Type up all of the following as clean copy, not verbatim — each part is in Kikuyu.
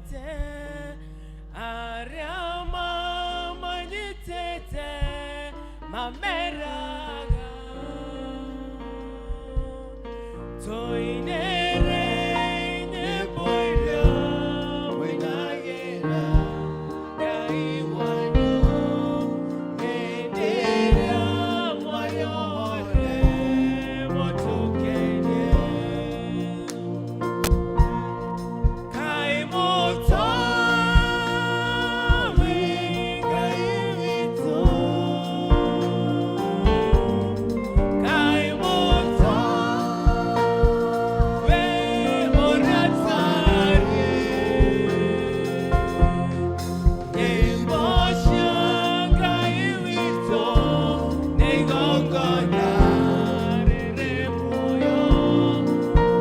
Othe arĩa mamanyitĩte mameraga tũinĩre nyĩmbo iria mũinagĩra Ngai wanyu hĩndĩ ĩrĩa mwarĩ mũtũkenie. Kaĩ mũtoĩ Ngai witũ? Kaĩ mũtoĩ ũrĩa atariĩ? Nyĩmbo cia Ngai witũ nĩ igongona rĩrĩ muoyo.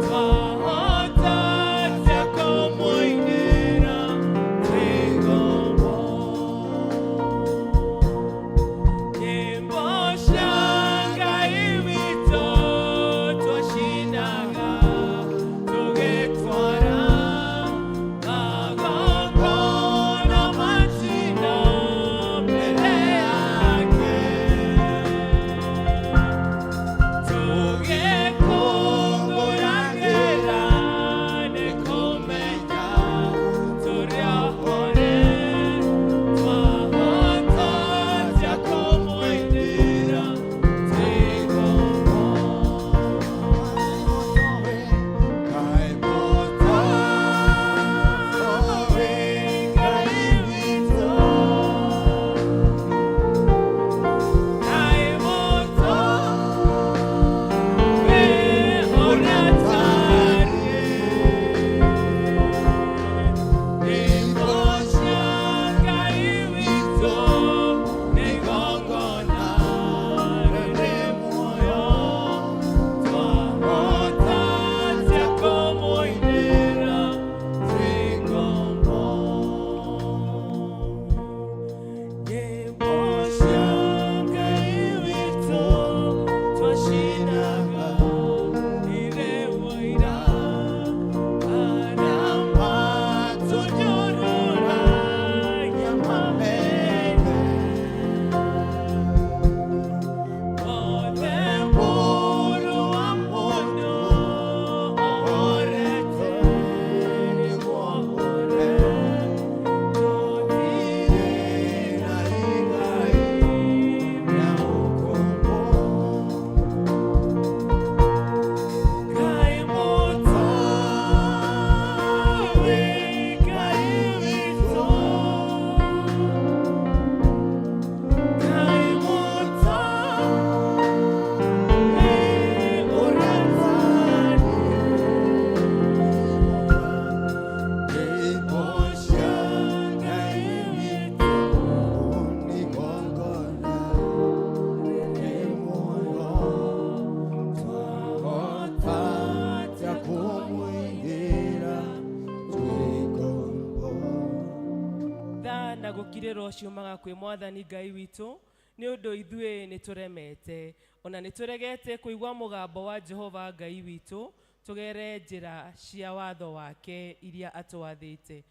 Twahota atĩa kũmũinĩra twĩ ngombo? Nyĩmbo cia Ngai witũ twacinaga tũgĩtwara magongona ma njino mbere yake, tũgĩkũngũyagĩra nĩ kũmenya tũrĩ ohore. Twahota atĩa kũmũinĩra twĩ ngombo? Kaĩ mũtoĩ Ngai witũ? Kaĩ mũtoĩ ũrĩa atariĩ? Nyĩmbo cia Ngai witũ nĩ igongona rĩrĩ muoyo. Twahota atĩa kũmũinĩra twĩ ngombo? Nyĩmbo cia Ngai witũ twacinaga irĩ ũira arĩa matũnyũrũragia mamene. Othe mũrũ wa mũndũ ohorete nĩguo hore, tũtirĩ na igai rĩa ũkombo. Kaĩ mũtoĩ Ngai witũ? Kaĩ mũtoĩ ũrĩa atariĩ? Nyĩmbo cia Ngai witũ Igongona rĩrĩ muoyo. Twahota atĩa kũmũinĩra twĩ ngombo? Tha na gũkirĩrwo ciumaga kwĩ Mwathani Ngai witũ, nĩ ũndũ ithuĩ nĩ tũremete ona nĩ tũregete kũigua mũgambo wa Jehova Ngai witũ, tũgere njĩra cia watho wake iria atwathĩte.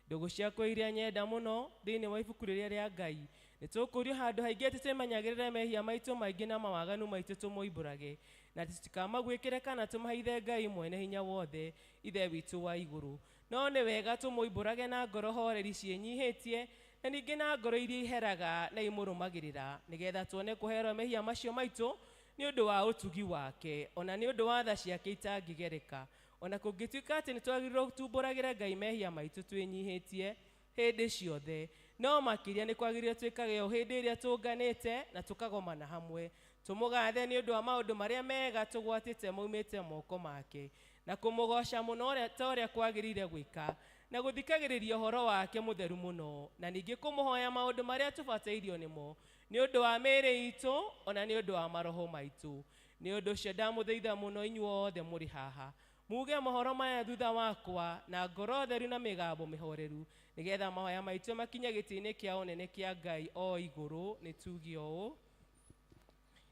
Ndũgũ ciakwa iria nyenda mũno thĩinĩ wa ibuku rĩrĩa rĩa Ngai, nĩ tũkũrio handũ haingĩ atĩ twĩmenyagĩrĩre mehia maitũ maingĩ na mawaganu maitũ, tũmoimbũrage na tũtikamaguĩkĩre kana tũmahithe Ngai mwene hinya wothe, Ithe witũ wa igũrũ. No nĩ wega tũmoimbũrage na ngoro horeri ciĩnyihĩtie, na ningĩ na ngoro iria iheraga na imũrũmagĩrĩra, nĩgetha tuone kũherwo mehia macio maitũ nĩ ũndũ wa ũtugi wake, ona nĩ ũndũ wa tha ciake itangĩgereka. Ona kũngĩtuĩka atĩ nĩ twagĩrĩirwo tumbũragĩre Ngai mehia maitũ twĩnyihĩtie hĩndĩ ciothe, no makĩria nĩ kwagĩrĩire twĩkage o hĩndĩ ĩrĩa tũnganĩte na tũkagomana hamwe, tũmũgathe nĩ ũndũ wa maũndũ marĩa mega tũgwatĩte maumĩte moko make, na kũmũgoca mũno ta ũrĩa kwagĩrĩire gwĩka, na gũthikagĩrĩria ũhoro wake mũtheru mũno, na ningĩ kũmũhoya maũndũ marĩa tũbatairio nĩmo nĩ ũndũ wa mĩĩrĩ itũ ona nĩ ũndũ wa maroho maitũ. Nĩ ũndũ ũcio ndamũthaitha mũno inyuothe mũrĩ haha, muge mohoro maya thutha wakwa na ngoro theru na mĩgambo mĩhoreru, nĩgetha mahoya maitũ makinye gĩtĩ-inĩ kĩa ũnene kĩa Ngai o igũrũ. Nĩ tuge ũũ: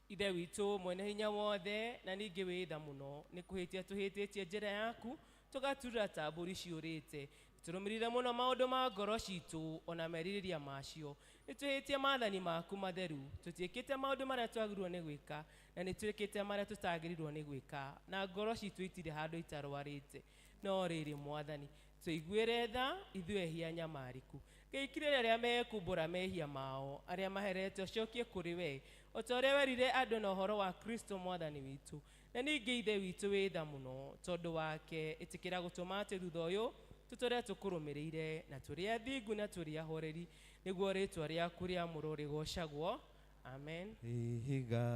Ithe witũ mwene hinya wothe na ningĩ wĩ tha mũno, nĩ kũhĩtia tũhĩtĩtie njĩra yaku. Tũgaturĩra ta mbũri ciũrĩte. Tũrũmĩrĩire mũno maũndũ ma ngoro citũ ona merirĩria macio. Nĩtwĩhĩtie maathani maku matheru. Tũtiĩkĩte maũndũ marĩa twagĩrĩirwo nĩ gwĩka na nĩtwĩkĩte marĩa tũtagĩrĩirwo nĩ gwĩka, na ngoro citũ itirĩ handũ itarwarĩte. No rĩrĩ Mwathani, tũiguĩre tha ithuĩ ehia nyamarĩku. Gĩikirĩre arĩa mekumbũra mehia mao, arĩa maherete ũcokie kũrĩ we, o ta ũrĩa werire andũ na ũhoro wa Kristo Mwathani witũ. Na ningĩ Ithe witũ wĩ tha mũno, tondũ wake ĩtĩkĩra gũtũma atĩ thutha ũyũ tũtũre tũkũrũmĩrĩire na tũrĩ athingu na tũrĩ ahoreri, nĩguo rĩtwa rĩaku rĩamũrwo rĩgocagwo. Amen. Ihiga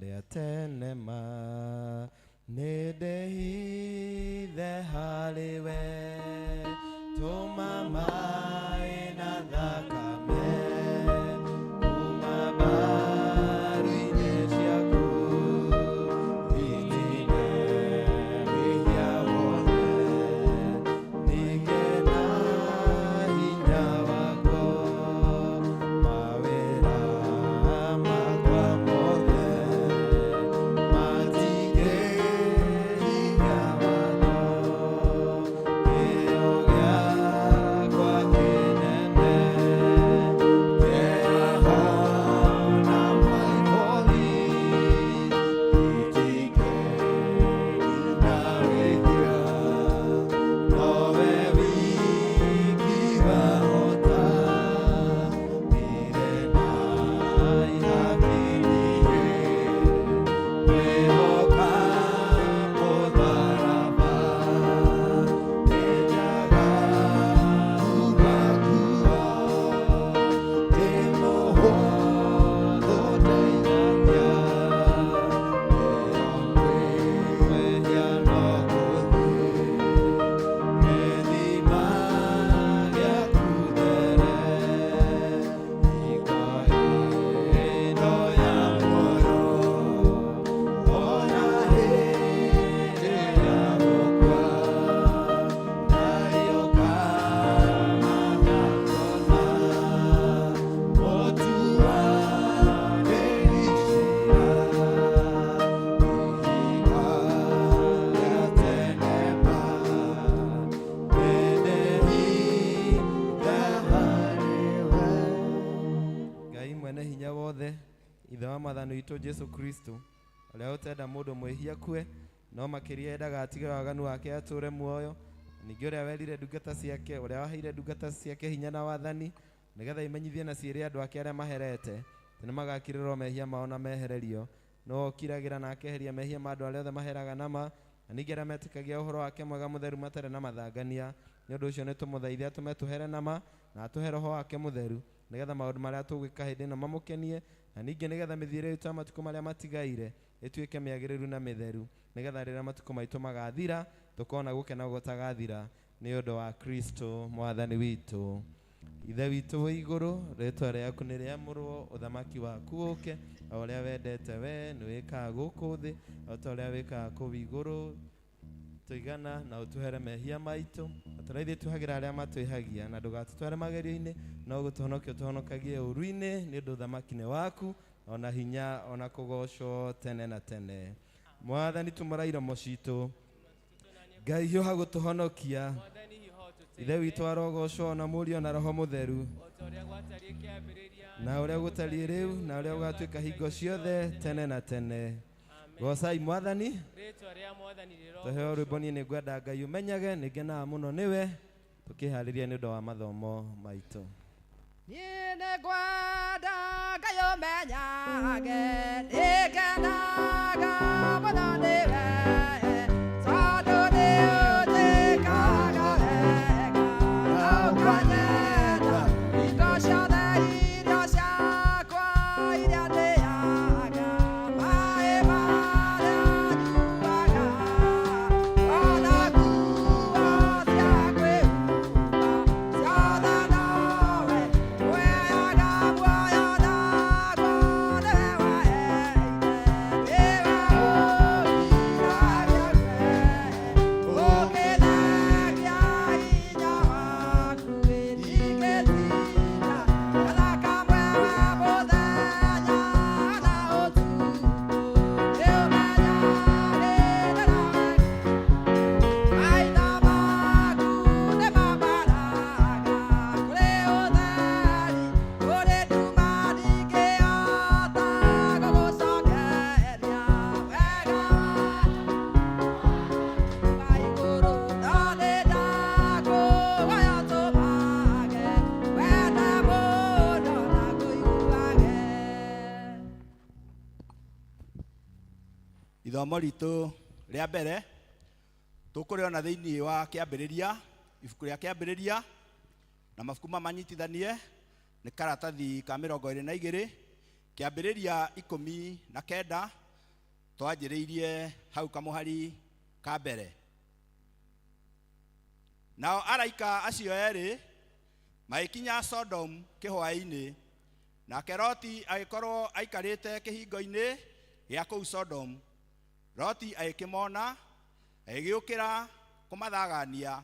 rĩa tene ma nĩ ndĩhithe harĩ we, tũma maĩ na thakame kuma mbaru-inĩ ciaku, ithine wĩhia wothe, ningĩ na hinya wakwa, mawĩra makwa mothe matingĩhinya watho, kĩo gĩakwa kĩnene kĩeha na maithori itingĩnina wĩhia, nowe wiki wahota ndirĩ na ihaki niĩ kwĩhoka mũtharaba nĩ njagaru wakuo ndĩ mũhũthũ ndeithagia kwĩhia no gũthiĩ gĩthima gĩaku there hingo ĩno ya muoyo ona hĩndĩ ya gũkua ndariũka ndakuona mũtuanĩri ciira ihiga rĩa tene ma nĩ harĩ we. Ngai mwene hinya wothe, ithe wa mwathani witũ Jesu Kristo, ũrĩa ũtenda mũndũ mwĩhia akue, no makĩria endaga atige waganu wake atũre muoyo, ningĩ ũrĩa werire ndungata ciake, ũrĩa waheire ndungata ciake hinya na wathani, nĩgetha imenyithie na ciĩre andũ ake arĩa maherete atĩ nĩmagakirĩrwo mehia mao na mehererio. No ũkiragĩra na akeheria mehia ma andũ arĩa othe maheraga nama, na ningĩ arĩa metĩkagia ũhoro wake mwega mũtheru matarĩ na mathangania. Nĩ ũndũ ũcio nĩtũmũthaithe atũme tũhere nama na atũhe roho wake mũtheru, nĩgetha maũndũ marĩa tũgwĩka hĩndĩ ĩno mamũkenie, na ningĩ nĩgetha mĩthiĩre itũ ya matukũ marĩa matigaire ĩtuĩke mĩagĩrĩru na mĩtheru, nĩgetha rĩrĩa matukũ maitũ magathira tũkona gũkena gũtagathira nĩ ũndũ wa Kristo mwathani witũ. Ithe witũ wĩ igũrũ, rĩtwa rĩaku nĩ rĩamũrwo, ũthamaki waku ũke, o ũrĩa wendete we nĩ wĩkaga gũkũ thĩ o ta ũrĩa wĩkaga kũu igũrũ. Tũigana na ũtuhere mehia maitũ na tũrĩa ithuĩ tuhagĩra arĩa matwĩhagia, na ndũgatũtware magerio-inĩ, no gũtũhonokia ũtũhonokagie ũũru-inĩ, nĩ ũndũ ũthamaki nĩ waku, ona hinya ona kũgocwo tene na tene. Mwathani tumũra iromo citũ, Ngai hiũha gũtũhonokia. Mwathani hiũha ũtũteithie. Ithe witũ arogocwo na Mũriũ na Roho Mũtheru, o ta ũrĩa gwatariĩ kĩambĩrĩria na ũrĩa gũtariĩ rĩu na ũrĩa gũgatuĩka hingo ciothe tene na tene. Amen. Gocai Mwathani. Rĩtwa rĩa Mwathani Tũheo rĩrogocwo. rwĩmbo niĩ nĩngwenda Ngai ũmenyage, nĩngenaga mũno nĩwe, tũkĩharĩria nĩ ũndũ wa mathomo maitũ. Niĩ nĩngwenda Ngai ũmenyage, nĩngenaga mũno nĩwe, tondũ nĩũnjĩkaga wega, na ũkanyenda hingo ciothe irio ciakwa iria ndĩaga, maĩ marĩa nyuaga, ona nguo cia kwĩhumba, ciothe nowe ũheaga muoyo naguo nĩwe waheire, nĩwe ũngiragia. Ithomo ritũ rĩa mbere tũkũrĩona thĩinĩ wa Kĩambĩrĩria, ibuku rĩa Kĩambĩrĩria na mabuku mamanyitithanie nĩ karatathi ka 22, Kĩambĩrĩria 19, twanjĩrĩirie hau kamũhari ka mbere. Nao araika acio erĩ magĩkinya Sodom kĩhwaĩ-inĩ, nake Loti agĩkorwo aikarĩte kĩhingo-inĩ gĩa kũu Sodom. Loti agĩkĩmona, agĩgĩũkĩra kũmathagania,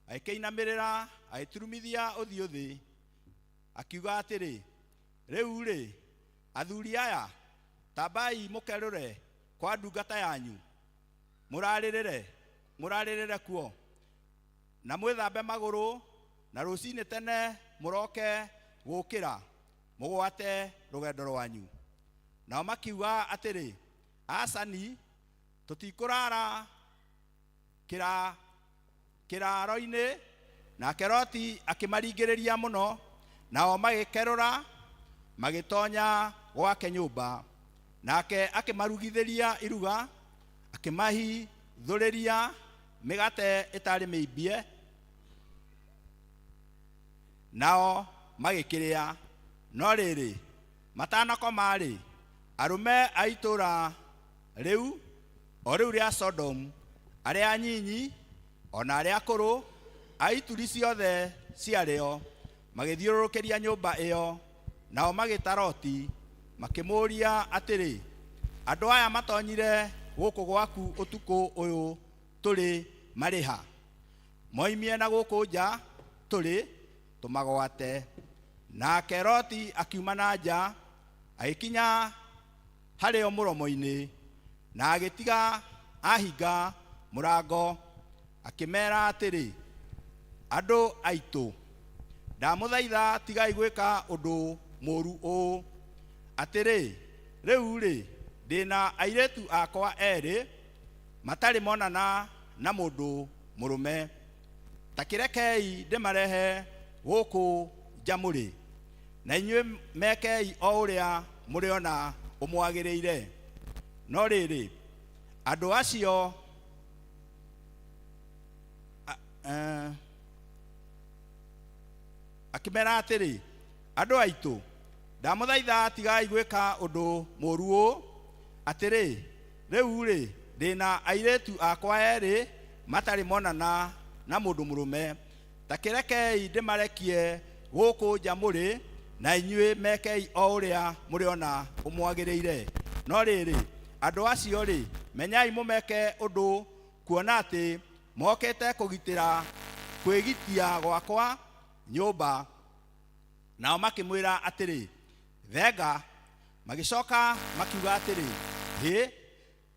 agĩkĩinamĩrĩra, agĩturumithia ũthiũ thĩ, akiuga atĩrĩ, Rĩu-rĩ, athuri aya, tambai mũkerũre kwa ndungata yanyu, mũrarĩrĩre, mũrarĩrĩre kuo, na mwĩthambe magũrũ, na rũcinĩ tene mũroke gũũkĩra, mũgwate rũgendo rwanyu. Nao makiuga atĩrĩ, Acani, tũtikũrara kĩra kĩraaro-inĩ. Nake Loti akĩmaringĩrĩria mũno, nao magĩkerũra magĩtonya gwake nyũmba. Nake akĩmarugithĩria iruga, akĩmahithũrĩria mĩgate ĩtarĩ mĩimbie, nao magĩkĩrĩa. No rĩrĩ, matanakoma-rĩ, arũme a itũũra rĩu, o rĩu rĩa Sodomu, arĩa anyinyi o na arĩa akũrũ, a ituri ciothe ciarĩo, magĩthiũrũrũkĩria nyũmba ĩyo, nao magĩta Loti, makĩmũũria atĩrĩ, Andũ aya matonyire gũkũ gwaku ũtukũ ũyũ tũrĩ marĩ ha? Moimie na gũkũ nja tũrĩ, tũmagwate. Nake Loti akiuma na nja, agĩkinya harĩo mũromo-inĩ, na agĩtiga ahinga mũrango, akĩmeera atĩrĩ, Andũ aitũ, ndamũthaitha tigai gwĩka ũndũ mũũru ũũ. Atĩrĩ, rĩu-rĩ, ndĩ na airĩtu akwa erĩ matarĩ monana na mũndũ mũrũme. Ta kĩrekei ndĩmarehe gũkũ nja mũrĩ, na inyuĩ mekei o ũrĩa mũrĩona ũmwagĩrĩire. No rĩrĩ, andũ acio akĩmera atĩrĩ, Andũ aitũ, ndamũthaitha tigai gwĩka ũndũ mũũru ũũ. Atĩrĩ, rĩu-rĩ, ndĩ na airĩtu akwa erĩ matarĩ monana na mũndũ mũrũme. Ta kĩrekei ndĩmarekie gũkũ nja mũrĩ, na inyuĩ mekei o ũrĩa mũrĩona ũmwagĩrĩire. No rĩrĩ, andũ acio-rĩ, menyai mũmeke ũndũ, kuona atĩ mokĩte kũgitĩra kwĩgitia gwakwa nyũmba. Nao makĩmwĩra atĩrĩ, Thenga. Magĩcoka makiuga atĩrĩ, Hĩ,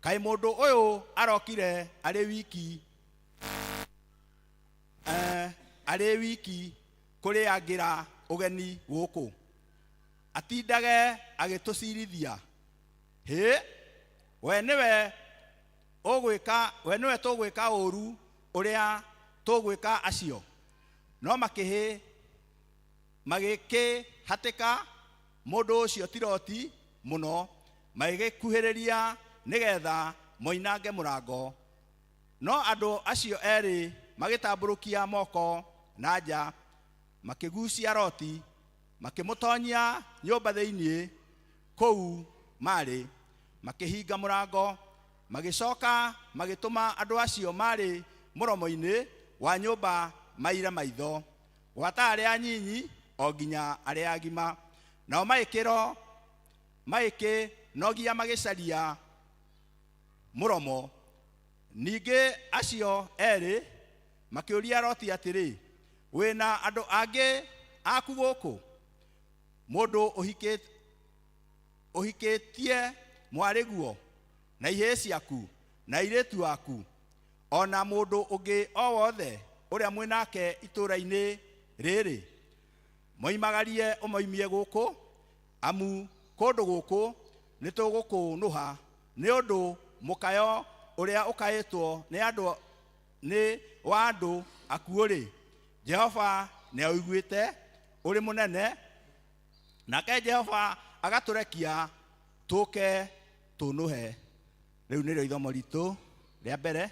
kaĩ mũndũ ũyũ arokire arĩ wiki, arĩ wiki kũrĩangĩra ũgeni gũkũ, atindage agĩtũcirithia? Hĩ, we nĩwe ũgwĩka, we nĩwe tũgwĩka ũũru ũrĩa tũgwĩka acio? No makĩhĩ magĩkĩhatĩka mũndũ ũcio ti Loti mũno, magĩgĩkuhĩrĩria nĩgetha moinange mũrango. No andũ acio erĩ magĩtambũrũkia moko na nja, makĩgucia Loti, makĩmũtonyia nyũmba thĩinĩ kũu maarĩ, makĩhinga mũrango. Magĩcoka magĩtũma andũ acio maarĩ mũromo-inĩ wa nyũmba maire maitho, gwata arĩa anyinyi o nginya arĩa agima. Nao magĩkĩro magĩkĩnogia magĩcaria mũromo. Ningĩ acio erĩ makĩũria Loti atĩrĩ, Wĩ na andũ angĩ aku gũkũ? Mũndũ ũhikĩtie mwarĩguo, na ihĩĩ ciaku, na airĩtu aku, o na mũndũ ũngĩ o wothe ũrĩa mwĩ nake itũũra-inĩ rĩrĩ? Moimagarie ũmoimie gũkũ, amu kũndũ gũkũ nĩtũgũkũnũha, nĩ ũndũ mũkayo ũrĩa ũkaĩtwo nĩ andũ nĩ wa andũ akuũ-rĩ, Jehova nĩaũiguĩte ũrĩ mũnene, nake Jehova agatũrekia tũke tũnũhe. Rĩu nĩrĩo ithomo ritũ rĩa mbere.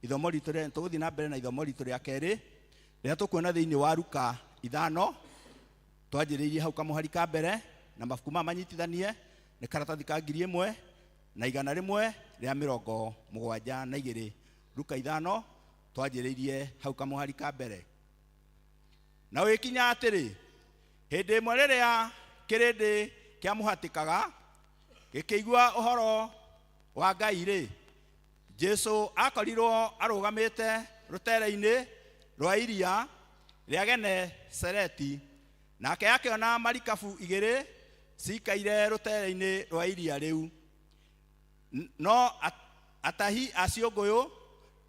Ithomo ritũ rĩa tũgũthiĩ na mbere na ithomo ritũ rĩa kerĩ rĩrĩa tũkuona thĩinĩ wa Luka 5. Twanjĩrĩirie hau kamũhari ka mbere na mabuku maya manyitithanie nĩ karatathi ka 1172. Luka 5 twanjĩrĩirie hau kamũhari ka mbere. Na ũgĩkinya atĩrĩ, hĩndĩ ĩmwe rĩrĩa kĩrĩndĩ kĩamũhatĩkaga gĩkĩigua ũhoro wa Ngai rĩ, Jesu akorirwo arũgamĩte rũtere-inĩ rwa iria rĩa Genesareti, nake akĩona marikabu igĩrĩ cikaire rũtere-inĩ rwa iria rĩu. No atahi a ciũngũyũ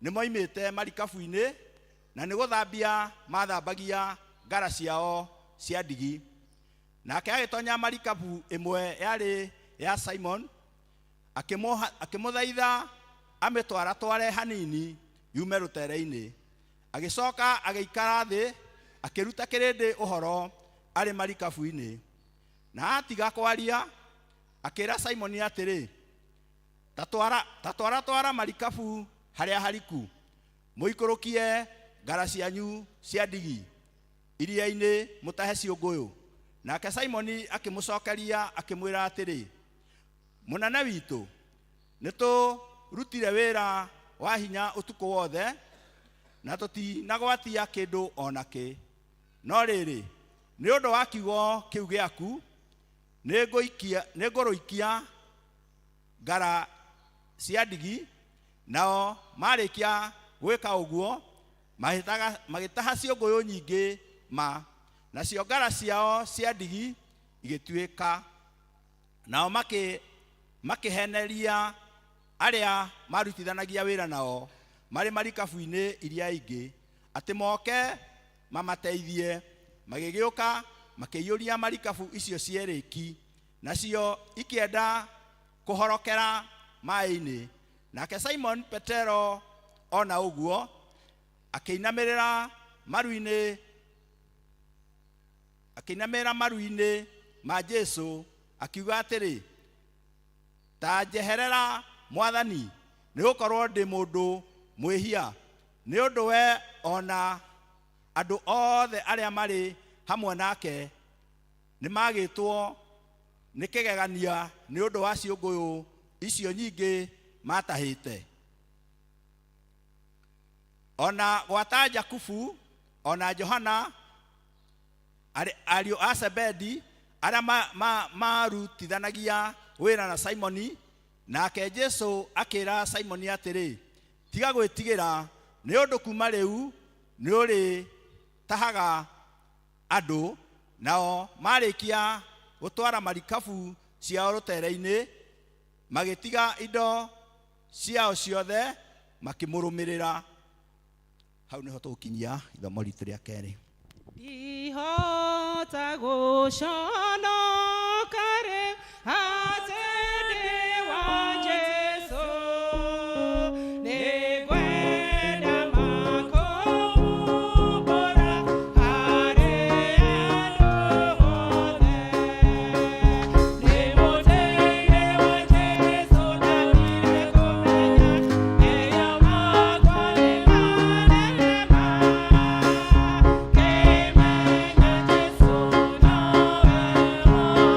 nĩmoimĩte marikabu-inĩ na nĩ gũthambia mathambagia ngara ciao cia ndigi. Nake agĩtonya marikabu ĩmwe yarĩ ya Simon, akĩmũthaitha amĩtwaratware hanini yume rũtere-inĩ. Agĩcoka agĩikara thĩ akĩruta kĩrĩndĩ ũhoro arĩ marikabu-inĩ. Na atiga kwaria akĩra Simoni atĩrĩ, ta twaratwara marikabu harĩa hariku, mũikũrũkie ngara cianyu cia ndigi iria-inĩ mũtahe ciũngũyũ. Nake Simoni akĩmũcokeria akĩmwĩra atĩrĩ, mũnene witũ, nĩtũrutire wĩra wa hinya ũtukũ wothe na tũtinagwatia kĩndũ o nakĩ. No rĩrĩ, nĩ ũndũ wa kiugo kĩu gĩaku nĩngũrũikia ngara cia ndigi. Nao marĩkia gwĩka ũguo magĩtaha ciũngũyũ nyingĩ ma, nacio ngara ciao cia ndigi igĩtuĩka. Nao makĩheneria arĩa marutithanagia wĩra nao marĩ marikabu-inĩ iria ingĩ atĩ moke mamateithie. Magĩgĩũka makĩiyũria marikabu icio cierĩ ki, nacio ikĩenda kũhorokera maĩ-inĩ. Nake Simon Petero ona ũguo akĩinamĩrĩra maru-inĩ ma Jesu akiuga atĩrĩ, ta njeherera Mwathani, nĩgũkorwo ndĩ mũndũ mwĩhia. Nĩ ũndũ we ona andũ othe arĩa marĩ hamwe nake nĩmagĩtwo nĩ kĩgegania nĩ ũndũ wa ciũngũyũ icio nyingĩ matahĩte. Ona gwata Jakubu ona Johana ariũ a Zebedi arĩa marutithanagia wĩra na Simoni. Nake Jesu akĩra Simoni atĩrĩ, tiga gwĩtigĩra, nĩ ũndũ kuma rĩu nĩũrĩtahaga andũ. Nao marĩkia gũtwara marikabu ciao rũtere-inĩ, magĩtiga indo ciao ciothe makĩmũrũmĩrĩra. Hau nĩho tũgũkinyia ithomo ritũ rĩa kerĩ. Ndihota gũconoka rĩu atĩ ndĩ wa Jesũ, nĩngwenda makũmumbũra harĩ andũ othe. Ndĩ mũtĩ-inĩ wa Jesũ ndathire kũmenya mehia makwa nĩ manene ma. Kĩmenya Jesũ nowe.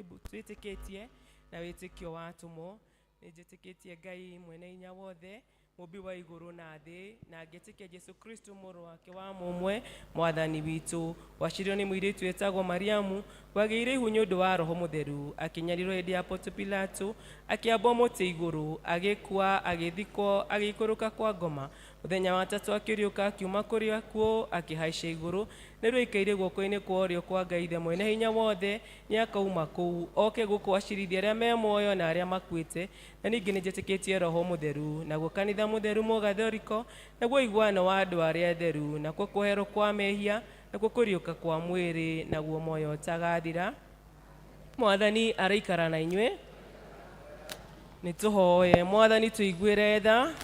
Twĩtĩkĩtie na wĩtĩkio wa atũmwo. Nĩ njĩtĩkĩtie Ngai mwene hinya wothe, mũmbi wa igũrũ na thĩ, na ngĩtĩkia Jesu Kristo mũrũ wake wa mũmwe, mwathani witũ. Waciarirwo nĩ mũirĩtu wĩtagwo Mariamu, wagĩire ihu nĩ ũndũ wa Roho Mũtheru, akĩnyarirwo hĩndĩ ya Ponto Pilato, akĩambwo mũtĩ igũrũ, agĩkua, agĩthikwo, agĩikũrũka kwa ngoma. Mũthenya wa tatũ akĩriũka akiuma kũrĩ akuũ, akĩhaica igũrũ, na rĩu aikaire guoko-inĩ kwa ũrĩo kwa Ngai Ithe mwene hinya wothe. Nĩ akauma kũu oke gũkũ acirithie arĩa me muoyo na arĩa makuĩte. Na ningĩ nĩ njĩtĩkĩtie Roho Mũtheru, naguo kanitha mũtheru mũgathoriko, naguo ũiguano wa andũ arĩa atheru, nakuo kwoherwo kwa mehia, nakuo kũriũka kwa mwĩrĩ, naguo muoyo ũtagathira. Mwathani araikara na inyuĩ. Nĩ tũhoe. Mwathani tũiguĩre tha.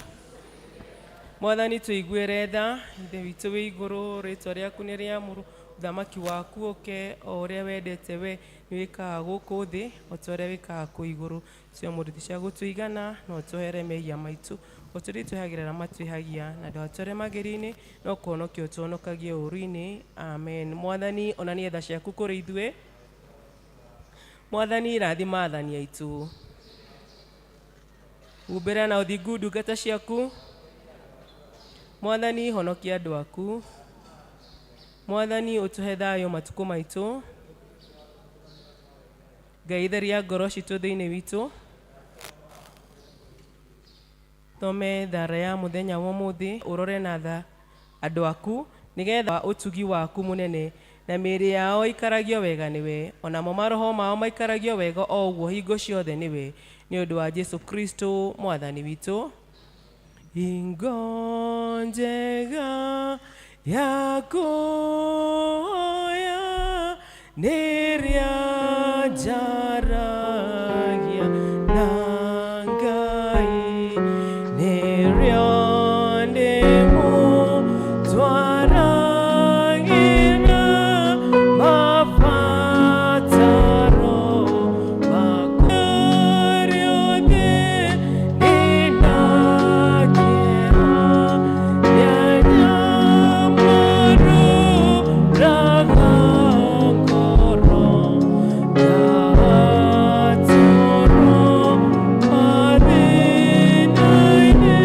Mwathani tũiguĩre tha. Ithe witũ wĩ igũrũ, rĩtwa rĩaku nĩ rĩamũrwo, ũthamaki waku ũke, o ũrĩa wendete we nĩ wĩkaga gũkũ thĩ o ta ũrĩa wĩkaga kũu igũrũ. Tũhe mũrĩthi cia gũtũigana, na ũtũhere mehia maitũ o ta ũrĩa twĩhagĩra arĩa matwĩhagia, na ndũgatware magerio-inĩ, no kũhonokia ũtũhonokagie ũũru-inĩ. Amen. Mwathani onania tha ciaku kũrĩ ithuĩ. Mwathani rathima athani aitũ, humbĩra na ũthingu ndungata ciaku. Mwathani honokia andũ aku. Mwathani ũtũhe thayũ matukũ maitũ. Ngai theria ngoro citũ thĩinĩ witũ. Thome thara ya mũthenya wa ũmũthĩ, ũrore na tha andũ aku, nĩgetha ũtugi waku mũnene na mĩĩrĩ yao ĩikaragio wega nĩwe, onamo maroho mao maikaragio wega o ũguo hingo ciothe nĩwe, nĩ ũndũ wa Jesu Kristo mwathani witũ. Hingo njega ya kũhoya nĩrĩa njaragia na Ngai, nĩrĩo ndĩmũtwaragĩra mabataro makwa rĩothe. Ndĩna kĩeha nĩanyamarũraga ngoro, ngatũrwo mathĩna-inĩ,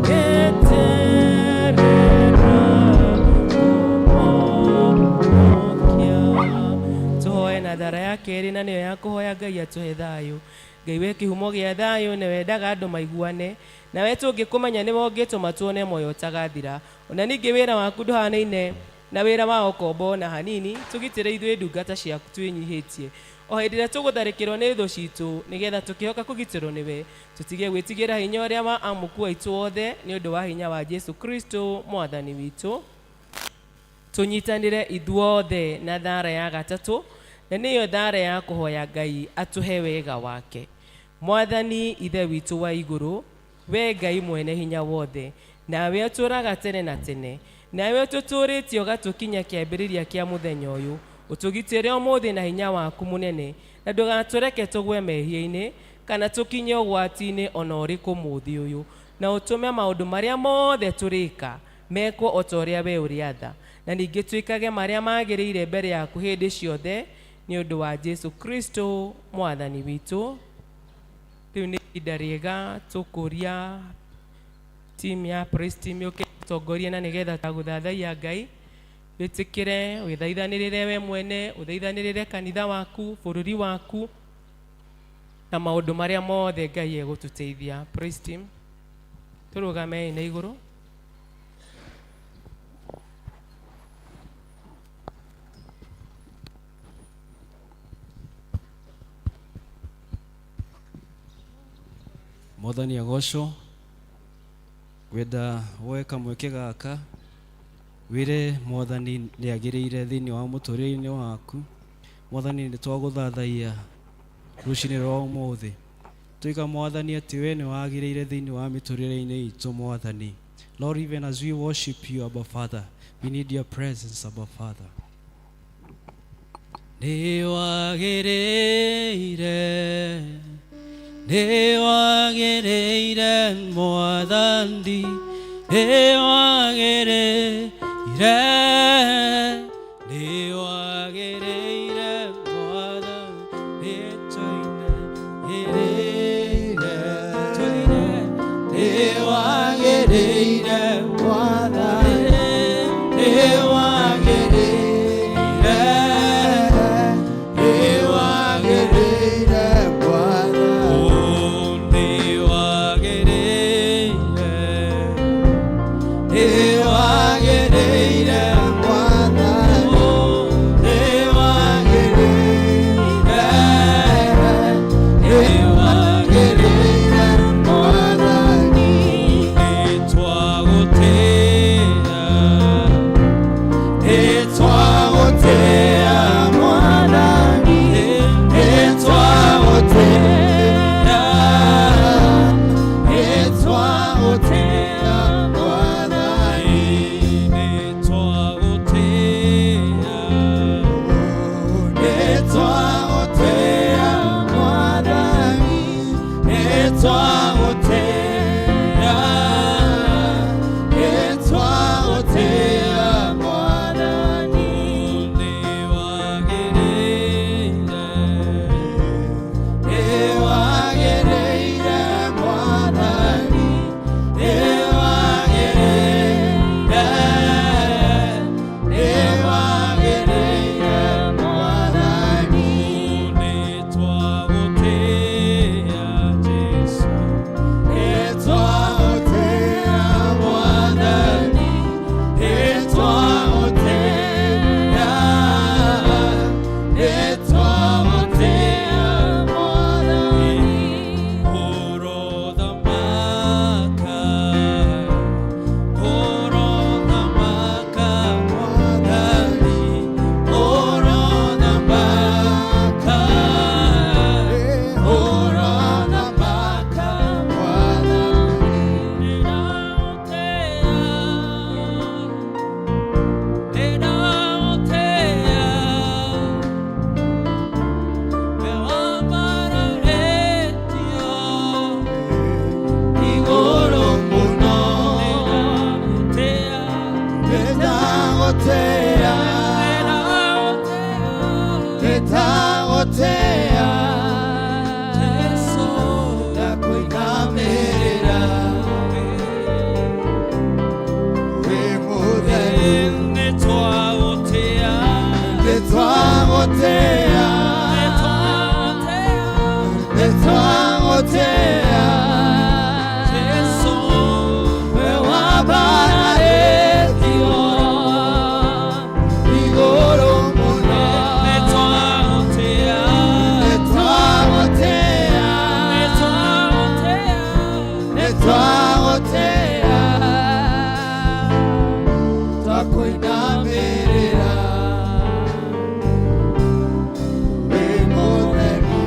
ngeterera kũhonokia. Tũhoe na thara ya kerĩ, na nĩyo ya kũhoya Ngai atũhe thayũ. Ngai we kĩhumo gĩa thayũ, nĩ wendaga andũ maiguane nawe, tũngĩkũmenya nĩwe ũngĩtũma tuone muoyo ũtagathira. Ona ningĩ wĩra waku ndũhanaine na wĩra wa ũkombo na hanini. Tũgitĩre ithuĩ ndungata ciaku twĩnyihĩtie o hĩndĩ ĩrĩa tũgũtharĩkĩrwo nĩ thũ citũ, nĩgetha tũkĩhoka kũgitĩrwo nĩwe, tũtige gwĩtigĩra hinya ũrĩa wa amuku aitũ othe, nĩ ũndũ wa hinya wa Jesu Kristo mwathani witũ. Tũnyitanĩre ithuothe na thara ya gatatũ, na nĩyo thara ya kũhoya Ngai atũhe wega wake. Mwathani Ithe witũ wa igũrũ, we Ngai mwene hinya wothe, nawe ũtũũraga tene na tene, nawe ũtũtũũrĩtie ũgatũkinya kĩambĩrĩria kĩa mũthenya ũyũ, ũtũgitĩre ũmũthĩ na hinya waku mũnene, na ndũgatũreke tũgwe mehia-inĩ kana tũkinye ũgwati-inĩ ona ũrĩkũ mũthĩ ũyũ, na ũtũme maũndũ marĩa mothe tũrĩka mekwo o ta ũrĩa we ũrĩatha, na ningĩ twĩkage marĩa magĩrĩire mbere yaku hĩndĩ ciothe, nĩ ũndũ wa Jesu Kristo mwathani witũ. Rĩu nĩ ihinda rĩega tũkũria team ya praise team yũke tongorie, na nĩgetha gũthathaiya Ngai. Wĩtĩkĩre wĩthaithanĩrĩre we mwene, ũthaithanĩrĩre kanitha waku, bũrũri waku, na maũndũ marĩa mothe Ngai egũtũteithia. Praise team, tũrũgamei na igũrũ. Mwathani agocwo. Ngwenda woe kamweke gaka wĩre Mwathani nĩ agĩrĩire thĩinĩ wa mũtũrĩre-inĩ waku. Mwathani, nĩ twagũthathaiya rũcinĩ rwa ũmũthĩ, tuiga Mwathani atĩ we nĩ wagĩrĩire thĩinĩ wa mĩtũrĩre-inĩ itũ. Mwathani, Lord, even as we worship you, Abba Father, we need your presence, Abba Father. Nĩ wagĩrĩire, nĩ wagĩrĩire, Mwathani, nĩ wagĩrĩire, nĩ wagĩrĩire, Mwathani. Nĩwagĩrĩire Mwathani, nĩwagĩrĩire, nĩwagĩrĩire Mwathani. Nĩtwagũtĩa, nĩtwagũtĩa Mwathani, nĩtwagũtĩa, nĩtwagũtĩa Mwathani. Nĩtwagũtĩa Mwathani, nĩtwagũtĩa, nĩtwagũtĩa Mwathani. Nĩwagĩrĩire Mwathani, nĩwagĩrĩire, nĩwagĩrĩire Mwathani. Nĩtwagũtĩa Mwathani, nĩtwagũtĩa, nĩtwagũtĩa Mwathani. Ũrothamaka Mwathani. Igũrũ mũno nĩndagũtĩa, nĩndagũtĩa, ndakũinamĩrĩra wĩ mũtheru. Nĩtwagũtĩa, nĩtwagũtĩa, we wambararĩtio igũrũ mũno. Nĩtwagũtĩa, nĩtwagũtĩa, twakũinamĩrĩra wĩ mũtheru.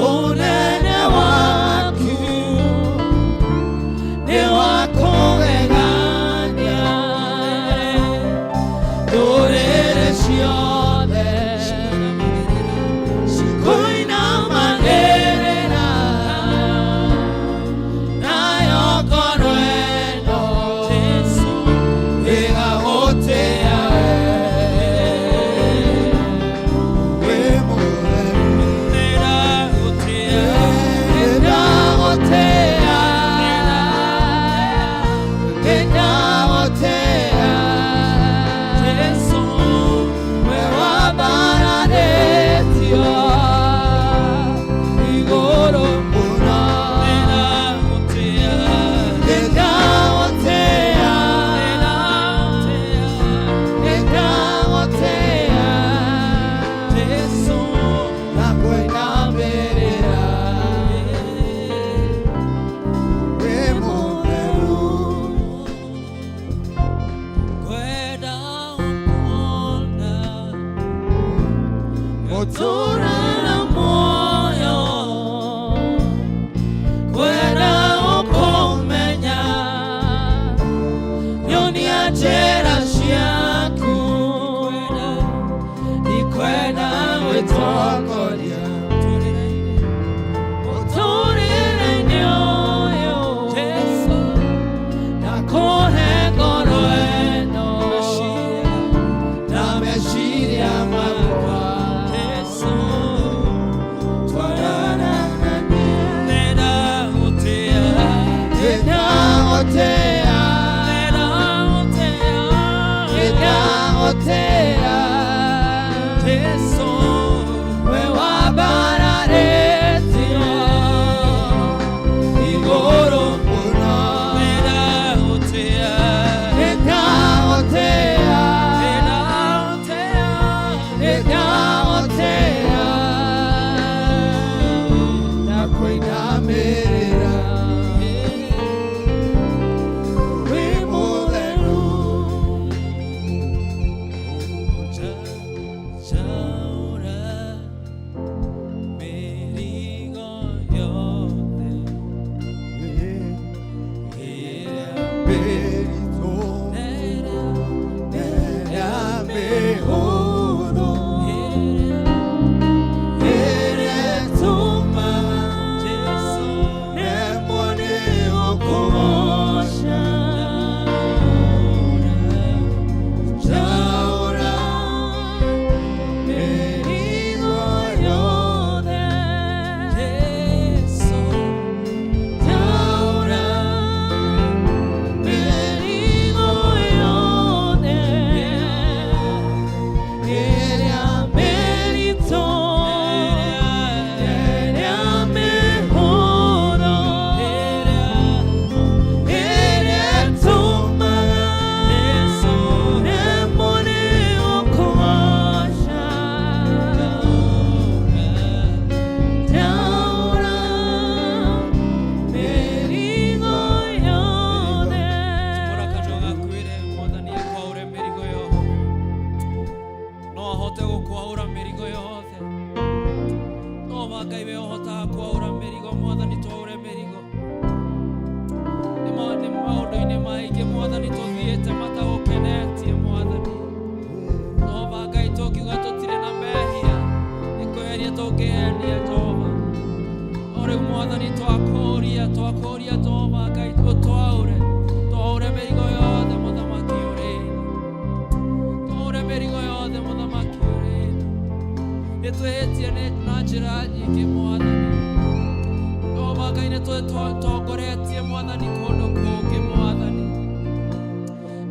Ũnene waku nĩ wa kũgegania, ndũrĩrĩ ciothe cikũinamagĩrĩra, nayo ngoro ĩno ĩgagũtĩa wĩ mũtheru. Nĩndagũtĩa, nĩndagũtĩa, we wambararĩtio igũrũ mũno. Nĩndagũtĩa, nĩndagũtĩa, ndakũinamĩrĩra wĩ mũtheru. Gũtũũra na muoyo, kwenda gũkũmenya, nyonia njĩra ciaku, ndikwenda gwĩtongoria mũtũũrĩre-inĩ ũyũ, ndakũhe ngoro ĩno na meciria makwa. Twarana na niĩ. Nĩndagũtĩa, nĩndagũtĩa, Jesu we wambararĩtio igũrũ mũno nĩndagũtĩa nĩndagũtĩa nĩndagũtĩa nĩndagũtĩa Ndakũinamĩrĩra wĩ mũtheru Chaura mĩrigo yothe ĩrĩa mĩritũ ĩrĩa mĩhũthũ ĩrĩa ĩtũmaga Jesu nemwo nĩ gũkũgoca Chaura mĩrigo yothe Jesu Chaura mĩrigo yothe ĩrĩa mĩritũ ĩrĩa mĩhũthũ ĩrĩa ĩtũmaga nemwo nĩ gũkũgoca Chaura mĩrigo yothe Tumũra kanua gaku wĩre Mwathani akwaũre mĩrigo yothe. No ahote gũkwaũra mĩrigo yothe. No ma Ngai we ũhotaga kwaũra mĩrigo, Mwathani twaũre mĩrigo. Nĩ maũndũ-inĩ maingĩ Mwathani tũthiĩte matagũkenetie Mwathani. No ma Ngai tũngiuga tũtirĩ na mehia, nĩ kwĩheria tũngĩhenia Jehova. No rĩu Mwathani twakũũria, twakũũria Jehova Ngai ũtwaũre, twaũre mĩrigo yothe Mũthamaki ũrĩ tha. Twaũre mĩrigo yothe Mũthamaki ũrĩ tha. Nĩ twĩhĩtie na njĩra nyingĩ Mwathani. Jehova Ngai nĩ twĩtongoretie Mwathani kũndũ kũngĩ Mwathani.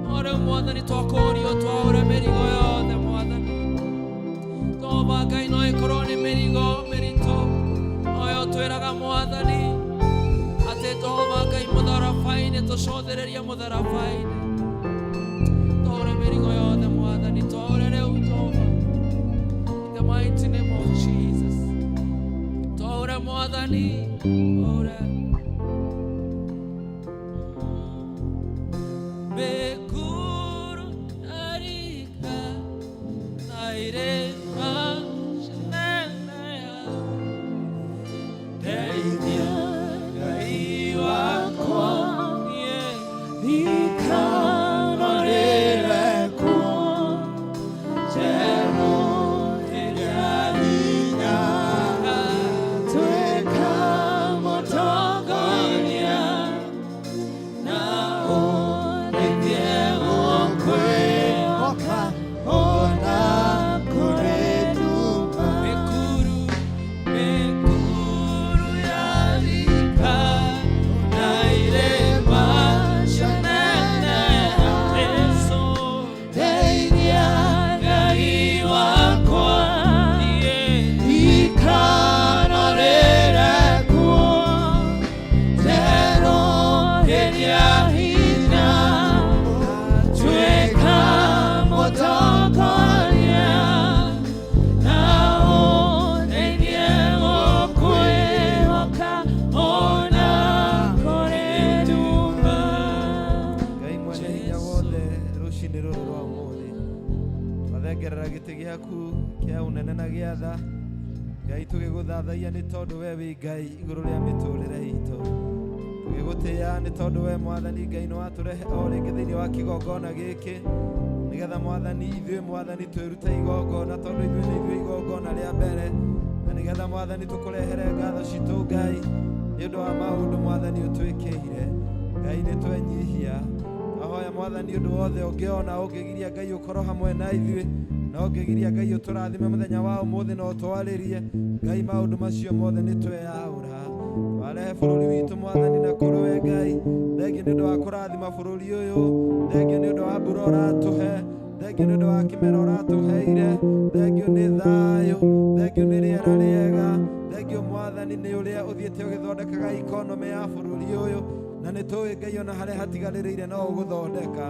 No rĩu Mwathani twakũũria ũtwaũre mĩrigo yothe Mwathani. Jehova Ngai no ĩkorwo nĩ mĩrigo mĩritũ noyo twĩraga Mwathani atĩ Jehova Ngai mũtharaba-inĩ tũcũthĩrĩrie mũtharaba-inĩ twaũre mĩrigo yothe Mwathani twaũre rĩu Jehova in the mighty name of Jesus twaũre Mwathani twaũre Mekuru arika nairema shenenea Ndeithia Ngai wakwa niĩ Ikarorĩre kuo njerũ ĩrĩa hinya tuĩka mũtongoria na ũndeithie gũkwĩhoka ona kũrĩ nduma Mekuru, mekuru yarika na irema shenene Jesu Ndeithia Ngai wakwa niĩ Ikarorĩre kuo njerũ ĩrĩa hinya tuĩka mũtongoria na ũndeithie gũkwĩhoka ona kũrĩ nduma. Ngai mwene hinya wothe rũcinĩ rũrũ rwa ũmũthĩ twathengerera gĩtĩ gĩaku kĩa ũnene na gĩa tha Ngai tũgĩgũthathaiya nĩ tondũ we wĩ Ngai igũrũ rĩa mĩtũrĩre itũ tũgĩgũtĩĩa nĩ tondũ we Mwathani Ngai nĩ watũrehe o rĩngĩ thĩinĩ wa kĩgongona gĩkĩ nĩgetha Mwathani ithuĩ Mwathani twĩrute igongona tondũ ithuĩ nĩ ithuĩ igongona rĩa mbere na nĩgetha Mwathani tũkũrehere ngatho citũ Ngai nĩ ũndũ wa maũndũ Mwathani ũtwĩkĩire Ngai nĩ twenyihia ahoya Mwathani ũndũ wothe ũngĩona ũngĩgiria Ngai ũkorwo hamwe na ithuĩ na ũngĩgiria Ngai ũtũrathime mũthenya wa ũmũthĩ na ũtwarĩrie Ngai maũndũ macio mothe nĩ tweyaũra warehe bũrũri witũ Mwathani na kũrĩ we Ngai thengio nĩ ũndũ wa kũrathima bũrũri ũyũ thengio nĩ ũndũ wa mbura ũratũhe Thengio nĩ ũndũ wa kĩmera ũratũheire. Thengio nĩ thayũ. Thengio nĩ rĩera rĩega. Thengio Mwathani nĩ ũrĩa ũthiĩte ũgĩthondekaga ikonomĩ ya bũrũri ũyũ, na nĩ tũĩ Ngai ona harĩa hatigarĩrĩire no ũgũthondeka.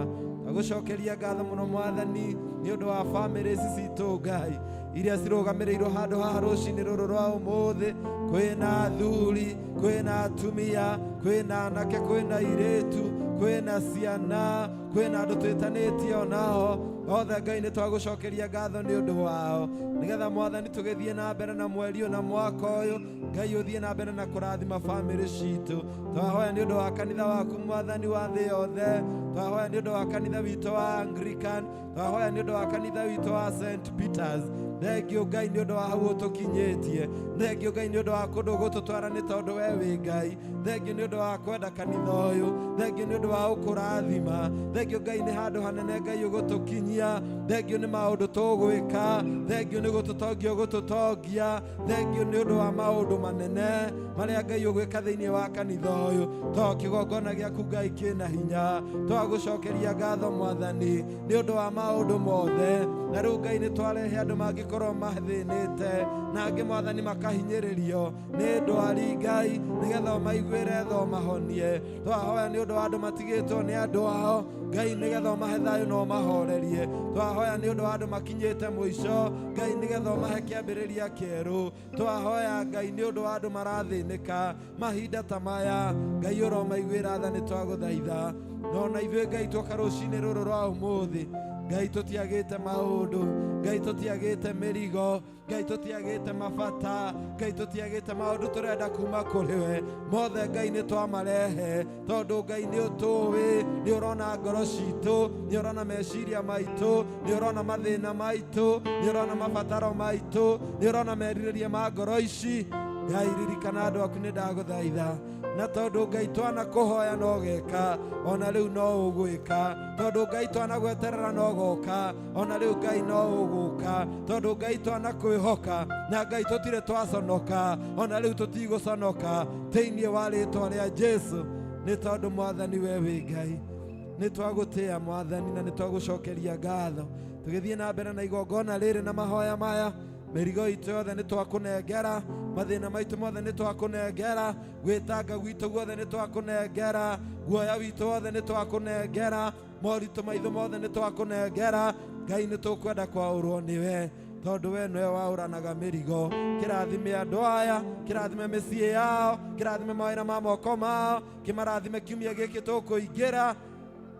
Agũcokeria ngatho mũno Mwathani nĩ ũndũ wa bamĩrĩ ici citũ Ngai iria cirũgamĩrĩirwo handũ haha rũcinĩ rũrũ rwa ũmũthĩ. Kwĩna athuri, kwĩna atumia, kwĩna anake, kwĩna airĩtu, kwĩna ciana, kwĩna andũ twĩtanĩtie onao othe. Ngai nĩ twagũcokeria ngatho nĩ ũndũ wao, nĩgetha Mwathani tũgĩthiĩ na mbere na mweri ũyũ na mwaka ũyũ, Ngai ũthiĩ na mbere na kũrathima bamĩrĩ citũ. Twahoya nĩ ũndũ wa kanitha waku Mwathani wa thĩ yothe. Twahoya nĩ ũndũ wa kanitha witũ wa Anglican. Twahoya nĩ ũndũ wa kanitha witũ wa St Peters. Thengio Ngai nĩ ũndũ wa hau ũtũkinyĩtie. Thengio Ngai nĩ ũndũ wa kũndũ gũtũtwara, nĩ tondũ we wĩ Ngai. Thengio nĩ ũndũ wa kwenda kanitha ũyũ. Thengio nĩ ũndũ wa ũkũrathima. Thengio Ngai nĩ handũ hanene Ngai ũgũtũkinyia. Thengio nĩ maũndũ tũgwĩka. Thengio nĩ gũtũtongia ũgũtũtongia. Thengio nĩ ũndũ wa maũndũ manene marĩa Ngai ũgwĩka thĩinĩ wa kanitha ũyũ, to kĩgongona gĩaku Ngai kĩna hinya. Twagũcokeria ngatho Mwathani nĩ ũndũ wa maũndũ mothe. Na rĩu Ngai nĩ twarehe andũ mangĩkorwo mathĩnĩte na angĩ Mwathani makahinyĩrĩrio nĩ ndwari, Ngai nĩgetha ũmaiguĩre tha ũmahonie. Twahoya nĩ ũndũ wa andũ matigĩtwo nĩ andũ ao, Ngai nĩgetha ũmahe thayũ na ũmahorerie. Twahoya nĩ ũndũ wa andũ makinyĩte mũico, Ngai nĩgetha ũmahe kĩambĩrĩria kĩerũ. Twahoya Ngai nĩ ũndũ wa andũ marathĩnĩka mahinda ta maya, Ngai ũromaiguĩra tha, nĩ twagũthaitha. No na ithuĩ Ngai twoka rũcinĩ rũrũ rwa ũmũthĩ, Ngai tũtiagĩte maũndũ, Ngai tũtiagĩte mĩrigo, Ngai tũtiagĩte mabata, Ngai tũtiagĩte maũndũ tũrenda kuma kũrĩ we. Mothe Ngai nĩ twamarehe, tondũ Ngai nĩ ũtũĩ, nĩ ũrona ngoro citũ, nĩ ũrona meciria maitũ, nĩ ũrona mathĩna maitũ, nĩ ũrona mabataro maitũ, nĩ ũrona merirĩria ma ngoro ici. Ngai ririkana andũ aku, nĩ ndagũthaitha. Na tondũ Ngai twana kũhoya no geka, ona rĩu no ũgwĩka. Tondũ Ngai twana gweterera no goka, ona rĩu Ngai no ũgũka. Tondũ Ngai twana kwĩhoka na Ngai tũtirĩ twaconoka, ona rĩu tũtigũconoka thĩinĩ wa rĩtwa rĩa Jesu, nĩ tondũ Mwathani we wĩ Ngai. Nĩ twagũtĩĩa Mwathani na nĩ twagũcokeria ngatho. Tũgĩthiĩ na mbere na igongona rĩrĩ na mahoya maya, mĩrigo itũ yothe nĩ twakũnengera, mathĩna maitũ mothe nĩ twakũnengera, gwĩtanga gwitũ guothe nĩ twakũnengera, guoya witũ wothe nĩ twakũnengera, moritũ maitũ mothe nĩ twakũnengera. Ngai nĩ tũkwenda kwaũrwo nĩwe, tondũ we nĩwe waũranaga mĩrigo. Kĩrathime andũ aya, kĩrathime mĩciĩ yao, kĩrathime mawĩra ma moko mao, kĩmarathime kiumia gĩkĩ tũkũingĩra.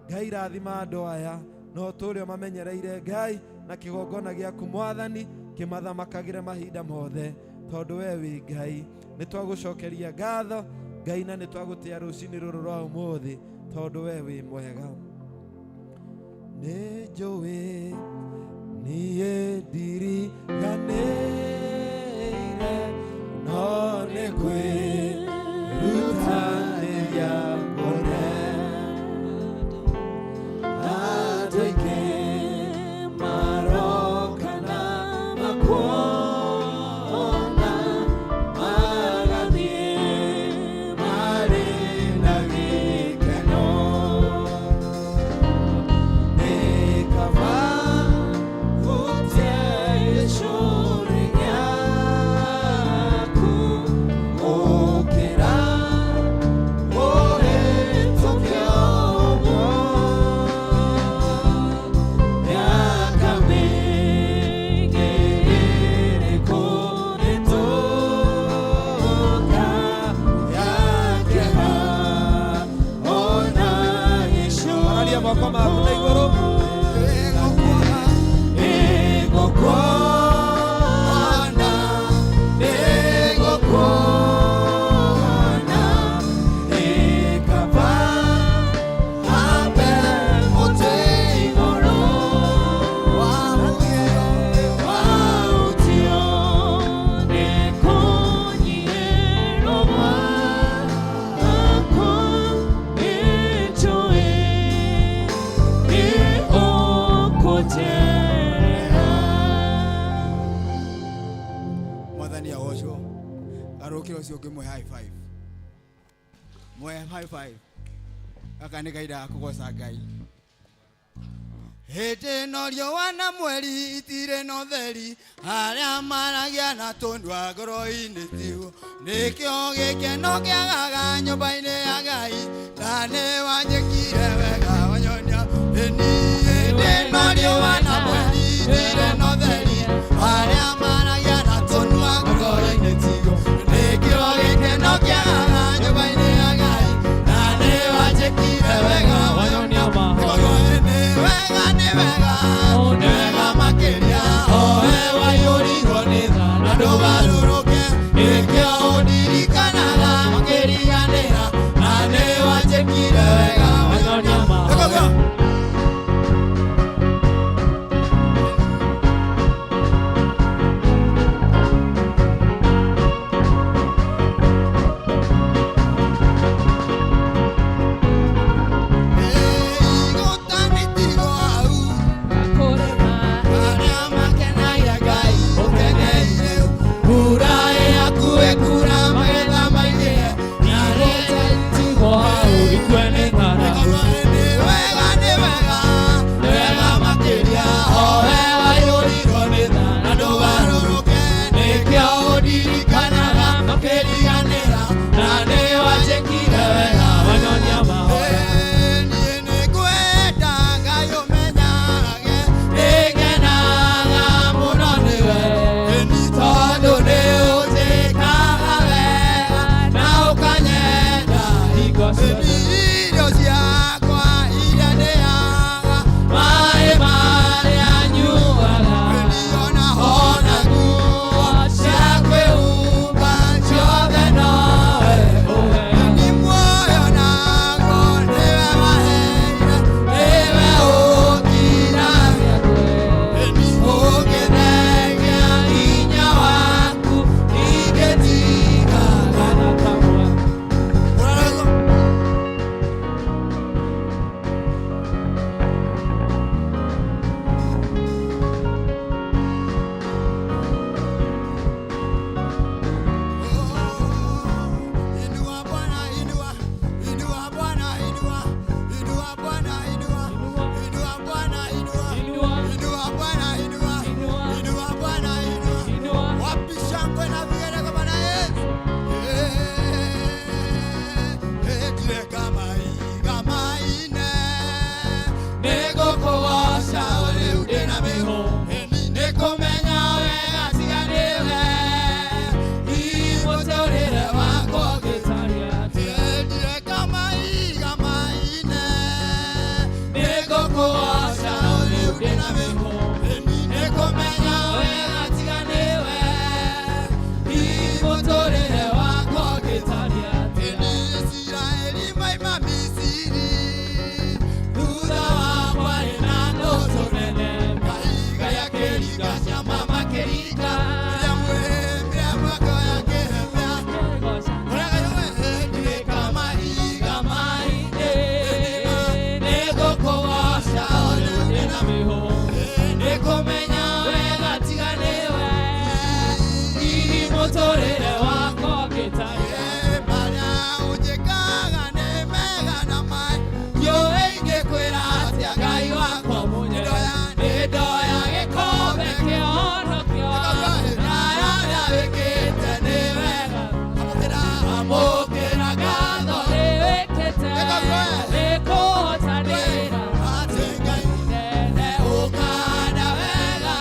Ngai rathima andũ aya no tũrĩ ũmamenyereire Ngai, na kĩgongona gĩaku Mwathani kĩmathamakagĩre mahinda mothe, tondũ we wĩ Ngai. Nĩ twagũcokeria ngatho Ngai na nĩ twagũtĩa rũcinĩ rũrũ rwa ũmũthĩ, tondũ we wĩ mwega. Nĩ njũĩ niĩ ndiriganĩire, no nĩ kwĩrutanĩria kũnene. Andũ aingĩ maroka na makuona, magathiĩ marĩ na gĩkeno. Nĩ kaba gũte gĩcũrĩ gĩaku gũkĩra kũhĩtũkio ũguo. Mĩaka mĩingĩ ĩrĩ kũhĩtũka ya kĩeha ona gĩcũrĩ. Araria moko maku na igũrũ. Nĩngũkuona, nĩngũkuona, nĩ kaba hambe mũtĩ igũrũ wahutio nĩ kũnyihĩrwo gwakwa. Nĩnjũĩ nĩ ũkũnjerera. Mwathani agocwo. Garũkĩra ũcio ũngĩ, mwe high five, mwe high five. Gaka nĩ kahinda ga kũgoca Ngai. Hĩndĩ ĩno riũa na mweri itirĩ na ũtheri, arĩa maragia na tũnua ngoro-inĩ tiguo. Nĩkĩo gĩkeno kĩagaga nyũmba-inĩ ya Ngai, na nĩ wanjĩkire wega wanyonia. Ĩni hĩndĩ ĩno riũa na mweri itirĩ na ũtheri, arĩa maragia na tũnua ngoro-inĩ tiguo. Nĩkĩo gĩkeno kĩagaga nyũmba-inĩ ya Ngai, na nĩ wanjĩkire wega wanyonia. Nĩ wega, nĩ wega, nĩ wega makĩria, owe waiyũrirwo nĩ tha na ndũgarũrũke. Nĩkĩo ũndirikanaga makĩriganĩra, na nĩ wanjĩkire wega wanyonia. Ĩkũgĩa. Na nĩ wanjĩkire wega wanyonia mahoya. Niĩ nĩngwenda Ngai ũmenyage nĩngenaga mũno nĩwe, ĩni tondũ nĩ ũnjĩkaga wega na ũkanyenda hingo ciothe. Irio ciakwa iria ndĩaga, maĩ marĩa nyuaga, ĩni ona hona nguo cia kwĩhumba ciothe nowe ũheaga. Ni muoyo naguo nĩwe waheire, nĩwe ũngiragia, ĩni ũngĩthengia hinya waku ingĩtigaga na kamwe. Inua Bwana, inua, inua Bwana, inua, inua Bwana, inua, inua Bwana, inua, inua Bwana, inua, inua Bwana, inua. Wapi shangwe na vigelegele kwa Bwana Yesu? Eh, eh, tule kama hii, kama ine. Nĩngũkũgoca rĩu ndĩna mĩhũ, nĩkũmenya wega tiga nĩwe. Mũtũrĩre wakwa ũngĩtariĩ atĩa? Ndire kama iga maine, nĩngũkũgoca rĩu ndĩna mĩhũ, nĩkũmenya wega tiga nĩwe. Mũtũrĩre wakwa ũngĩtariĩ atĩa? Isiraeli maima Misiri, thutha wakwa rĩ na ndũtũ nene. Kahiga ya kĩringa ciama makĩringa, nĩkũmenya wega tiga nĩwe, hihi mũtũrĩre wakwa ũngĩtariĩ. Marĩa ũnjĩkaga nĩ mega na maĩ ndiũĩ ingĩkwĩra atĩa Ngai wakwa nĩ ndoya gĩkombe kĩa ũhonokio, na arĩa wĩkĩte nĩ wega. Amũkĩra ngatho nĩ wĩkĩte, nĩ kũhotanĩra atĩ Ngai nene ũkahanda wega.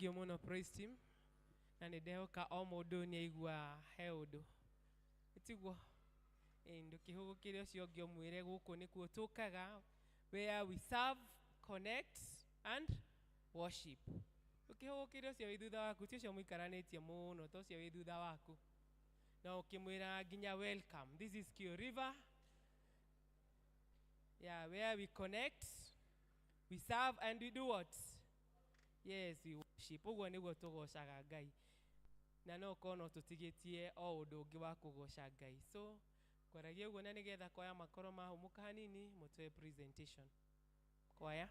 Thengiũ mũno praise team na nĩ ndehoka o mũndũ nĩ aigua he ũndũ tiguo. Ndũkĩhũgũkĩre ũcio ũngĩ ũmwĩre gũkũ nĩkuo tũkaga, where we serve, connect and worship. Ndũkĩhũgũkĩre ũcio wĩ thutha waku, ti ũcio mũikaranĩtie mũno, to ũcio wĩ thutha waku, na ũkĩmwĩra nginya welcome. This is Kio River, yeah, where we connect, we serve and we do what? Yes, we worship. Ũguo nĩguo tũgocaga Ngai, na no korwo no tũtigĩtie o ũndũ ũngĩ wa kũgoca Ngai. So kwaragia ũguo na nĩgetha kwaya makorwo mahũmũka hanini mũtwe presentation kwaya.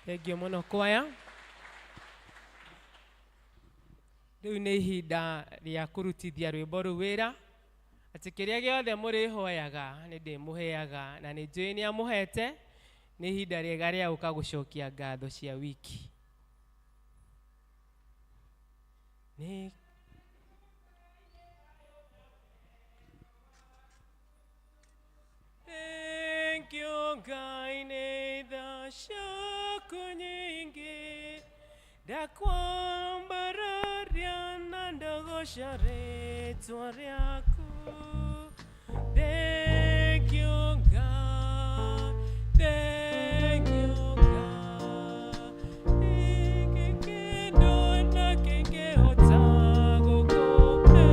Thengiũ mũno kwaya. Rĩu nĩ ihinda rĩa kũrutithia rwĩmbo rũu wĩra atĩ kĩrĩa gĩothe mũrĩhoyaga nĩ ndĩmũheaga na nĩ njũĩ nĩ amũhete. Nĩ ihinda rĩega rĩa gũka gũcokia ngatho cia wiki. Nĩ Thank you Ngai nĩ tha ciaku nyingĩ ndakwambararia na ndagoca rĩtwa rĩaku. Thank you God, thank you God. Gĩkĩ kĩndũ na kĩngĩhota gũkũhe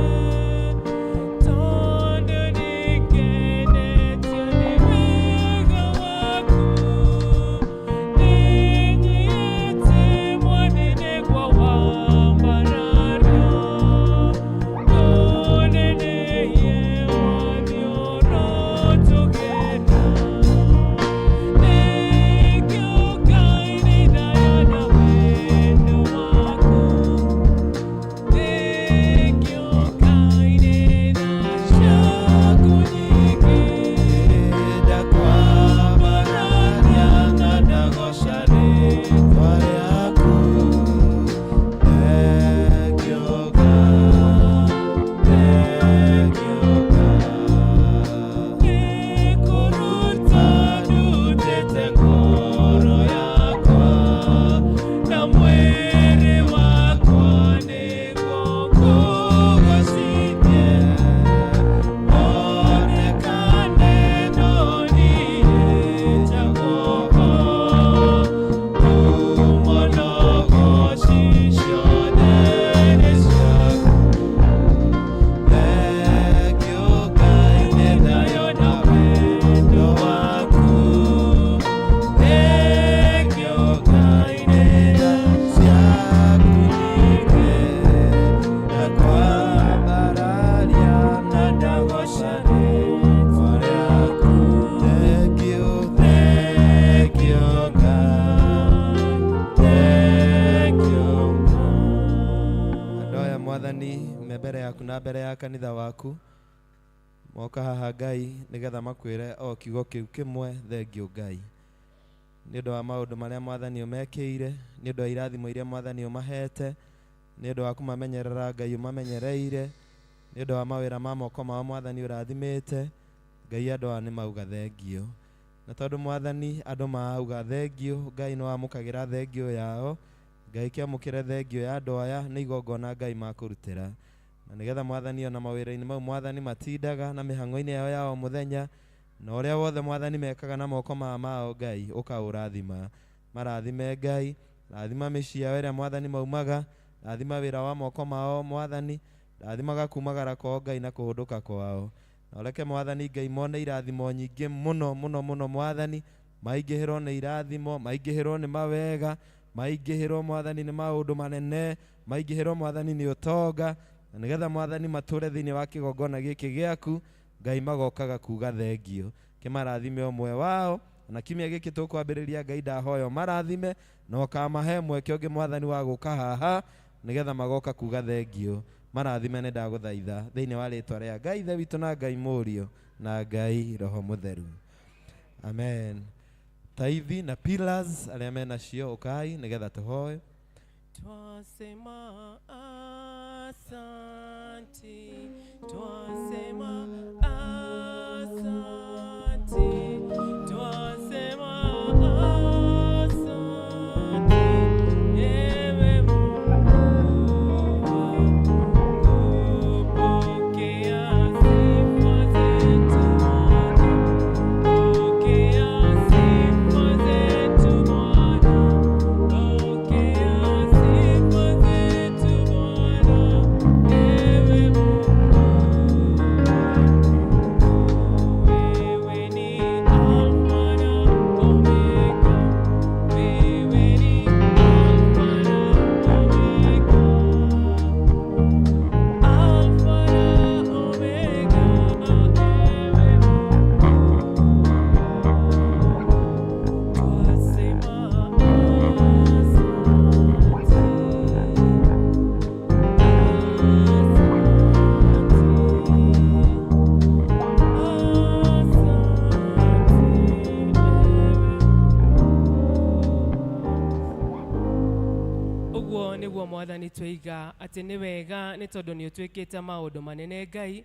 tondũ nĩngenetio nĩ wega waku. Nĩnyihĩtie mwathi nĩguo wambarario. Ũnenehie mwathi ũrotũgĩra. Thank you Ngai nĩ thayũ na wendo waku. Thank you Ngai nĩ tha ciaku nyingĩ ndakwambararia na ndagoca rĩtwa rĩaku. Thank you God, thank you God. Nĩkũruta ndutĩte ngoro yakwa na mwĩrĩ wakwa nĩguo ngũgocithie. Onekane no niĩ njagwo ngumo na ũgoci ciothe nĩ ciaku. Thank you Ngai nĩ Thayũ na wendo waku. Thank you Ngai nĩ tha ciaku nyingĩ ndakwambararia na ndagoca rĩtwa rĩaku. Thank you, thank you God, thank you God. Andũ aya mwathani me mbere yaku na mbere ya kanitha waku moka haha Ngai nĩgetha makwĩre o kiugo kĩu kĩmwe thengio Ngai nĩ ũndũ wa maũndũ marĩa mwathani ũmekĩire, nĩ ũndũ wa irathimo iria mwathani ũmahete, nĩ ũndũ wa kũmamenyerera Ngai ũmamenyereire, nĩ ũndũ wa mawĩra ma moko mao mwathani ũrathimĩte. Ngai andũ aya nĩ mauga thengio, na tondũ mwathani andũ mauga thengio Ngai nĩ wamũkagĩra thengio yao. Ngai kĩamũkĩre thengio ya andũ aya nĩ igongona Ngai makũrutĩra, na nĩgetha mwathani ona mawĩra-inĩ mau mwathani matindaga na mĩhang'o-inĩ yao ya o mũthenya na ũrĩa wothe mwathani mekaga na moko ma mao Ngai ũkaũrathima. Marathime Ngai, rathima mĩciĩ yao ĩrĩa mwathani maumaga, rathima wĩra wa moko mao mwathani, rathimaga kumagara kwao Ngai na kũhũndũka kwao, na ũreke mwathani Ngai mone irathimo nyingĩ mũno mũno mũno mwathani, maingĩhĩrwo nĩ irathimo, maingĩhĩrwo nĩ mawega, maingĩhĩrwo mwathani nĩ maũndũ manene, maingĩhĩrwo mwathani nĩ ũtonga, na nĩgetha mwathani matũre thĩinĩ wa kĩgongona gĩkĩ gĩaku Ngai magokaga kuga thengio. Kĩmarathime ũmwe wao na kiumia gĩkĩ tũkwambĩrĩria Ngai ndahoya marathime na ũkamahe mweke ũngĩ mwathani wa gũka haha nĩgetha magoka kuga thengio. Marathime nĩ ndagũthaitha thĩinĩ wa rĩtwa rĩa Ngai Ithe witũ na Ngai Mũriũ na Ngai Roho Mũtheru, amen. Taithi na pillars arĩa menacio ũkai nĩgetha tũhoe. Twasema asante, twasema asante, twasema asante, ewe Mungu wangu, pokea sifa zetu Bwana, pokea sifa zetu Bwana, pokea sifa zetu Bwana. Twaiga atĩ nĩ wega nĩ tondũ nĩ ũtwĩkĩte maũndũ manene Ngai,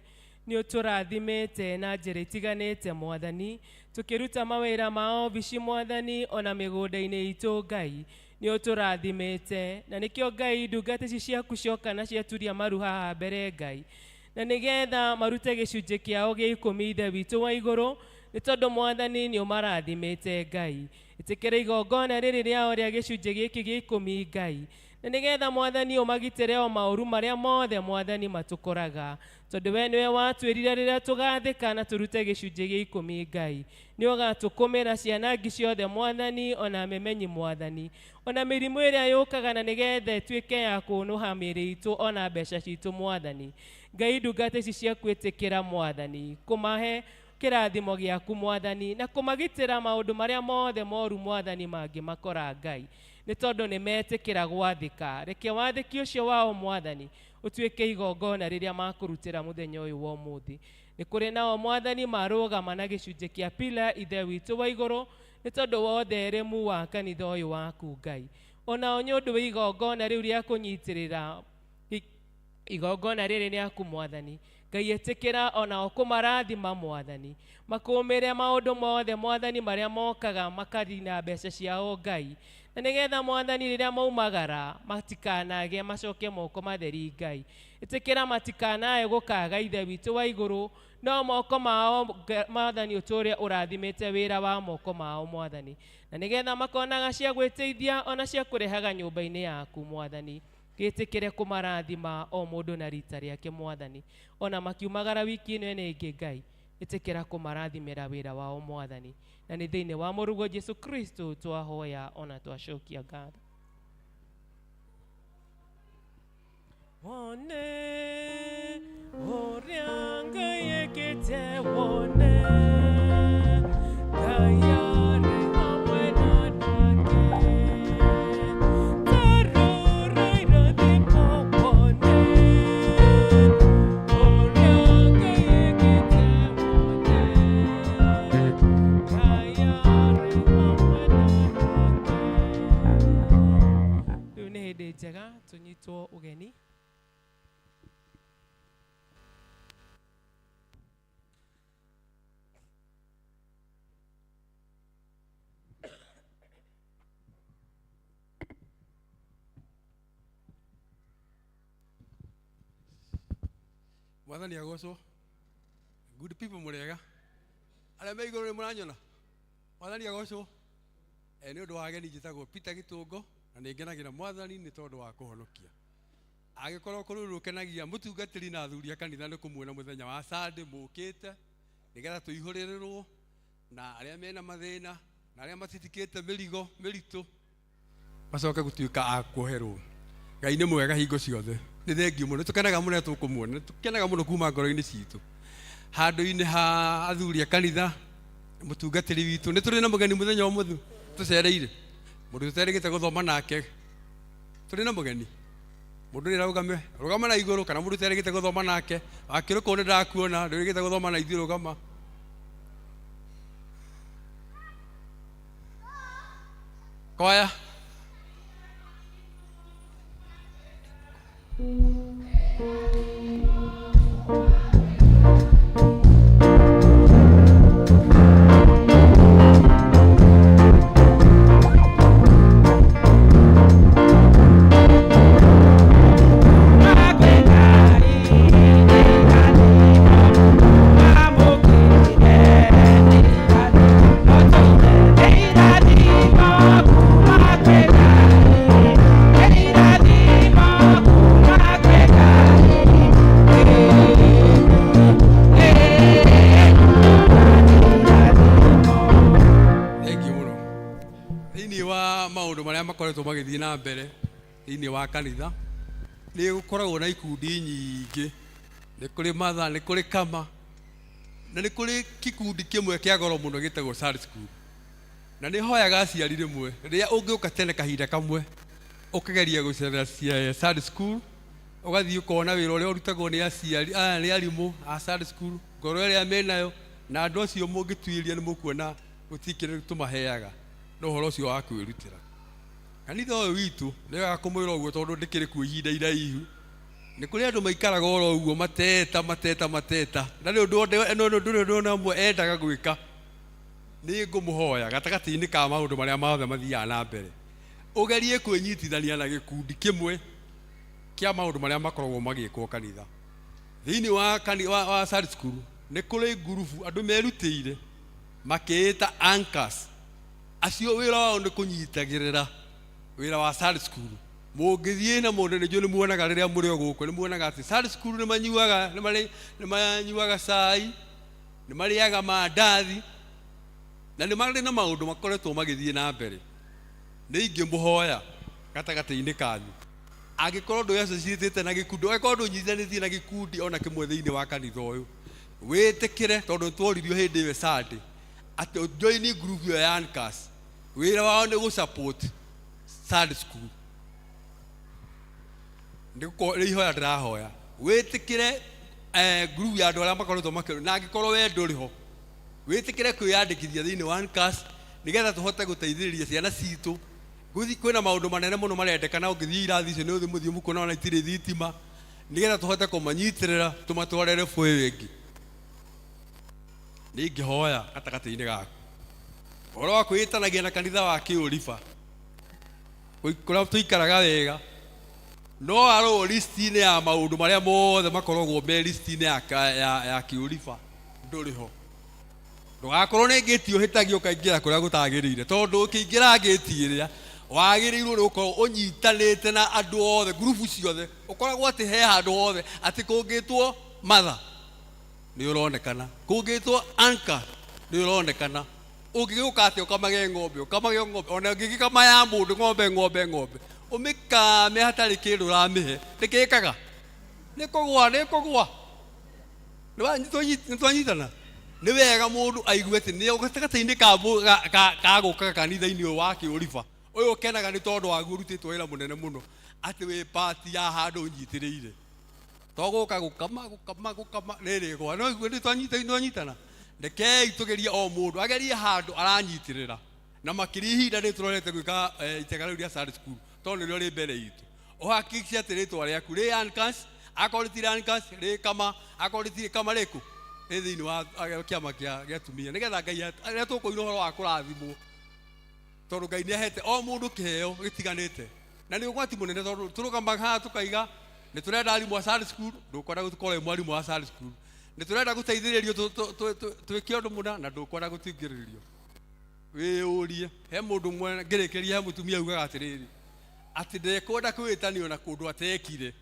nĩ ũtũrathimĩte na njĩra itiganĩte Mwathani, tũkĩruta mawĩra ma obici Mwathani, ona mĩgũnda-inĩ itũ Ngai, nĩ ũtũrathimĩte. Na nĩkĩo Ngai ndungata ici ciaku cioka na ciaturia maru haha mbere Ngai, na nĩgetha marute gĩcunjĩ kĩao gĩa ikũmi Ithe witũ wa igũrũ, nĩ tondũ Mwathani nĩ ũmarathimĩte Ngai. Ĩtĩkĩra igongona rĩrĩ rĩao rĩa gĩcunjĩ gĩkĩ gĩa ikũmi Ngai, na nĩgetha Mwathani ũmagitĩre o maũru marĩa mothe Mwathani matũkoraga, tondũ we nĩwe watwĩrire rĩrĩa tũgathĩka na tũrute gĩcunjĩ gĩa ikũmi Ngai, nĩ ũgatũkũmĩra cianangi ciothe Mwathani, ona memenyi Mwathani, ona mĩrimũ ĩrĩa yũkaga, na nĩgetha ĩtuĩke ya kũnũha mĩĩrĩ itũ ona mbeca citũ Mwathani. Ngai ndungata ici ciaku ĩtĩkĩra Mwathani kũmahe kĩrathimo gĩaku Mwathani, na kũmagitĩra maũndũ marĩa mothe moru Mwathani mangĩmakora Ngai, nĩ tondũ nĩ metĩkĩra gwathĩka. Reke wathĩki ũcio wao Mwathani ũtuĩke igongona rĩrĩa makũrutĩra mũthenya ũyũ wa ũmũthĩ. Nĩ kũrĩ nao Mwathani marũgama na gĩcunjĩ kĩa pila Ithe witũ wa igũrũ, nĩ tondũ wa ũtheremu wa kanitha ũyũ waku Ngai, onao nĩ ũndũ wa igongona rĩu rĩa kũnyitĩrĩra igongona rĩrĩ rĩaku Mwathani. Ngai ĩtĩkĩra onao kũmarathima Mwathani, makũmĩre maũndũ mothe Mwathani marĩa mokaga makarina mbeca ciao Ngai, na nĩgetha Mwathani rĩrĩa maumagara matikanage macoke moko matheri Ngai. Ĩtĩkĩra matikanae gũkaga Ithe witũ wa igũrũ, no moko mao Mwathani ũtũre ũrathimĩte wĩra wa moko mao Mwathani, na nĩgetha makonaga cia gwĩteithia ona cia kũrehaga nyũmba-inĩ yaku Mwathani. Gĩtĩkĩre kũmarathima o mũndũ na rita rĩake Mwathani, ona makiumagara wiki ĩno ĩno ĩngĩ Ngai, ĩtĩkĩra kũmarathimĩra wĩra wao Mwathani, na nĩ thĩinĩ wa mũrũguo Jesu Kristo twahoya ona twacokia ngatho. Wone ũrĩa Ngai ekĩte, wone Ngai arĩ hamwe na nake. Ta rora irathimo, wone ũrĩa Ngai ekĩte, wone Ngai arĩ hamwe na nake. Rĩu nĩ hĩndĩ njega tũnyitwo ũgeni. Mwathani agocwo. Good people, mũrĩega arĩa me igũrũ nĩ mũranyona. Mwathani agocwo. Nĩ ũndũ wa ageni, njĩtagwo Peter Gĩtũngo na nĩ ngenagĩra Mwathani nĩ tondũ wa kũhonokia. Angĩkorwo kũrĩ rũkenagia mũtungatĩri na athuri a kanitha nĩ kũmuona mũthenya wa Sunday mũkĩte nĩgetha tũihũrĩrĩrwo na arĩa mena mathĩna na arĩa matitikĩte mĩrigo mĩritũ macoke gũtuĩka a kuoherwo. Ngai nĩ mwega hingo ciothe. Nĩ thengiũ mũno, tũkenaga mũno rĩrĩa tũkũmuona, tũkenaga mũno kuma ngoro-inĩ citũ. Handũ-inĩ ha athuri a kanitha, mũtungatĩri witũ, nĩ tũrĩ na mũgeni mũthenya ũmũthĩ tũcereire, mũndũ tũterĩgĩte gũthoma nake. Tũrĩ na mũgeni, mũndũ ũrĩa rũgame rũgama na igũrũ, kana mũndũ ũterĩgĩte gũthoma nake wakĩrũkwo nĩ ndakuona ndũrĩgĩte gũthoma na ithuĩ, rũgama. Kwaya. Thengiũ mũno. Thĩinĩ wa maũndũ marĩa makoretwo magĩthiĩ na mbere thĩinĩ wa kanitha, nĩ gũkoragwo na ikundi nyingĩ. Nĩ kũrĩ matha, nĩ kũrĩ kama, na nĩ kũrĩ kĩkundi kĩmwe kĩa goro mũno gĩtagwo Sunday school. Na nĩ hoyaga aciari rĩmwe rĩrĩa ũngĩũka tene kahinda kamwe ũkageria gũcerera Sunday school, ũgathiĩ ũkona wĩra ũrĩa ũrutagwo nĩ aciari aya, nĩ arimũ a Sunday school, ngoro ĩrĩa menayo, na andũ acio mũngĩtuĩria nĩ mũkuona gũtirĩ kĩndũ tũmaheaga no ũhoro ũcio wa kwĩrutĩra. Kanitha ũyũ witũ nĩ wega kũmwĩra ũguo tondũ ndĩkĩrĩ kuo ihinda iraihu. Nĩ kũrĩ andũ maikaraga oro ũguo mateta mateta mateta na nĩ ũndũ ndũrĩ ũndũ ona ũmwe endaga gwĩka. Nĩ ngũmũhoya gatagatĩ-inĩ ka maũndũ marĩa mothe mathiaga na mbere ũgerie kwĩnyitithania na gĩkundi kĩmwe kĩa maũndũ marĩa makoragwo magĩkwo kanitha. Thĩinĩ wa, wa Sunday school nĩ kũrĩ ngurubu andũ merutĩire makĩĩta anchors. Acio wĩra wao nĩ kũnyitagĩrĩra wĩra wa Sunday school. Mũngĩthiĩ na mũndũ nĩ nĩ muonaga rĩrĩa mũrĩ o gũkũ nĩ muonaga atĩ Sunday school nĩ manyuaga nĩ manyuaga cai, nĩ marĩaga mandathi na nĩ marĩ na maũndũ makoretwo magĩthiĩ na mbere. Nĩ ingĩmũhoya gatagatĩ-inĩ kanyu angĩkorwo ndũ associatĩte na gĩkundi, angĩkorwo ndũnyitithanĩtie na gĩkundi ona kĩmwe thĩinĩ wa kanitha ũyũ, wĩtĩkĩre tondũ nĩtworirio hĩndĩ ĩyo Sunday atĩ join group ĩyo ya Anchors. Wĩra wao nĩ gũ support Sunday school. Nĩ ihoya ndĩrahoya wĩtĩkĩre group ya andũ arĩa makoretwo makĩ na angĩkorwo we ndũrĩ ho wĩtĩkĩre kwĩyandĩkithia thĩinĩ wa Anchors nĩgetha tũhote gũteithĩrĩria ciana citũ. Kwĩna maũndũ manene mũno marendekana ũngĩthiĩ irathi icio nĩ ũthiĩ mũthiĩ mũkuona ona itirĩ thitima nĩgetha tũhote kũmanyitĩrĩra tũmatwarĩre bũĩ ĩngĩ. Nĩ ingĩhoya gatagatĩ-inĩ gaku ũhoro wa kwĩĩtanagia na kanitha wa kĩũriba kũrĩa tũikaraga wega no arwo list-inĩ ya maũndũ marĩa mothe makoragwo me list-inĩ ya kĩũriba ndũrĩ ho. Ndũgakorwo nĩ ngĩti ũhĩtagio ũkaingĩra kũrĩa gũtagĩrĩire tondũ ũkĩingĩra ngĩti ĩrĩa wagĩrĩirwo nĩ gũkorwo ũnyitanĩte na andũ othe ngurubu ciothe ũkoragwo atĩ he handũ hothe atĩ kũngĩtwo matha nĩ ũronekana, kũngĩtwo anka nĩ ũronekana, ũngĩgĩũka atĩ ũkamage ng'ombe ũkamage ng'ombe ona ũngĩgĩkama ya mũndũ ng'ombe ng'ombe ng'ombe ũmĩkame hatarĩ kĩndũ ũramĩhe nĩkĩkaga nĩ kũgũa nĩ kũgũa. Nĩ twanyitana nĩ wega mũndũ aigue atĩ nĩ gatagatĩ-inĩ ka gũkaga kanitha-inĩ ũyũ wa kĩũriba ũyũ ũkenaga nĩ tondũ waguo ũrutĩtwo wĩra mũnene mũno atĩ wĩ pati ya handũ ũnyitĩrĩire to gũka gũkama gũkama gũkama rĩrĩ gwa no igue nĩ twanyitana. Rekei tũgerie o mũndũ agerie handũ aranyitĩrĩra na makĩria ihinda rĩrĩ tũrorete gwĩka itega rĩu rĩa Sunday school tondũ nĩrĩo rĩ mbere itũ. Ũhakikice atĩ rĩtwa rĩaku rĩ Anchors, akorwo rĩtirĩ Anchors rĩ kama, akorwo rĩtirĩ kama rĩkũ rĩ thĩinĩ wa kĩama kĩa atumia nĩgetha Ngai rĩrĩa tũkũina ũhoro wa kũrathimwo tondũ Ngai nĩ ahete o mũndũ kĩheo gĩtiganĩte na nĩ ũgwati mũnene tondũ tũrũgamaga haha tũkaiga nĩ tũrenda arimũ a Sunday school ndũkwenda gũkorwo wĩ mwarimũ wa Sunday school, nĩ tũrenda gũteithĩrĩrio twĩke ũndũ mũna na ndũkwenda gũteithĩrĩrio. Wĩyũrie he mũndũ ũmwe ngĩrĩkĩria he mũtumia ugaga atĩrĩrĩ atĩ ndekwenda kwĩĩtanio na kũndũ atekire.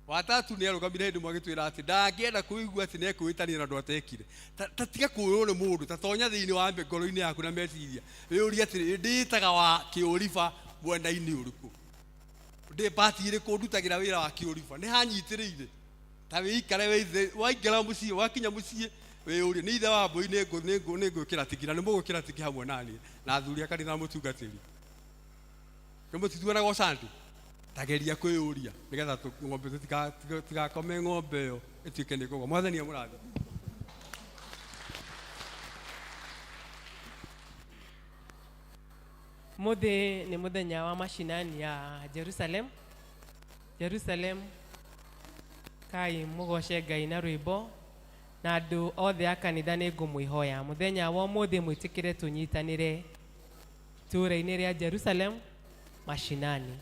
Watatu nĩ arũgamire hĩndĩ ĩmwe agĩtwĩra atĩ ndangĩenda kũigua atĩ nĩ ekwĩĩtania na ũndũ atekire. Ta tiga kũũrwo nĩ mũndũ, ta tonya thĩinĩ wa ngoro-inĩ yaku na meciria wĩyũrie atĩrĩ ndĩĩtaga wa kĩũriba mwena-inĩ ũrĩkũ, ndĩ pati ĩrĩkũ ndutagĩra wĩra wa kĩũriba, nĩ hanyitĩrĩire. Ta wĩikare wĩithe waingĩra mũciĩ wakinya mũciĩ wĩyũrie nĩ ithe wa mbũi nĩ ngwĩkĩra tiki na nĩ mũgwĩkĩra tiki hamwe naniĩ na athuri a kanitha na mũtungatĩri. Nĩ mũtituanaga Sunday tageria kwĩyũria nĩgetha ng'ombe tũtigakome ng'ombe ĩyo ĩtuĩke nĩ kũgwa. Mwathani amũrathime. Mũthĩ nĩ mũthenya wa mashinani ya Jerusalem. Jerusalem kai mũgoce Ngai na rwĩmbo na andũ othe a kanitha nĩ ngũmwĩhoya mũthenya wa ũmũthĩ mwĩtĩkĩre tũnyitanĩre itũũra-inĩ rĩa Jerusalem mashinani.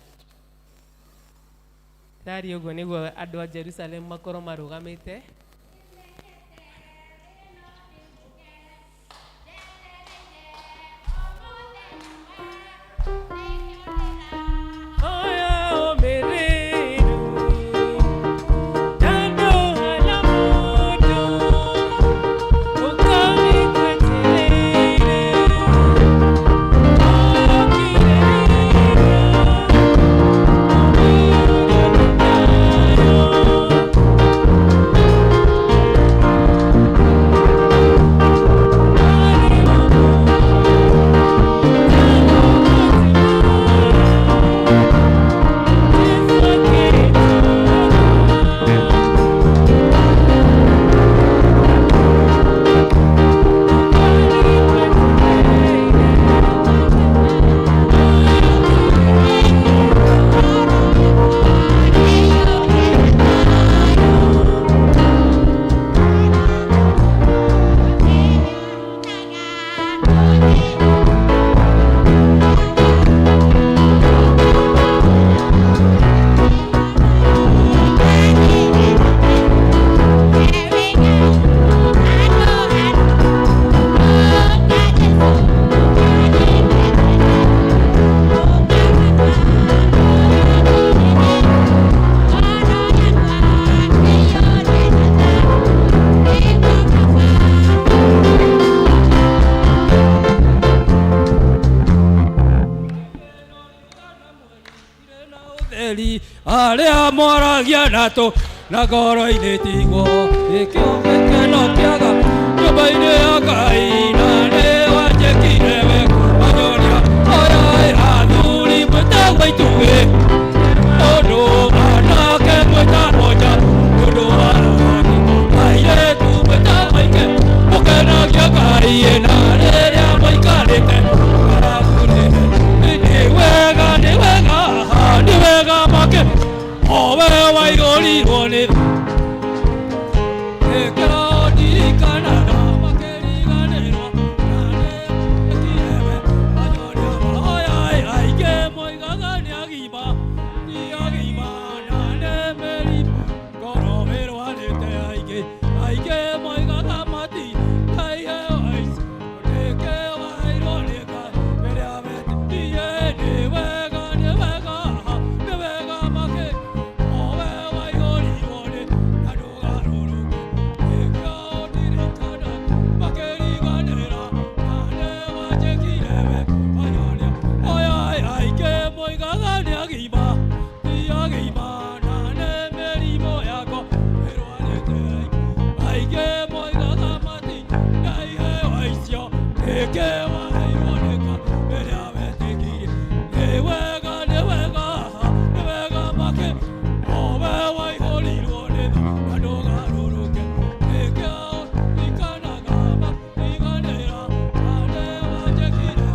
Tari ũguo nĩguo andũ a Jerusalem makorwo marũgamĩte. Arĩa moragia na tũ na ngoro-inĩ tiguo nĩkĩo gĩkeno kĩaga nyũmba-inĩ ya Ngai na nĩ wanjĩkire wega wanyonia oya athuri mwĩtagwo itugĩ ũndũ anake mwĩtagwo nja ũndũ wa ũhoti airĩtu mwĩtagwo ike mũkenagia Ngai na rĩrĩa mũikarĩte ngaragu-inĩ nĩ wega nĩ wega nĩ wega make owe waihũrirwo nĩ nĩkĩo ndirikanaga makĩriganĩrwo na nĩkĩrewe anyonia mahoya aingĩ moigaga nĩ agima ti agima na nĩ mĩrimũ ngoro ĩrwarĩte aingĩ aingĩ moigaga mati kaiheo aici nĩkĩ wairwo nĩ Ngai rĩrĩa wetirie nĩ wega nĩ wega nĩ wega makĩ owe waihũrirwo nĩ na ndũgarũrũke nĩkĩo ndirikanaga makĩriganĩra na nĩ wanjĩkire we wanyonia oya aingĩ moigaga nĩ agima ti agima na nĩ mĩrimũ yakwa ĩrwarĩte aingĩ moigaga mati na iheo icio nĩkĩ waheirwo nĩ Ngai rĩrĩa wetĩkirie nĩ wega nĩ wega nĩ wega makĩ owe waihũrirwo nĩ tha na ndũgarũrũke nĩkĩo ndirikanaga makĩriganĩra na nĩ wanjĩkire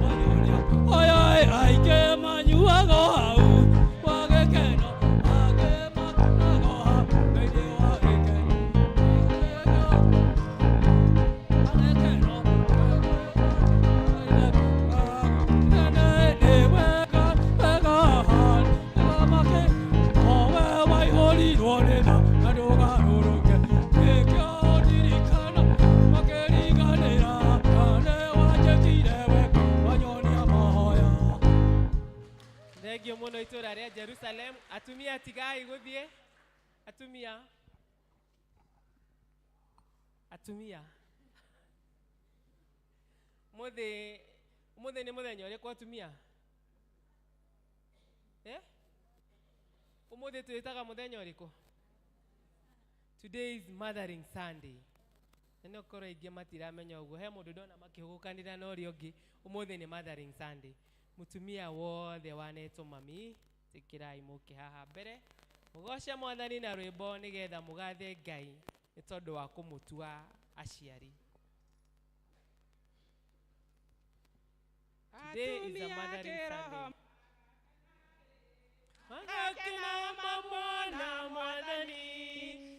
wanyonia oya aingĩ manyuaga hau wa gĩkeno angĩ makenaga hau thĩinĩ wa gĩkeno Thengio mũno itũra rĩa Jerusalem. Atumia tigai gũthiĩ. Atumia. Atumia. Mũthĩ ũmũthĩ nĩ mũthenya ũrĩkũ atumia? Eh? Ũmũthĩ twĩtaga mũthenya ũrĩkũ? Today is Mothering Sunday. Na nĩ ũkorwo aingĩ matiramenya ũguo. He mũndũ ndona makĩhũgũkanĩra na ũrĩa ũngĩ. Ũmũthĩ nĩ Mothering Sunday. Mũtumia wothe wanetwo mami, tĩkĩrai mũke haha mbere. Mũgoce mwathani na rwĩmbo nĩgetha mũgathe Ngai nĩ tondũ wa kũmũtua aciari. Today is a Mothering Sunday. Magakena mamona mwathani,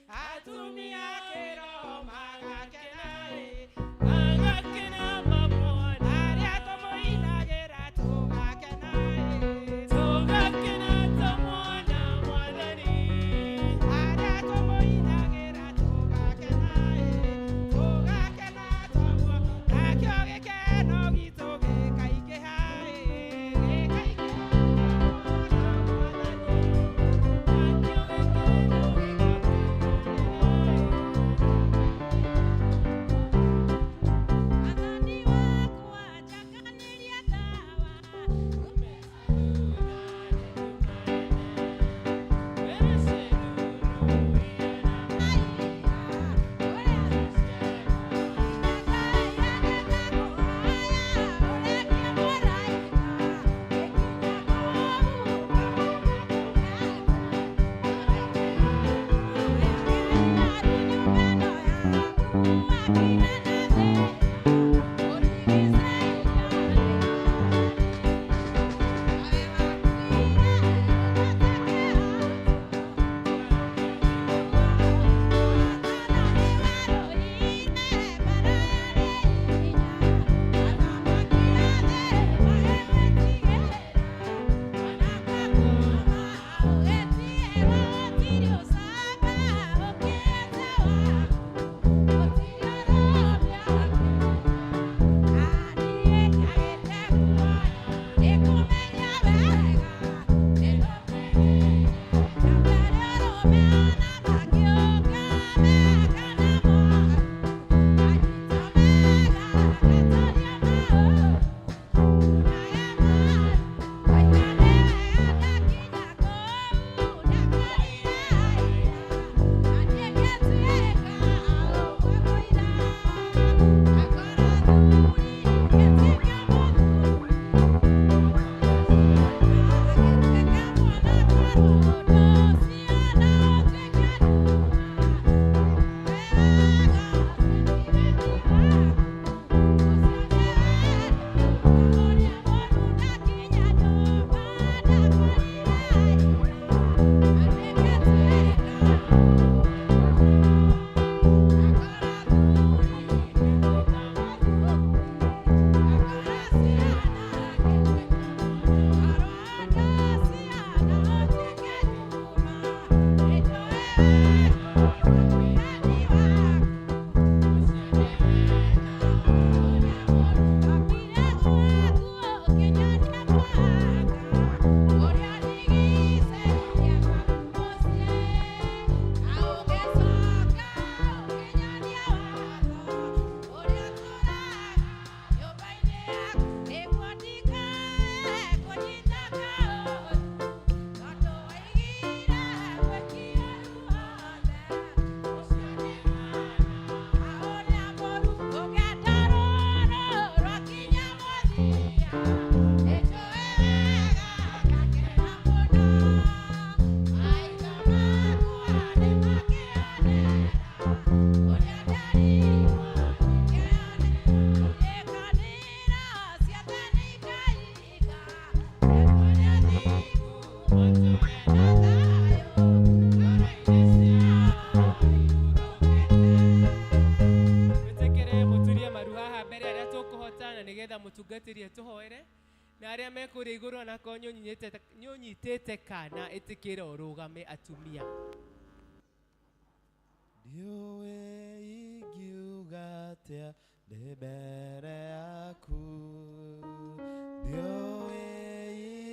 atumia kĩroho magakena ĩ, magakena mamona Arĩa tũmũinagĩra tũgakena ĩ, tũgakena tũmona mwathani. Arĩa tũmũinagĩra tũgakena ĩ, tũgakena twamuona, nakĩo gĩkeno gitũ gĩkaingĩha ĩ, gĩkaingĩha twamuona mwathani. Nakĩo gĩkeno gĩkaingĩha. Mwĩtĩkĩre mũturie maru haha mbere arĩa tũkũhota na nĩgetha mũtungatĩri atũhoere na arĩa me kũrĩa igũrũ onakorwo nĩũnyitĩte kana ĩtĩkĩra ũrũgame atumia. Ndiũĩ ingiuga atĩa ndĩ mbere yaku, ndiũĩ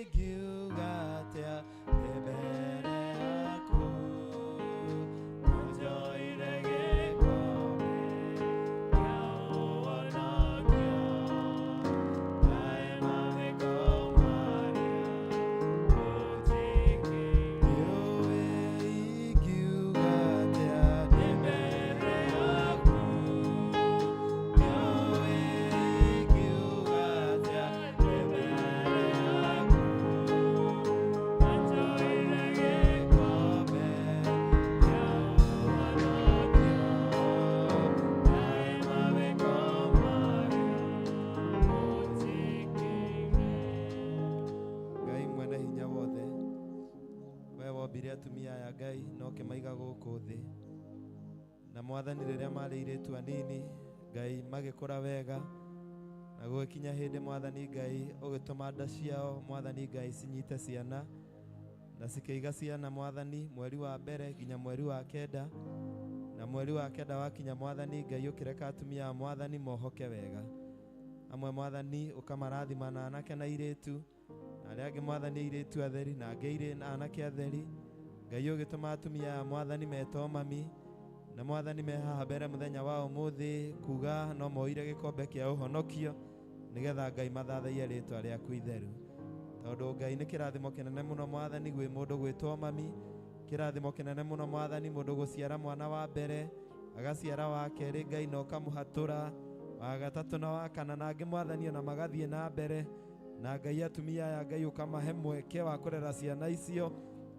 ingiuga atĩa ndĩ mbere yaku, no njoire gĩkombe kĩa ũhonokio, ndae mawĩko marĩa ũnjĩkĩire. Ndiũĩ ingiuga atĩa ndĩ mbere yaku, ndiũĩ ingiuga atĩa ndĩ mbere yaku, na njoire gĩkombe kĩa ũhonokio, ndae mawĩko marĩa ũnjĩkĩire. Ngai mwene hinya wothe, we wombire atumia aya Ngai na ũkĩmaiga gũkũ thĩ, na mwathani rĩrĩa marĩ airĩtu anini Ngai magĩkũra wega, na gũgĩkinya hĩndĩ mwathani Ngai ũgĩtũma nda ciao mwathani Ngai cinyite ciana na cikĩiga ciana mwathani mweri wa mbere nginya mweri wa kenda, na mweri wa kenda wakinya mwathani Ngai ũkĩreka atumia a mwathani mohoke wega, amwe mwathani ũkamarathima na anake na airĩtu, na arĩa angĩ mwathani airĩtu atheri na angĩ anake atheri. Ngai ũgĩtũma atumia aya mwathani metwo mami, na mwathani me haha mbere mũthenya wa ũmũthĩ kuga no moire gĩkombe kĩa ũhonokio nĩgetha Ngai mathathaiye rĩtwa rĩaku itheru, tondũ Ngai nĩ kĩrathimo kĩnene mũno mwathani gwĩ mũndũ gwĩtwo mami, kĩrathimo kĩnene mũno mwathani mũndũ gũciara mwana wa mbere agaciara wa kerĩ Ngai na ũkamũhatũra wa gatatũ na wa kana, na angĩ mwathani ona magathiĩ na mbere, na Ngai atumia aya Ngai ũkamahe mweke wa kũrera ciana icio,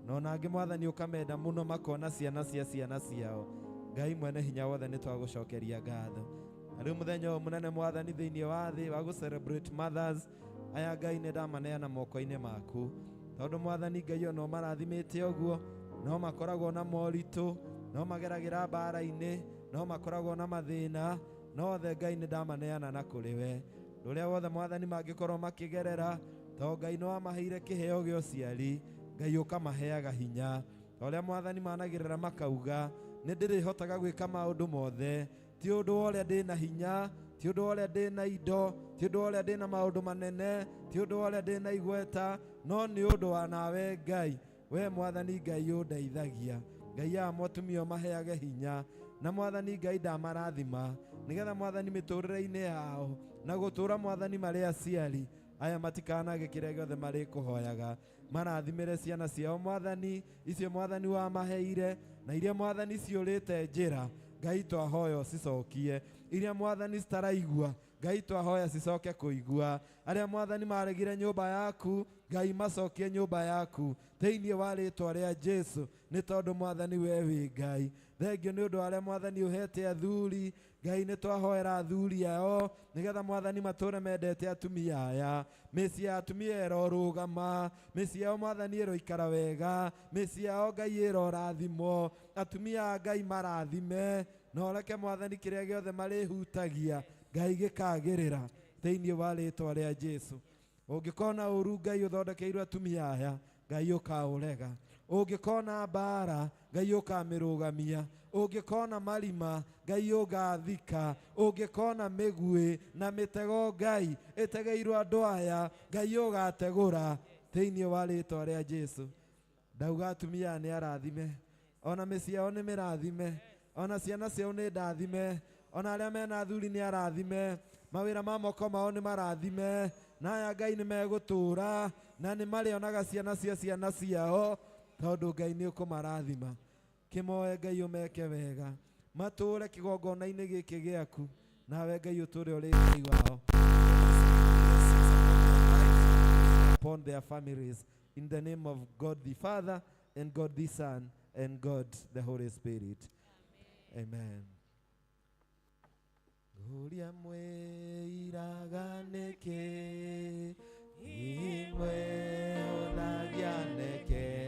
na ona angĩ mwathani ũkamenda mũno makona ciana cia ciana ciao. Ngai mwene hinya wothe nĩ twagũcokeria ngatho. Na rĩu mũthenya ũyũ mũnene mwathani thĩinĩ wa thĩ wa gũ celebrate mothers aya Ngai nĩ ndamaneana moko-inĩ maku, tondũ mwathani Ngai ona ũmarathimĩte ũguo no makoragwo na moritũ, no mageragĩra mbara-inĩ, no makoragwo na mathĩna, no othe Ngai nĩ ndamaneana na kũrĩ we. Rũrĩa wothe mwathani mangĩkorwo makĩgerera, to Ngai nĩ wamaheire kĩheo gĩa ũciari, Ngai ũkamaheaga hinya. Ta ũrĩa mwathani managĩrĩra makauga nĩ ndĩrĩhotaga gwĩka maũndũ mothe, ti ũndũ wa ũrĩa ndĩna hinya, ti ũndũ wa ũrĩa ndĩna indo, ti ũndũ wa ũrĩa ndĩna maũndũ manene, ti ũndũ wa ũrĩa ndĩna igweta, no nĩ ũndũ wa nawe Ngai, we mwathani Ngai ũndeithagia. Ngai aya motumia ũmaheage hinya, na mwathani Ngai ndamarathima nĩgetha mwathani mĩtũrĩre-inĩ yao na gũtũra mwathani marĩ aciari aya matikanage kĩrĩa gĩothe marĩkũhoyaga, marathimĩre ciana ciao mwathani icio mwathani wamaheire, na iria mwathani ciũrĩte njĩra Ngai twahoya ũcicokie, iria mwathani citaraigua Ngai twahoya cicoke kũigua, arĩa mwathani maregire nyũmba yaku Ngai macokie nyũmba yaku thĩinĩ wa rĩtwa rĩa Jesu, nĩ tondũ mwathani we wĩ Ngai. Thengio nĩ ũndũ wa arĩa mwathani ũhete athuri Ngai nĩ twahoera athuri ao nĩgetha mwathani matũre mendete atumia aya, mĩciĩ ya atumia ĩrorũgama, mĩciĩ yao mwathani ĩroikara wega, mĩciĩ yao Ngai ĩrorathimwo, atumia a Ngai marathime, na ũreke mwathani kĩrĩa gĩothe marĩhutagia Ngai gĩkagĩrĩra thĩinĩ wa rĩtwa rĩa Jesu. Ũngĩkona ũru Ngai ũthondekeirwo atumia aya, Ngai ũkaũrega. Ũngĩkona mbara, Ngai ũkamĩrũgamia. Ũngĩkona marima, Ngai ũgathika. Ũngĩkona mĩguĩ na mĩtego, Ngai ĩtegeirwo andũ aya, Ngai ũgategũra thĩinĩ wa rĩtwa rĩa Jesu. Ndauga atumia nĩ arathime, ona mĩciĩ yao nĩ mĩrathime, ona ciana ciao nĩ ndathime, ona arĩa mena athuri nĩ arathime, mawĩra ma moko mao nĩ marathime, na aya Ngai nĩ megũtũũra na nĩ marĩonaga ciana cia ciana ciao, tondũ Ngai nĩ ũkũmarathima. Kĩmoe Ngai ũmeke wega, matũũre kĩgongona-inĩ gĩkĩ gĩaku, nawe Ngai ũtũũre ũrĩ Ngai wao upon their families, in the name of God the Father and God the Son and God the Holy Spirit. Amen. Ngũria mwĩiraga nĩkĩ, imwĩhũthagia nĩkĩ,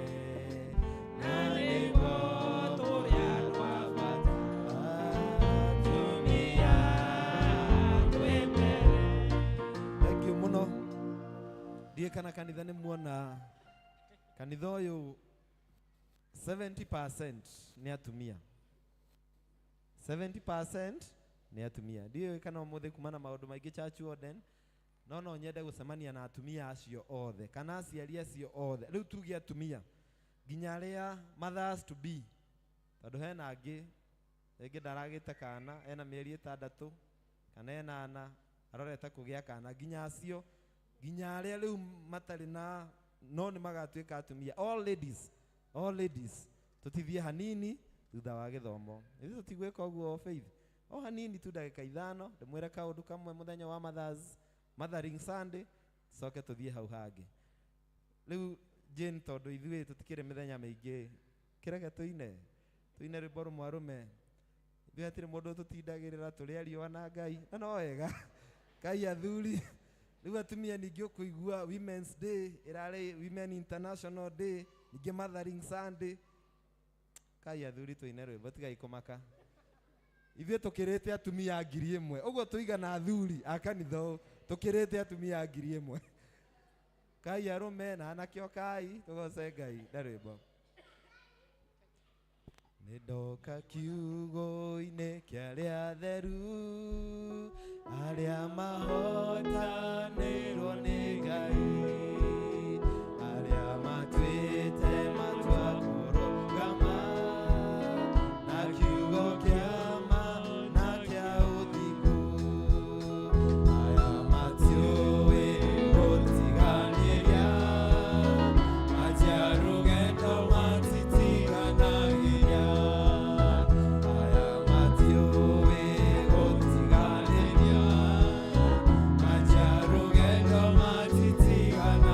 na nĩguo tũrĩ andũ a bata, atumia twĩ mbere. Thank you mũno. Ndiĩ kana kanitha nĩ muona kanitha ũyũ 70% nĩ atumia, 70% nĩ atumia. Ndiũĩ kana ũmũthĩ kuma na maũndũ maingĩ church warden, no no nyende gũcemania na atumia acio othe kana aciari acio othe. Rĩu tuge atumia nginya arĩa mothers to be, tondũ hena angĩ rĩngĩ ndaragĩte kana ena mĩeri 6 kana 8 arorete kũgĩa kana, nginya acio, nginya arĩa rĩu matarĩ na no nĩ magatuĩka atumia. All ladies, all ladies, tũtithie hanini thutha wa gĩthomo. Ithuĩ tũtigwĩka ũguo Faith, o hanini tu ndagĩka 5 ndĩmwĩre kaũndũ kamwe mũthenya wa Mothers, Mothering Sunday, tucoke tũthiĩ hau hangĩ. Rĩu Jane, tondũ ithuĩ tũtikĩrĩ mĩthenya mĩingĩ, kĩreke tũine tũine rwĩmbo rũmwe arũme. Ithuĩ hatirĩ mũndũ tũtindagĩrĩra, tũrĩ a riũa na Ngai, na no wega Ngai athuri. Rĩu atumia ningĩ ũkũigua Women's Day ĩrarĩ Women International Day, ningĩ Mothering Sunday. Kai athuri tũine rwĩmbo, tigai kũmaka. Ithuĩ tũkĩrĩte atumia 1000, ũguo tũigana athuri a kanitha ũyũ, tũkĩrĩte atumia 1000. Kai arũme na anake okai tũgoce Ngai na rwĩmbo. Nĩ ndoka kiugo-inĩ kĩa arĩa atheru, arĩa mahotanĩirwo nĩ Ngai, arĩa matuĩte matua kũrũgama na kiugo kĩa ma na kĩa ũthingu, aya matiũĩ gũtiganĩria, manjia rũgendo matitiganagĩria, aya matiũĩ gũtiganĩria, manjia rũgendo matitiganagĩria.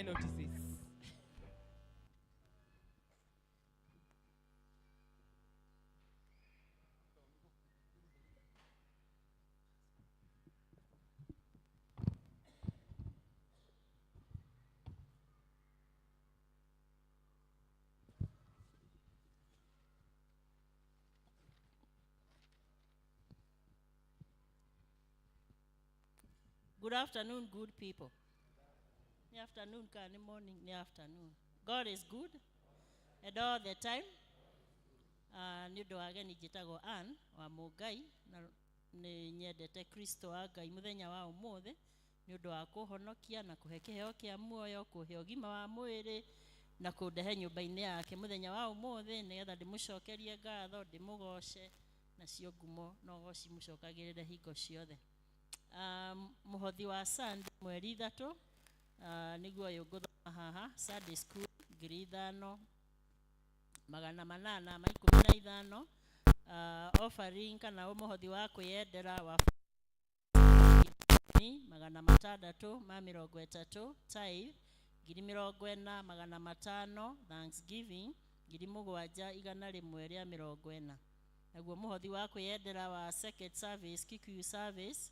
Tũhe notices. Good afternoon, good people. Ni afternoon, ka ni morning, ni afternoon. God is good and all the time. Nĩ ũndũ wa ageni njĩtagwo Ann wa Mũngai na nĩ nyendete Kristo wa Ngai mũthenya wa ũmũthĩ nĩ ũndũ wa kũhonokia na kũhe kĩheo kĩa muoyo, kũhe ũgima wa mwĩrĩ na kũndehe nyũmba-inĩ yake mũthenya wa ũmũthĩ nĩgetha ndĩmũcokerie ngatho, ndĩmũgoce nacio ngumo na ũgoci mũcokagĩrĩre hingo ciothe. Mũhothi wa Sunday mweri 3 nĩguo ũyũ ngũthoma haha. Sunday school 5815, offering kana mũhothi wa kwĩyendera wa 630, tithe 40500, thanksgiving 7140. Naguo mũhothi wa kwĩyendera wa second service Kikuyu service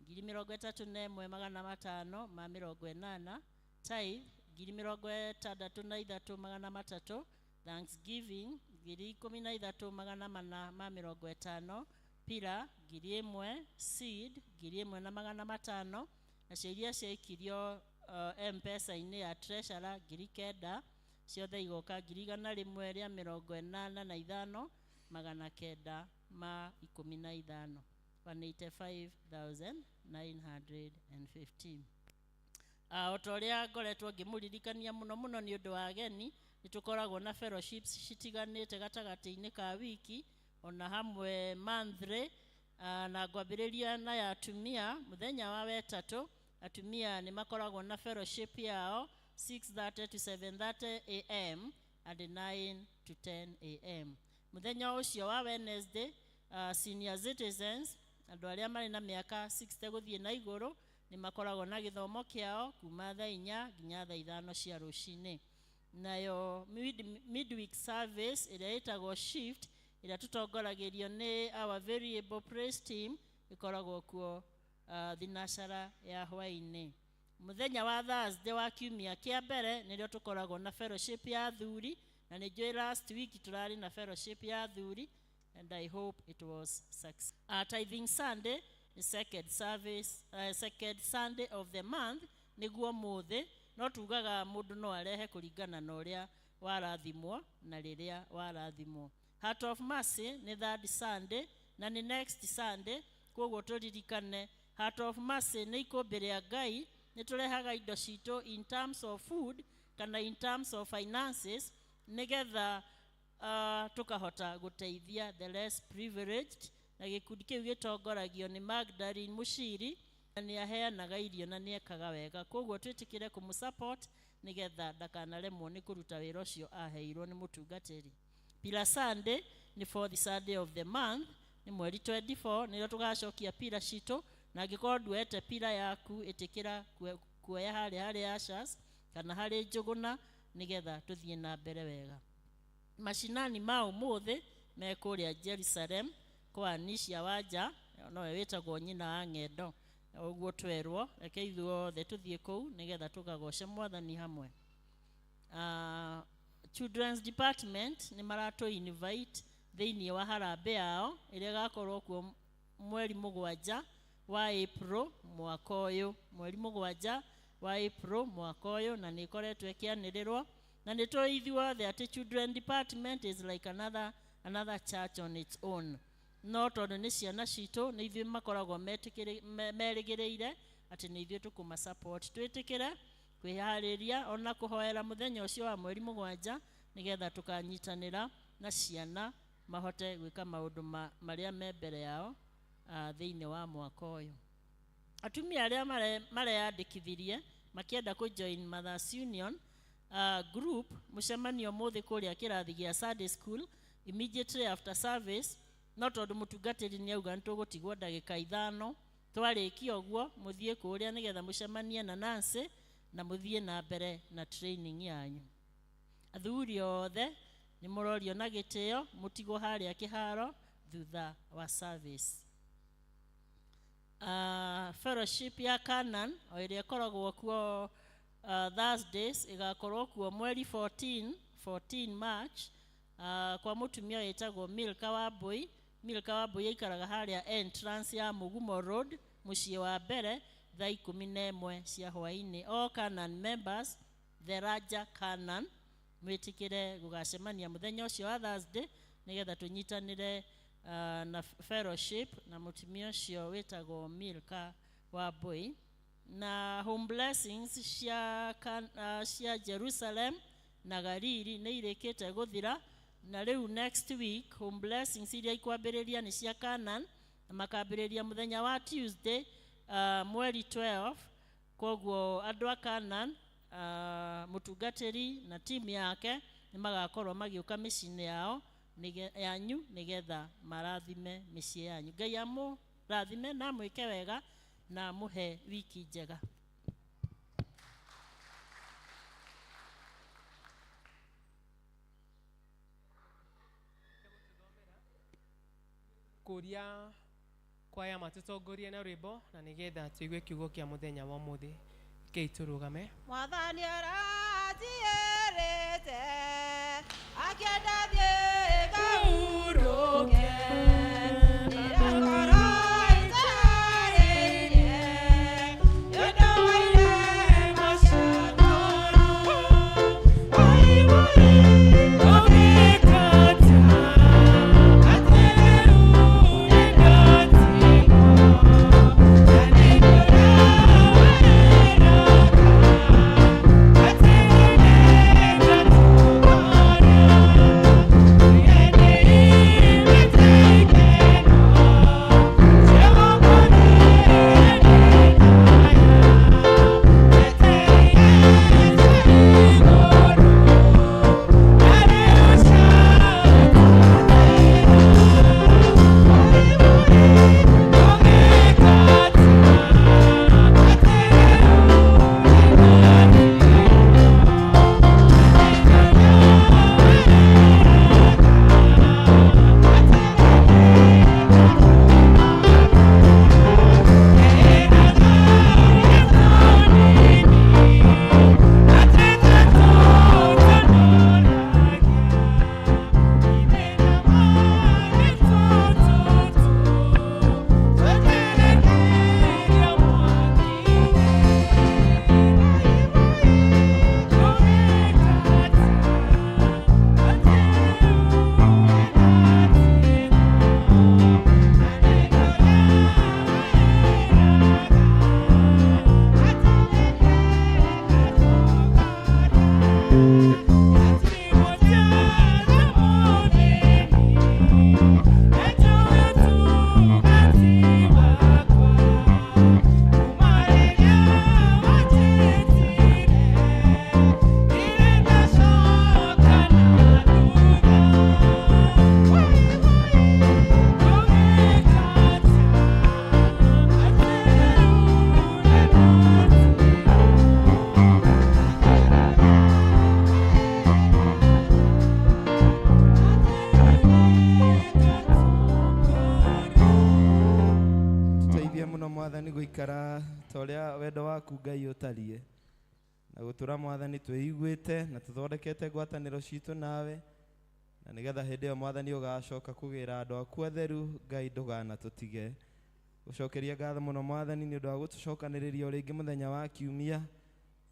31580, tithe 63300, thanksgiving 13450, pira 1000, seed 1500, nacio iria ciaikirio M-Pesa-inĩ ya treasurer 9000, ciothe igoka 185,915, 185,915. O ta ũrĩa ngoretwo ngĩmũririkania mũno mũno nĩ ũndũ wa ageni, nĩ tũkoragwo na fellowships citiganĩte gatagatĩ-inĩ ka wiki ona hamwe monthly, na ngwambĩrĩria na ya atumia mũthenya wa wetatũ. Atumia nĩ makoragwo na fellowship yao 6:30 to 7:30 a.m. and 9 to 10 a.m. Mũthenya ũcio wa Wednesday, senior citizens, andũ arĩa marĩ na mĩaka 60 gũthiĩ na igũrũ, nĩ makoragwo na gĩthomo kĩao kuma thaa 4 nginya thaa 5 cia rũcinĩ. Nayo midweek service ĩrĩa ĩtagwo shift, ĩrĩa tũtongoragĩrio nĩ our variable praise team, ĩkoragwo kuo thinacara ya hwaĩ-inĩ. Mũthenya wa Thursday wa kiumia kĩa mbere nĩrĩo tũkoragwo na fellowship ya athuri, na nĩ njũĩ last week tũrarĩ na fellowship ya athuri and I hope it was success. Tithing Sunday the second service, second Sunday of the month nĩguo mũthĩ, no tugaga mũndũ no arehe kũringana na ũrĩa warathimwo na rĩrĩa warathimwo. Heart of Mercy nĩ third Sunday na nĩ next Sunday, koguo tũririkane Heart of Mercy nĩ ikũmbĩ rĩa Ngai, nĩ tũrehaga indo citũ in terms of food kana in terms of finances nĩgetha tũkahota gũteithia the less privileged, na gĩkundi kĩu gĩtongoragio nĩ Magdalene Mushiri na nĩ aheanaga irio na nĩ ekaga wega, koguo twĩtĩkĩre kũmũsupport nĩgetha ndakanaremwo nĩ kũruta wĩra ũcio aheirwo nĩ mũtungatĩri. Pillar Sunday nĩ fourth Sunday of the month, nĩ mweri 24 nĩrĩo tũgacokia pira citũ, na angĩkorwo nduete pira yaku ĩtĩkĩra kuoya harĩa harĩ ushers kana harĩ njũgũna nĩgetha tũthiĩ na mbere wega. Macinani ma ũmũthĩ me kũrĩa Jerusalem kwa Anisha Wanja, nowe wĩtagwo nyina wa ng'endo, ũguo twerwo, reke ithuothe tũthiĩ kũu nĩgetha tũkagoce mwathani hamwe. Children's Department nĩ maratũ invite thĩinĩ wa harambee yao ĩrĩa ĩgakorwo kuo mweri 7 wa April mwaka ũyũ, mweri 7 wa April mwaka ũyũ, na nĩ ĩkoretwo ĩkĩanĩrĩrwo, na nĩ tũĩ ithuothe atĩ Children Department is like another church on its own, no tondũ nĩ ciana citũ nĩ ithuĩ makoragwo merĩgĩrĩire atĩ nĩ ithuĩ tũkũma support, twĩtĩkĩre kwĩharĩria ona kũhoera mũthenya ũcio wa mweri 7 nĩgetha tũkanyitanĩra na ciana mahote gwĩka maũndũ marĩa me mbere yao thĩinĩ wa mwaka ũyũ. Atumia arĩa mareyandĩkithirie makĩenda kũ join Mothers Union group, mũcemanio ũmũthĩ kũrĩa kĩrathi gĩa Sunday school immediately after service, no tondũ mũtungatĩri nĩ auga nĩ tũgũtigwo ndagĩka 5, twarĩkia ũguo mũthiĩ kũrĩa nĩgetha mũcemanie na Nancy Na mũthiĩ na mbere na training yanyu. Athuri othe nĩ mũrorio na gĩtĩo mũtigwo harĩa kĩharo thutha wa service. Fellowship ya Canaan o ĩrĩa ĩkoragwo kuo Thursdays ĩgakorwo kuo mweri 14 March kwa mũtumia wĩtagwo Milka Wambui. Milka Wambui aikaraga harĩa entrance ya Mugumo Road mũciĩ wa mbere thaa 11 cia hwaĩ-inĩ. All Canaan members, the Raja Canaan, mwĩtĩkĩre gũgacemania mũthenya ũcio wa Thursday nĩgetha tũnyitanĩre na fellowship na mũtumia ũcio wĩtagwo Milka Wambui. Na home blessings cia Jerusalem na Galili nĩ irĩkĩte gũthira, na rĩu next week home blessings iria ikwambĩrĩria nĩ cia Canaan na makambĩrĩria mũthenya wa Tuesday mweri 12. Koguo andũ a Canaan, mũtungatĩri na timu yake nĩ magakorwo magĩũka mĩciĩ-inĩ yao yanyu nĩgetha marathime mĩciĩ yanyu. Ngai amũrathime na amwĩke wega na amũhe wiki njega. Kũria kwaya matũtongorie na rwĩmbo na nĩgetha tũigue kiugo kĩa mũthenya wa ũmũthĩ. Rekei tũrũgame. Mwathani aranjĩrĩte akĩenda thiĩ ngahurũke, ndĩrakorwo itarĩirie nĩ ũndũ wa irema cia ngoro. Tũteithie mũno Mwathani gũikara ta ũrĩa wendo waku Ngai ũtariĩ, na gũtũra Mwathani twĩiguĩte na tũthondekete ngwatanĩro citũ nawe, na nĩgetha hĩndĩ ĩyo Mwathani ũgacoka kũgĩra andũ aku atheru Ngai ndũganatũtige. Gũcokeria ngatho mũno Mwathani nĩ ũndũ wa gũtũcokanĩrĩria o rĩngĩ mũthenya wa kiumia,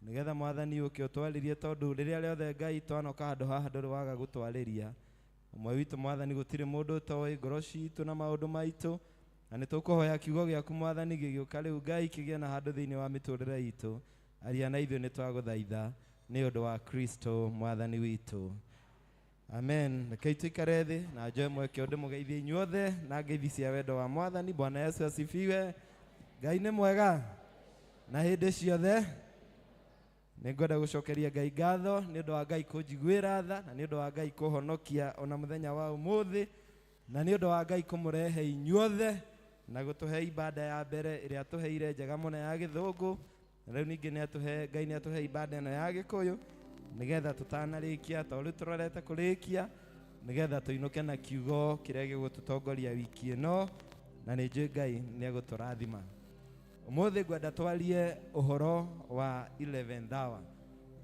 nĩgetha Mwathani ũke ũtwarĩrie, tondũ rĩrĩa rĩothe Ngai twanoka handũ haha ndũrĩ waga gũtwarĩria. Ũmwe witũ Mwathani gũtirĩ mũndũ ũtoĩ ngoro citũ na maũndũ maitũ, na nĩ tũkũhoya kiugo gĩaku Mwathani gĩgĩũka rĩu Ngai kĩgĩe na handũ thĩinĩ wa mĩtũrĩre itũ. Aria na ithuĩ nĩ twagũthaitha nĩ ũndũ wa Kristo Mwathani witũ. Amen. Rekei tũikare thĩ na njoe mweke ũndũ mũgeithie inyuothe na ngeithi cia wendo wa Mwathani. Bwana Yesu asifiwe. Ngai nĩ mwega na hĩndĩ ciothe. Nĩ ngwenda gũcokeria Ngai ngatho nĩ ũndũ wa Ngai kũnjiguĩra tha na nĩ ũndũ wa Ngai kũhonokia ona mũthenya wa ũmũthĩ, na nĩ ũndũ wa Ngai kũmũrehe inyuothe na gũtũhe ibada ya mbere ĩrĩa tũheire njega mũno ya gĩthũngũ. Na rĩu ningĩ nĩ atũhe Ngai nĩ atũhe ibada ĩno ya Gĩkũyũ nĩgetha tũtanarĩkia to rĩu tũrorete kũrĩkia nĩgetha tũinũke na kiugo kĩrĩa gĩgũtũtongoria wiki ĩno na nĩ njũĩ Ngai nĩ egũtũrathima. Ũmũthĩ ngwenda twarie ũhoro wa 11th hour,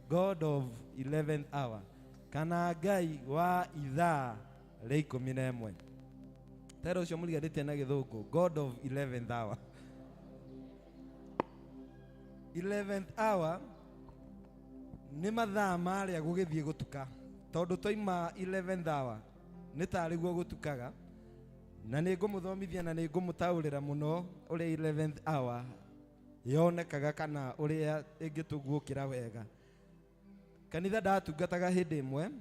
God of 11th hour, kana Ngai wa ithaa rĩa 11. Tera ũcio mũriganĩtie na gĩthũngũ, God of 11th hour. 11th hour nĩ mathaa marĩa gũgĩthiĩ gũtuka, tondũ twaima 11th hour nĩ tarĩ guo gũtukaga, na nĩ ngũmũthomithia na nĩ ngũmũtaũrĩra mũno ũrĩa 11th hour yonekaga kana ũrĩa ĩngĩtũguũkĩra wega. Kanitha ndatungataga hĩndĩ ĩmwe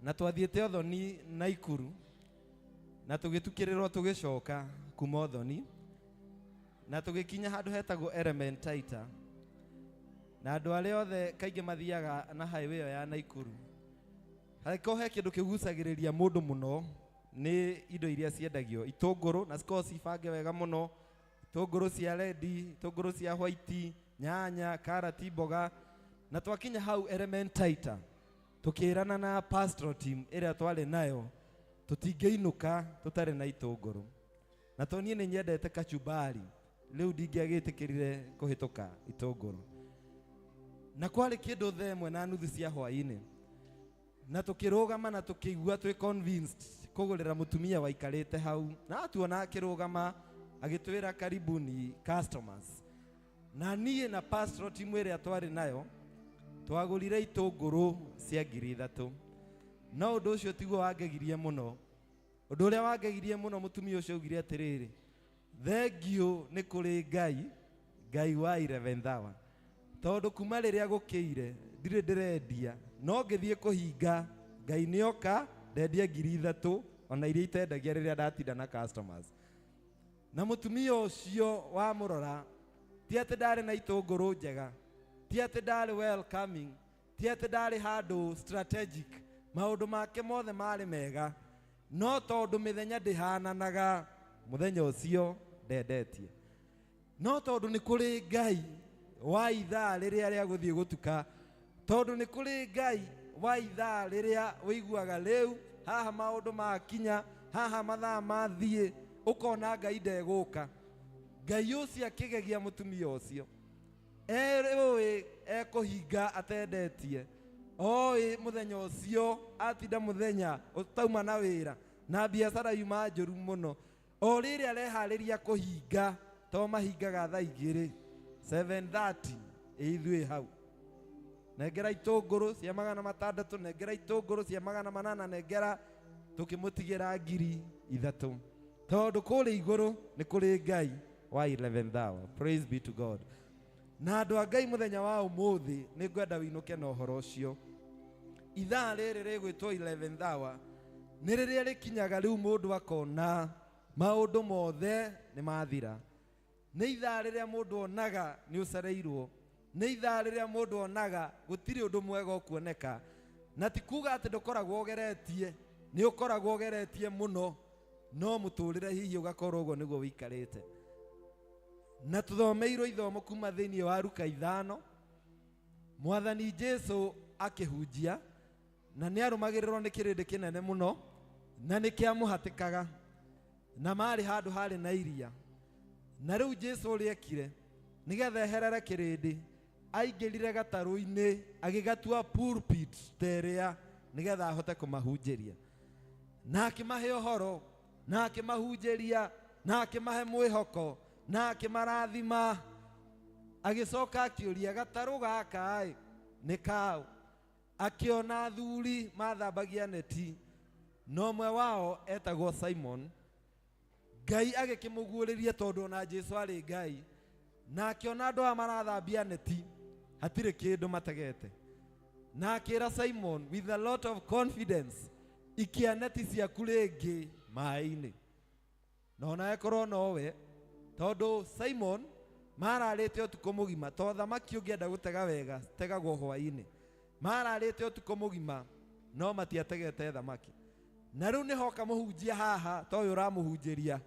na twathiĩte Ũthoni Naikuru na tũgĩtukĩrĩrwo tũgĩcoka kuma Ũthoni na tũgĩkinya handũ hetagwo Elementaita, na andũ arĩa othe kaingĩ mathiaga na highway ĩyo ya Naikuru, hangĩkorwo he kĩndũ kĩgucagĩrĩria mũndũ mũno nĩ indo iria ciendagio, itũngũrũ, na cikoragwo cibange wega mũno, itũngũrũ cia rendi, itũngũrũ cia white, nyanya, karati, mboga. Na twakinya hau Elementaita tũkĩrana na pastoral team ĩrĩa twarĩ nayo tũtingĩinũka tũtarĩ na itũngũrũ. Na to niĩ nĩ nyendete kachumbari, rĩu ndingĩagĩtĩkĩrire kũhĩtũka itũngũrũ. Na kwarĩ kĩndũ thaa ĩmwe na nuthu cia hwaĩ-inĩ, na tũkĩrũgama na tũkĩigua twĩ convinced kũgũrĩra mũtumia waikarĩte hau, na atuona akĩrũgama agĩtwĩra karibuni customers. Na niĩ na pastoral team ĩrĩa twarĩ nayo twagũrire itũngũrũ cia 3,000. No ũndũ ũcio tiguo wangegirie mũno. Ũndũ ũrĩa wangegirie mũno, mũtumia ũcio augire atĩrĩrĩ, thengiũ nĩ kũrĩ Ngai, Ngai wa 11th hour, tondũ kuma rĩrĩa gũkĩire ndirĩ ndĩrendia, no ngĩthiĩ kũhinga Ngai nĩoka ndendia 3,000 ona iria itendagia rĩrĩa ndatinda na customers. Na mũtumia ũcio wamũrora, ti atĩ ndarĩ na itũngũrũ njega, ti atĩ ndarĩ welcoming, ti atĩ ndarĩ handũ strategic, maũndũ make mothe marĩ mega, no tondũ mĩthenya ndĩhananaga, mũthenya ũcio ndendetie. No tondũ nĩ kũrĩ Ngai wa ithaa rĩrĩa rĩa gũthiĩ gũtuka, tondũ nĩ kũrĩ Ngai wa ithaa rĩrĩa ũiguaga rĩu haha maũndũ makinya, haha mathaa mathiĩ, ũkona Ngai ndegũka. Ngai ũcio akĩgegia mũtumia ũcio, erũĩ ekũhinga atendetie, oĩ mũthenya ũcio atinda mũthenya ũtauma na wĩra na biacara yuma njũru mũno, o rĩrĩa areharĩria kũhinga, to mahingaga thaa igĩrĩ 7:30 ithuĩ hau, nengera itũngũrũ cia 600, nengera itũngũrũ cia 800, nengera, tũkĩmũtigĩra 3,000, tondũ kũrĩa igũrũ nĩ kũrĩ Ngai wa 11th hour. Praise be to God. Na andũ a Ngai, mũthenya wa ũmũthĩ nĩ ngwenda wĩinũke na ũhoro ũcio. Ithaa rĩrĩ rĩgwĩtwo 11th hour nĩ rĩrĩa rĩkinyaga rĩu mũndũ akona maũndũ mothe nĩ mathira. Nĩ ithaa rĩrĩa mũndũ onaga nĩ ũcereirwo, nĩ ithaa rĩrĩa mũndũ onaga gũtirĩ ũndũ mwega ũkuoneka. Na ti kuga atĩ ndũkoragwo ũgeretie, nĩ ũkoragwo ũgeretie mũno, no mũtũrĩre hihi ũgakorwo ũguo nĩguo wĩikarĩte. Na tũthomeirwo ithomo kuma thĩinĩ wa Luka 5, Mwathani Jesu akĩhunjia, na nĩ arũmagĩrĩrwo nĩ kĩrĩndĩ kĩnene mũno, na nĩ kĩamũhatĩkaga, na marĩ handũ harĩ na iria. Na rĩu Jesu ũrĩa ekire nĩgetha eherere kĩrĩndĩ, aingĩrire gatarũ-inĩ agĩgatua pulpit ta ĩrĩa nĩgetha ahote kũmahunjĩria. Na akĩmahe ũhoro, na akĩmahunjĩria, na akĩmahe mwĩhoko, na akĩmarathima. Agĩcoka akĩũria, gatarũ gaka-ĩ nĩ kaũ? Akĩona athuri mathambagia neti, na ũmwe wao etagwo Simon. Ngai agĩkĩmũguũrĩria tondũ ona Jesu arĩ Ngai, na akĩona andũ aya marathambia neti hatirĩ kĩndũ mategete. Na akĩra Simon with a lot of confidence, ikia neti ciaku rĩngĩ maĩ-inĩ. Na ona ĩkorwo nowe, tondũ Simon mararĩte ũtukũ mũgima, to thamaki ũngĩenda gũtega wega tegagwo hwaĩ-inĩ. Mararĩte ũtukũ mũgima no matiategete thamaki. Na rĩu nĩhoka mũhunjia haha, to ũyũ ũramũhunjĩria,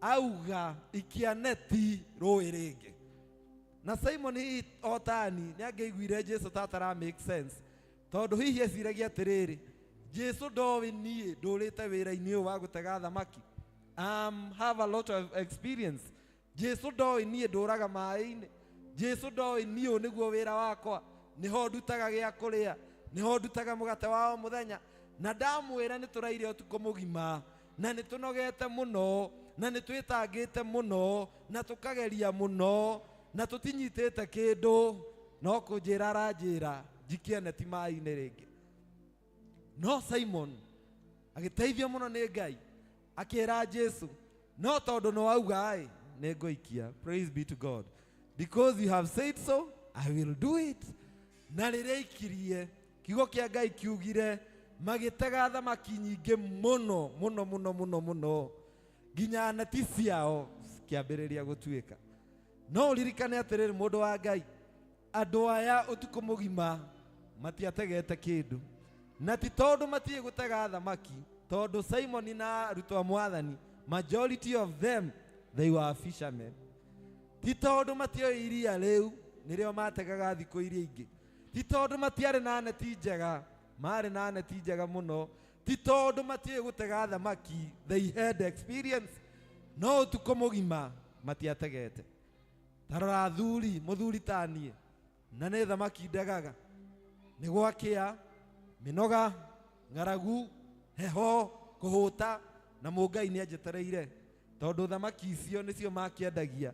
auga ikia neti rũĩ rĩngĩ. Na Simon hihi o tani nĩ angĩaiguire Jesu ta atara make sense, tondũ hihi eciragia atĩrĩrĩ, Jesu ndoĩ niĩ ndũrĩte wĩra-inĩ ũyũ wa gũtega thamaki, have a lot of experience. Jesu ndoĩ niĩ ndũraga maĩ-inĩ. Jesu ndoĩ niĩ ũyũ nĩguo wĩra wakwa, nĩho ndutaga gĩa kũrĩa, nĩho ndutaga mũgate wa o mũthenya, na ndamwĩra nĩ tũraire ũtukũ mũgima na nĩ tũnogete mũno na nĩ twĩtangĩte mũno na tũkageria mũno na tũtinyitĩte kĩndũ, no kũnjĩra aranjĩra njikie neti maĩ-inĩ rĩngĩ. No Simon agĩteithio mũno nĩ Ngai, akĩra Jesu, no tondũ nĩ wauga ĩ, nĩ ngũikia. Praise be to God, because you have said so, I will do it. Na rĩrĩa aikirie, kiugo kĩa Ngai kiugire magĩtega thamaki nyingĩ mũno mũno mũno mũno mũno, nginya neti ciao cikĩambĩrĩria gũtuĩka. No ũririkane atĩrĩrĩ, mũndũ wa Ngai, andũ aya ũtukũ mũgima matiategete kĩndũ, na ti tondũ matiĩ gũtega thamaki, tondũ Simon na arutwo a Mwathani, majority of them, they were fishermen. Ti tondũ matioĩ iria rĩu nĩrĩo mategaga thikũ iria ingĩ, ti tondũ matiarĩ na neti njega, marĩ na neti njega mũno, ti tondũ matiũĩ gũtega thamaki, they had experience, no ũtukũ mũgima matiategete. Tarora athuri, mũthuri ta niĩ, na nĩ thamaki ndegaga, nĩ gwakĩa, mĩnoga, ng'aragu, heho, kũhũta, na mũngai nĩ anjetereire, tondũ thamaki icio nĩcio makĩendagia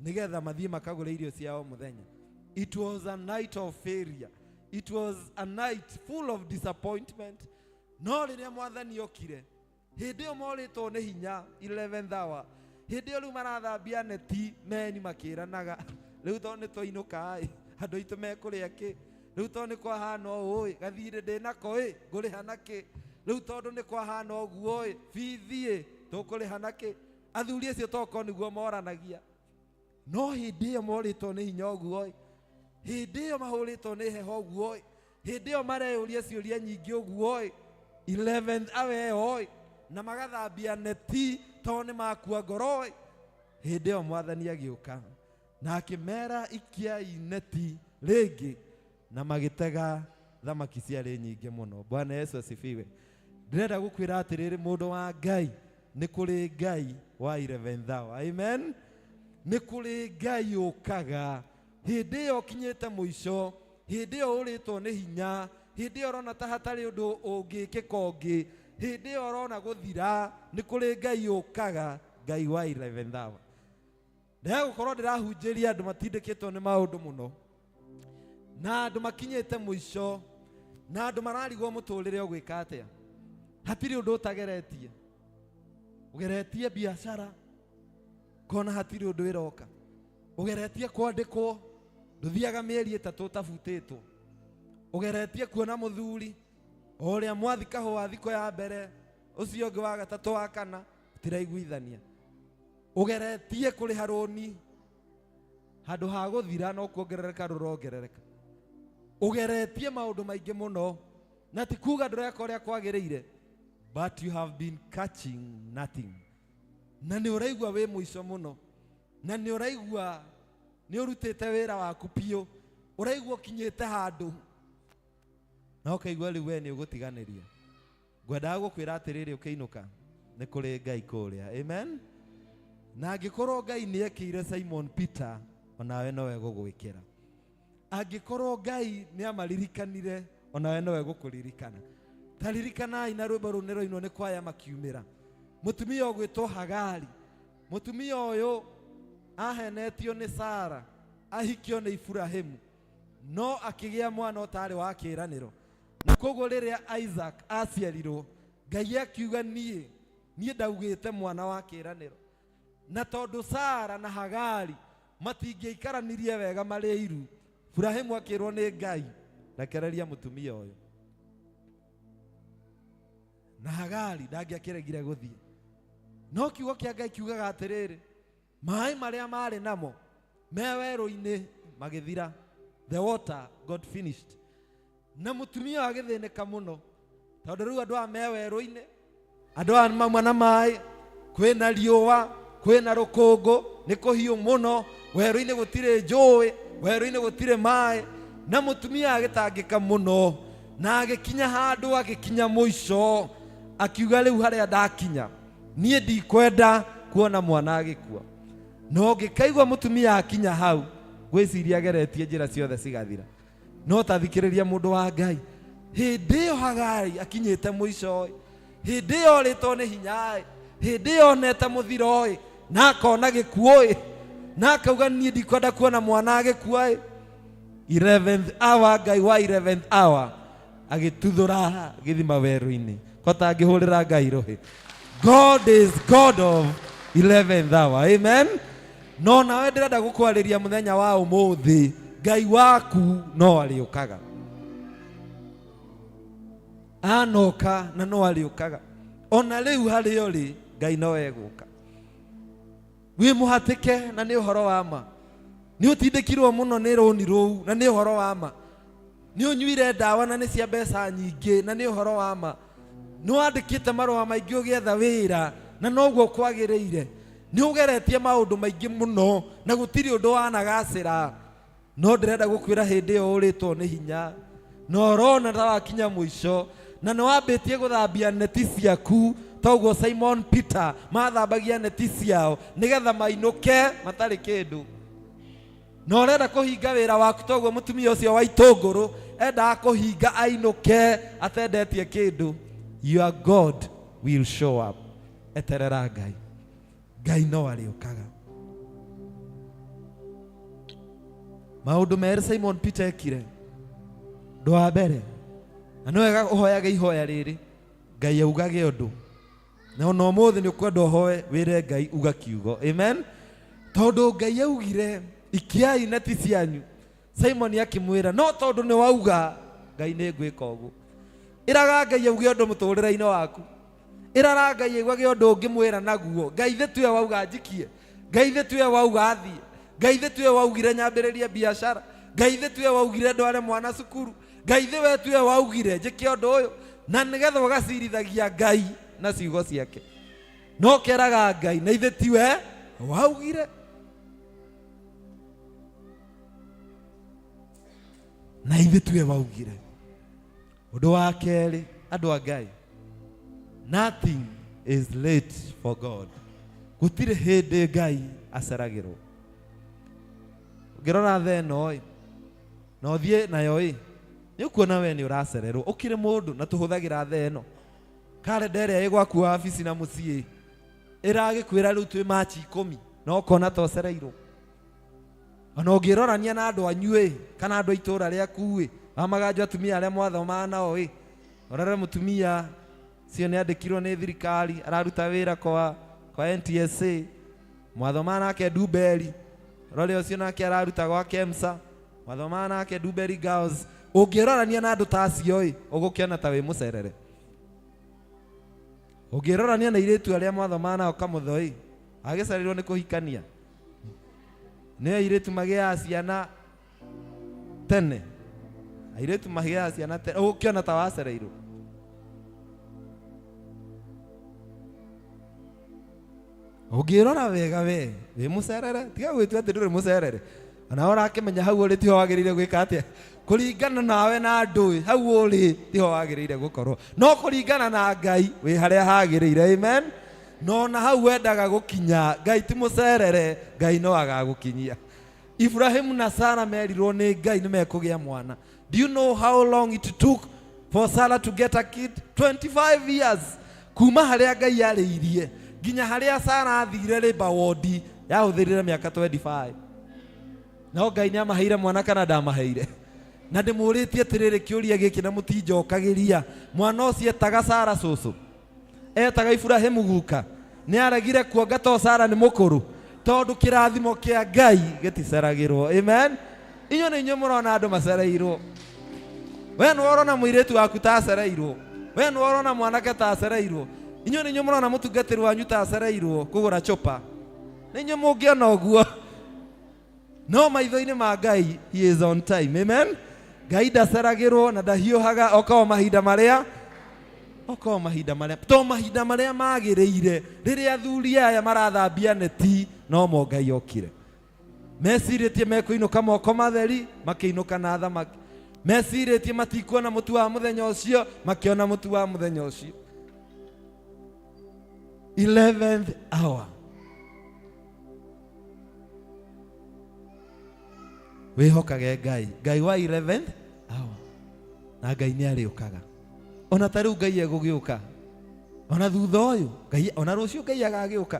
nĩgetha mathiĩ makagũre irio cia o mũthenya. It was a night of failure. It was a night full of disappointment. No rĩrĩa Mwathani okire, hĩndĩ ĩyo morĩtwo nĩ hinya, 11th hour, hĩndĩ ĩyo rĩu marathambia neti meni makĩranaga, rĩu tondũ nĩ twainũka ĩ, andũ aitũ mekũrĩa kĩ? Rĩu tondũ nĩ kwahana ũũ ĩ, gathirĩ ndĩnako ĩ, ngũrĩha na kĩ? Rĩu tondũ nĩ kwahana ũguo ĩ, bithi ĩ, tũkũrĩha na kĩ? Athuri acio tokorwo nĩguo moranagia. No hĩndĩ ĩyo morĩtwo nĩ hinya ũguo ĩ, hĩndĩ ĩyo mahũrĩtwo nĩ heho ũguo ĩ, hĩndĩ ĩyo mareyũria ciũria nyingĩ ũguo ĩ, 11th hour ĩyo ĩ, na magathambia neti tondũ nĩ makua ngoro ĩ, hĩndĩ ĩyo Mwathani agĩũka na akĩmera ikiai neti rĩngĩ, na magĩtega thamaki ciarĩ nyingĩ mũno. Bwana Yesu asifiwe. Ndĩrenda gũkwĩra atĩrĩrĩ, mũndũ wa Ngai, nĩ kũrĩ Ngai wa 11th hour. Amen. Nĩ kũrĩ Ngai ũkaga hĩndĩ ĩyo ũkinyĩte mũico, hĩndĩ ĩyo ũrĩtwo nĩ hinya, hĩndĩ ĩyo ũrona ta hatarĩ ũndũ ũngĩkĩka ũngĩ, hĩndĩ ĩyo ũrona gũthira, nĩ kũrĩ Ngai ũkaga, Ngai wa 11th hour. Ndegũkorwo ndĩrahunjĩria andũ matindĩkĩtwo nĩ maũndũ mũno, na andũ makinyĩte mũico, na andũ mararigwo mũtũrĩre ũgwĩka atĩa. Hatirĩ ũndũ ũtageretie, ũgeretie biacara kona hatirĩ ũndũ ĩroka, ũgeretie kwandĩkwo ndũthiaga mĩeri 3 ũtabutĩtwo, ũgeretie kuona mũthuri o ũrĩa mwathi kahũa thikũ ya mbere, ũcio ũngĩ wa gatatũ wa kana tiraiguithania, ũgeretie kũrĩha rũni handũ ha gũthira no kuongerereka rũrongerereka, ũgeretie maũndũ maingĩ mũno, na ti kuga ndũreka ũrĩa kwagĩrĩire, but you have been catching nothing, na nĩ ũraigua wĩ mũico mũno, na nĩ ũraigua nĩ ũrutĩte wĩra waku biũ, ũraigua ũkinyĩte handũ na ũkaigua rĩu we nĩ ũgũtiganĩria. Ngwendaga gũkwĩra atĩrĩrĩ, ũkĩinũka nĩ kũrĩ Ngai kũrĩa. Amen. Na angĩkorwo Ngai nĩ ekĩire Simon Peter, onawe nowe gũgwĩkĩra. Angĩkorwo Ngai nĩ amaririkanire, onawe nowe gũkũririkana. Ta ririkanai na rwĩmbo rũu nĩ rwainwo nĩ kwaya makiumĩra. Mũtumia ũgwĩtwo Hagari, mũtumia ũyũ ahenetio nĩ Sara, ahikio nĩ Iburahĩmu, no akĩgĩa mwana ũtarĩ wa kĩĩranĩro. Na koguo rĩrĩa Isaac aciarirwo, Ngai akiuga niĩ ndaugĩte mwana wa kĩĩranĩro. Na tondũ Sara na Hagari matingĩikaranirie wega marĩ iru, Iburahĩmu akĩrwo nĩ Ngai, rekereria mũtumia ũyũ. Na Hagari ndangĩakĩregire gũthiĩ. No kiugo kĩa Ngai kiugaga atĩrĩrĩ, maĩ marĩa marĩ namo me werũ-inĩ magĩthira, the water got finished. Na mũtumia ũyũ agĩthĩnĩka mũno, tondũ rĩu andũ aya me werũ-inĩ, andũ aya mauma na maĩ, kwĩna riũa, kwĩna rũkũngũ, nĩ kũhiũ mũno, Werũ-inĩ gũtirĩ njũĩ, werũ-inĩ gũtirĩ maĩ. Na mũtumia agĩtangĩka mũno, na agĩkinya handũ, agĩkinya mũico, akiuga rĩu harĩa ndakinya niĩ ndikwenda kuona mwana agĩkua. No ngĩkaigua mũtumia akinya hau, ngwĩciria ageretie njĩra ciothe cigathira. No ta thikĩrĩria mũndũ wa Ngai, hĩndĩ ĩyo Hagari akinyĩte mũico ĩ, hĩndĩ ĩyo orĩtwo nĩ hinya ĩ, hĩndĩ ĩyo onete mũthiro ĩ, na akona gĩkuũ ĩ, na akauga niĩ ndikwenda kuona mwana agĩkua ĩ. 11th hour, Ngai wa 11th hour agĩtuthũra gĩthima werũ-inĩ. Kota angĩhũrĩra Ngai rũhĩ. God is God of 11th hour. Amen. No nawe ndĩrenda gũkwarĩria mũthenya wa ũmũthĩ, Ngai waku no arĩũkaga. Anoka na no arĩũkaga. Ona rĩu harĩa ũrĩ, Ngai no egũka. Wĩ mũhatĩke na nĩ ũhoro wa ma. Nĩ ũtindĩkirwo mũno nĩ rũni rũu na nĩ ũhoro wa ma. Nĩ ũnyuire ndawa na nĩ cia mbeca nyingĩ na nĩ ũhoro wa ma. Nĩ wandĩkĩte marũa maingĩ ũgĩetha wĩra na noguo kwagĩrĩire. Nĩ ũgeretie maũndũ maingĩ mũno na gũtirĩ ũndũ wanagacĩra. No ndĩrenda gũkwĩra hĩndĩ ĩyo ũrĩtwo nĩ hinya na ũrona ta wakinya mũico na nĩ wambĩtie gũthambia neti ciaku toguo Simon Peter mathambagia neti ciao nĩgetha mainũke matarĩ kĩndũ. Na ũrenda kũhinga wĩra waku toguo mũtumia ũcio wa itũngũrũ endaga kũhinga ainũke atendetie kĩndũ. Your God will show up. Eterera Ngai. Ngai no arĩũkaga. Maũndũ merĩ Simon Peter ekire. Ũndũ wa mbere, na nĩ wega ũhoyage ihoya rĩrĩ, Ngai augage ũndũ. Na ona ũmũthĩ nĩ ũkwenda ũhoe wĩre Ngai uga kiugo. Amen. Tondũ Ngai augire ikiai neti cianyu. Simon akĩmwĩra no tondũ nĩ wauga Ngai nĩ ngwĩka ũguo. Ĩraga Ngai auge ũndũ mũtũrĩre-inĩ waku. Ĩrara Ngai aiguage ũndũ ũngĩmwĩra naguo. Ngai thĩ tuwe wauga njikie. Ngai thĩ tuwe wauga thiĩ. Ngai thĩ tuwe waugire nyambĩrĩrie biacara. Ngai thĩ tuwe waugire ndware mwana cukuru. Ngai thĩ we tuwe waugire njĩke ũndũ ũyũ. Na nĩgetha ũgacirithagia Ngai na ciugo ciake. No keraga Ngai na ithe tiwe waugire. Na ithe tiwe waugire. Ũndũ wa kerĩ, andũ a Ngai, nothing is late for God. Gũtirĩ hĩndĩ Ngai aceragĩrwo. Ũngĩrora thaa ĩno ĩ, na ũthiĩ nayo ĩ, nĩ ũkuona we nĩ ũracererwo. Ũkĩrĩ mũndũ na tũhũthagĩra thaa ĩno. Karenda ĩrĩa ĩ gwaku wabici na mũciĩ ĩragĩkwĩra rĩu twĩ Machi 10 na ũkona ta ũcereirwo. Ona ũngĩrorania na andũ anyu ĩ, kana andũ a itũũra rĩaku ĩ, wamaganjo atumia arĩa mwathomaga nao ĩ, ũrore mũtumia cio nĩ andĩkirwo nĩ thirikari, araruta wĩra kwa NTSA, mwathomaga nake Ndumberi, ũrore ũcio nake araruta gwa KEMSA, mwathomaga nake Ndumberi Girls. Ũngĩrorania na andũ ta acio ĩ, ũgũkĩona ta wĩ mũcerere. Ũngĩrorania na airĩtu arĩa mwathomaga nao Kamũtho ĩ, agĩcereirwo nĩ kũhikania. Nĩ airĩtu magĩaga ciana tene. Airĩtu magĩaga ciana tene. Ũgũkĩona ta wacereirwo. Ũngĩrora wega we, wĩ mũcerere, tiga gwĩtua atĩ ndũrĩ mũcerere. Ona ũrakĩmenya hau ũrĩ tiho wagĩrĩire gwĩka atĩa. Kũringana nawe na andũ ĩ, hau ũrĩ tiho wagĩrĩire gũkorwo. No kũringana na Ngai wĩ harĩa hagĩrĩire. Amen. No ona hau wendaga gũkinya, Ngai ti mũcerere, Ngai no agagũkinyia. Ibrahimu na Sara merirwo nĩ Ngai nĩ mekũgĩa mwana. Do you know how long it took for Sarah to get a kid? 25 years. Kuma harĩa Ngai arĩirie nginya harĩa Sarah athire labor ward yahũthĩrire mĩaka 25. No Ngai nĩ amaheire mwana kana ndamaheire? Na ndĩmũrĩtie atĩrĩrĩ kĩũria gĩkĩ na mũtinjokagĩria. Mwana ũcio etaga Sarah cũcũ? Etaga Iburahĩmu guka? Nĩ aregire kuonga to Sarah nĩ mũkũrũ? Tondũ kĩrathimo kĩa Ngai gĩticeragĩrwo. Amen. Inyuĩ nĩ inyuĩ mũrona andũ macereirwo. We nĩwe ũrona mũirĩtu waku ta acereirwo. We nĩwe ũrona mwanake ta acereirwo. Inyuĩ nĩ inyuĩ mũrona mũtungatĩri wanyu ta acereirwo kũgũra chupa. Nĩ inyuĩ mũngĩona ũguo. No maitho-inĩ ma Ngai, he is on time. Amen. Ngai ndaceragĩrwo na ndahiũhaga oka o mahinda marĩa oka o mahinda marĩa to mahinda marĩa magĩrĩire. Rĩrĩa athuri aya marathambia neti no mo Ngai okire. Mecirĩtie mekũinũka moko matheri, makĩinũka na thamaki. Mecirĩtie matikuona mũtu wa mũthenya ũcio, makĩona mũtu wa mũthenya ũcio. 11th hour. Wĩhokage Ngai, Ngai wa 11th hour. Na Ngai nĩ arĩũkaga. Ona ta rĩu Ngai egũgĩũka. Ona thutha ũyũ, Ngai ona rũciũ Ngai agagĩũka.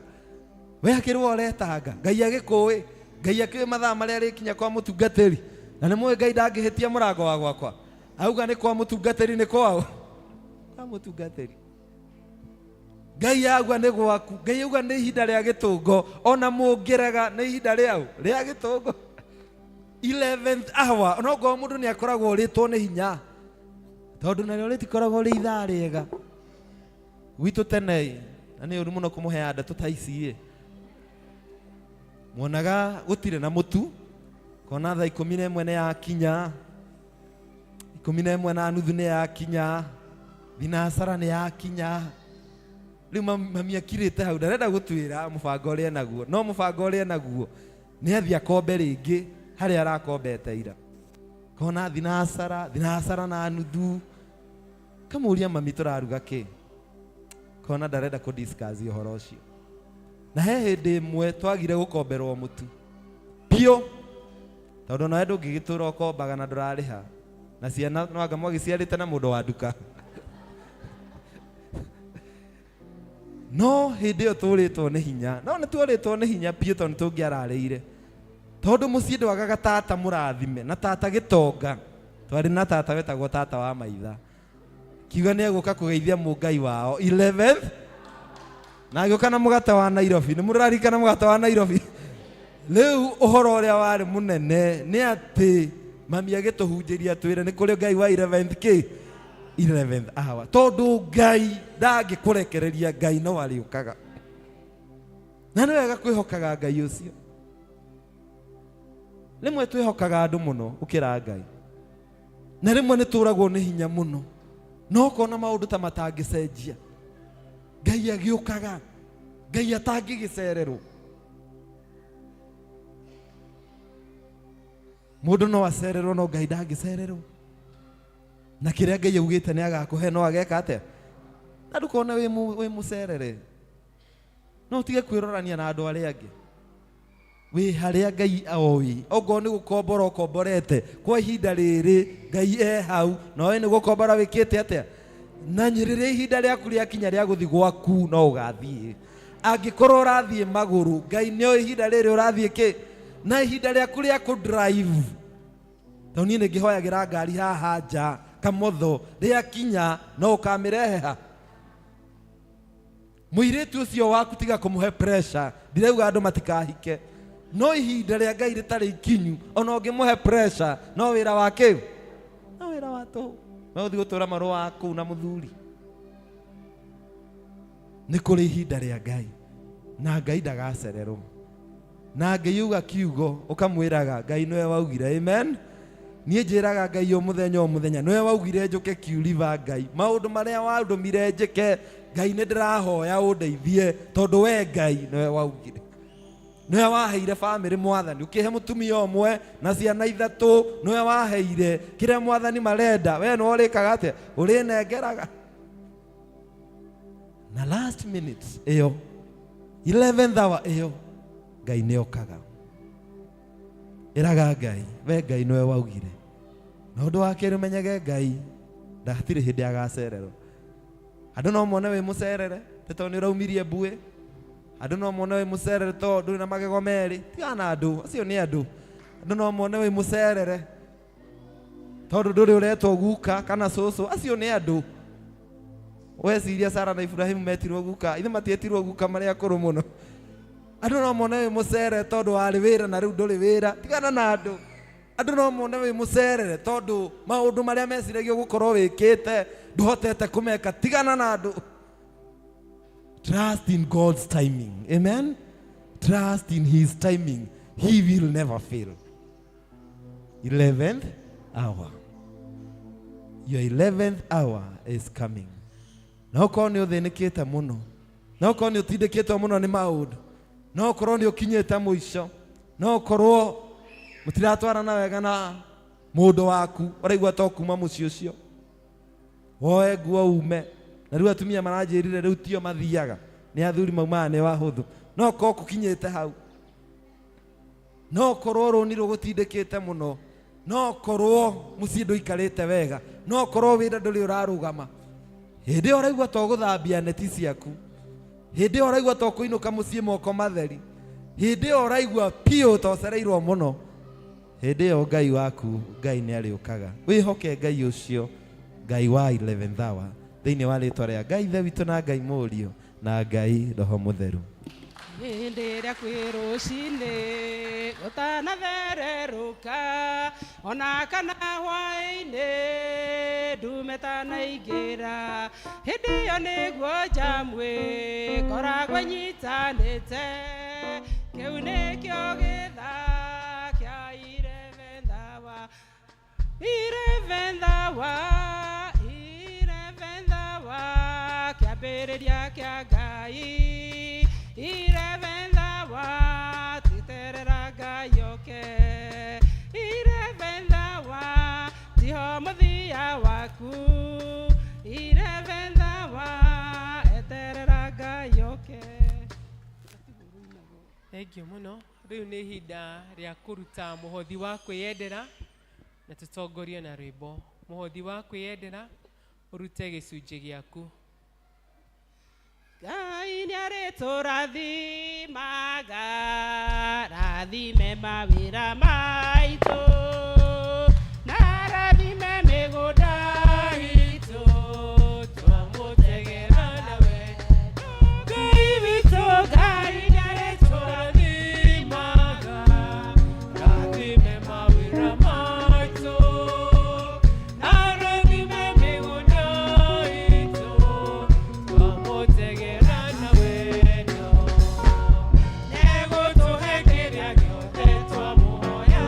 We akĩrwo ũretanga, Ngai agĩkũĩ, Ngai akĩũĩ mathaa marĩa arĩkinya kwa mũtungatĩri. Na nĩ mũĩ Ngai ndangĩhĩtia mũrango wa gwakwa. Auga nĩ kwa mũtungatĩri nĩ kwao. Kwa mũtungatĩri. Ngai auga nĩ gwaku, Ngai auga nĩ ihinda rĩa gĩtũngo, ona mũngĩrega nĩ ihinda rĩau rĩa gĩtũngo. 11th hour, ona okorwo mũndũ nĩ akoragwo ũrĩtwo nĩ hinya, tondũ narĩo rĩtikoragwo rĩ ithaa rĩega. Gwitũ tene na nĩ ũru mũno kũmũheaga ndeto ta ici ĩ, muonaga gũtirĩ na mũtu, kona thaa 11 nĩ yakinya, 11:30 nĩ yakinya, thinacara nĩ yakinya. Rĩu mami akirĩte hau ndarenda gũtwĩra mũbango ũrĩa enaguo, no mũbango ũrĩa enaguo nĩ athiĩ akombe rĩngĩ harĩa arakombete ira. Kona thinacara, 3:30, kamũria mami tũraruga kĩ, kona ndarenda kũ discuss ũhoro ũcio. Na he hĩndĩ ĩmwe twagire gũkomberwo mũtu biũ, tondũ nawe ndũngĩgĩtũra ũkombaga na ndũrarĩha, na ciana no anga mwagĩciarĩte na mũndũ wa nduka. No hĩndĩ ĩyo tũrĩtwo nĩ hinya, no nĩ tuorĩtwo nĩ hinya biũ tondũ nĩ tũngĩararĩire, tondũ mũciĩ ndwagaga tata mũrathime na tata gĩtonga. Twarĩ na tata wetagwo tata wa maitha, kiuga nĩ egũka kũgeithia mũngai wao 11th, na agĩũka na mũgate wa Nairobi. Nĩ mũraririkana mũgate wa Nairobi? Rĩu ũhoro ũrĩa warĩ mũnene nĩ atĩ mami agĩtũhunjĩria twĩre nĩ kũrĩ Ngai wa 11th kĩ 11th hour, tondũ Ngai ndangĩkũrekereria, Ngai no arĩũkaga. Na nĩ wega kwĩhokaga Ngai ũcio. Rĩmwe twĩhokaga andũ mũno gũkĩra Ngai, na rĩmwe nĩ tũragwo nĩ hinya mũno, no ũkona maũndũ ta matangĩcenjia. Ngai agĩũkaga, Ngai atangĩgĩcererwo. Mũndũ no acererwo, no Ngai ndangĩcererwo. Na kĩrĩa Ngai augĩte nĩ agakũhe no ageka atĩa? Na ndũkone wĩ mũcerere. No ũtige kwĩrorania na andũ arĩa angĩ. Wĩ harĩa Ngai oĩ. Ongorwo nĩ gũkombora ũkomborete kwa ihinda rĩrĩ, Ngai e hau, na oĩ nĩ gũkombora wĩkĩte atĩa. Na rĩrĩa ihinda rĩaku rĩakinya rĩa gũthiĩ gwaku, no ũgathiĩ. Angĩkorwo ũrathiĩ magũrũ, Ngai nĩ oĩ ihinda rĩrĩ ũrathiĩ kĩ. Na ihinda rĩaku rĩa kũ drive. Tondũ niĩ nĩ ngĩhoyagĩra ngari haha nja kamotho, rĩakinya no ũkamĩrehe ha. Mũirĩtu ũcio waku tiga kũmũhe pressure, ndirauga andũ matikahike, no ihinda rĩa Ngai rĩtarĩ ikinyu, ona ũngĩmũhe pressure no wĩra wa kĩ? No wĩra wa tũhũ. No ũthiĩ gũtũra marũa kũu na mũthuri. Nĩ kũrĩ ihinda rĩa Ngai, na Ngai ndagacererwo. Na Ngai auga kiugo ũkamwĩraga Ngai nĩwe waugire. Amen. Niĩ njĩraga Ngai o mũthenya o mũthenya, nĩwe waugire njũke kiuriba. Ngai, maũndũ marĩa wandũmire njĩke, Ngai nĩ ndĩrahoya ũndeithie, tondũ we Ngai nĩwe waugire. Nĩwe waheire bamĩrĩ mwathani, ũkĩhe mũtumia ũmwe na ciana ithatũ, nĩwe waheire kĩrĩa mwathani marenda, we nĩwe ũrĩkaga atĩa? Ũrĩnengeraga. Na last minute ĩyo, 11th hour ĩyo, Ngai nĩ okaga. Ĩraga Ngai, we Ngai nĩwe waugire. Na ũndũ wa kerĩ ũmenyage Ngai ndatirĩ hĩndĩ agacererwo. Andũ no mone wĩ mũcerere nĩ tondũ nĩ ũraumirie mbuĩ. Andũ no mone wĩ mũcerere tondũ ndũrĩ na magego merĩ. Tigana na andũ, acio nĩ andũ. Andũ no mone wĩ mũcerere tondũ ndũrĩ ũretwo guka kana cũcũ, acio nĩ andũ. Weciria Sara na Ibrahimu metirwo guka, ithe matietirwo guka marĩ akũrũ mũno. Andũ no mone wĩ mũcere tondũ warĩ wĩra na rĩu ndũrĩ wĩra. Tigana na andũ. Andũ no mone wĩ mũcerere tondũ maũndũ marĩa meciragio gũkorwo wĩkĩte ndũhotete kũmeka. Tigana na andũ. Trust in God's timing. Amen. Trust in his timing. He will never fail. 11th hour. Your 11th hour is coming. Na ũkorwo nĩ ũthĩnĩkĩte mũno, na ũkorwo nĩ ũtindĩkĩtwo mũno nĩ maũndũ, na ũkorwo nĩ ũkinyĩte mũico, No ũkorwo mũtiratwarana wega na mũndũ waku, ũraigua to kuma mũciĩ ũcio, woe nguo ume. Na rĩu atumia maranjĩrire rĩu tio mathiaga, nĩ athuri maumaga nĩ wahũthũ. No ũkorwo kũkinyĩte hau, no ũkorwo rũni rũgũtindĩkĩte mũno, no ũkorwo mũciĩ ndũikarĩte wega, no ũkorwo wĩra ndũrĩ ũrarũgama. Hĩndĩ ĩyo ũraigua to gũthambia neti ciaku, hĩndĩ ĩyo ũraigua to kũinũka mũciĩ moko matheri, hĩndĩ ĩyo ũraigua piũ to ũcereirwo mũno, hĩndĩ ĩyo Ngai waku Ngai nĩ arĩũkaga. Wĩhoke Ngai ũcio, Ngai wa 11th hour, thĩinĩ wa rĩtwa rĩa Ngai Ithe witũ na Ngai Mũriũ na Ngai Roho Mũtheru. Hĩndĩ ĩrĩa kwĩ rũcinĩ gũtanathererũka, ona kana hwaĩ-inĩ ndume tanaingĩra, hĩndĩ ĩyo nĩguo njamu ĩkoragwo ĩnyitanĩte. Kĩu nĩkĩo gĩthaa kĩa 11th hour, 11th hour, 11th hour, kĩambĩrĩria kĩa Ngai. 11th hour, twĩterera Ngai oke. 11th hour, tiho mũthia waku. 11th hour, eterera Ngai oke. Thengiũ mũno. Rĩu nĩ ihinda rĩa kũruta mũhothi wa kwĩyendera na tũtongorio na rwĩmbo. Mũhothi wa kwĩyendera, ũrute gĩcunjĩ gĩaku. Ngai nĩarĩtũrathimaga, rathime mawĩra maitũ, na rathime mĩgũnda itũ, twamũtegera nawe Ngai witũ. Ngai nĩarĩtũrathimaga, rathime mawĩra maitũ, na rathime mĩgũnda itũ, twamũtegera na wendo. Nĩegũtũhe kĩrĩa gĩothe twamũhoya.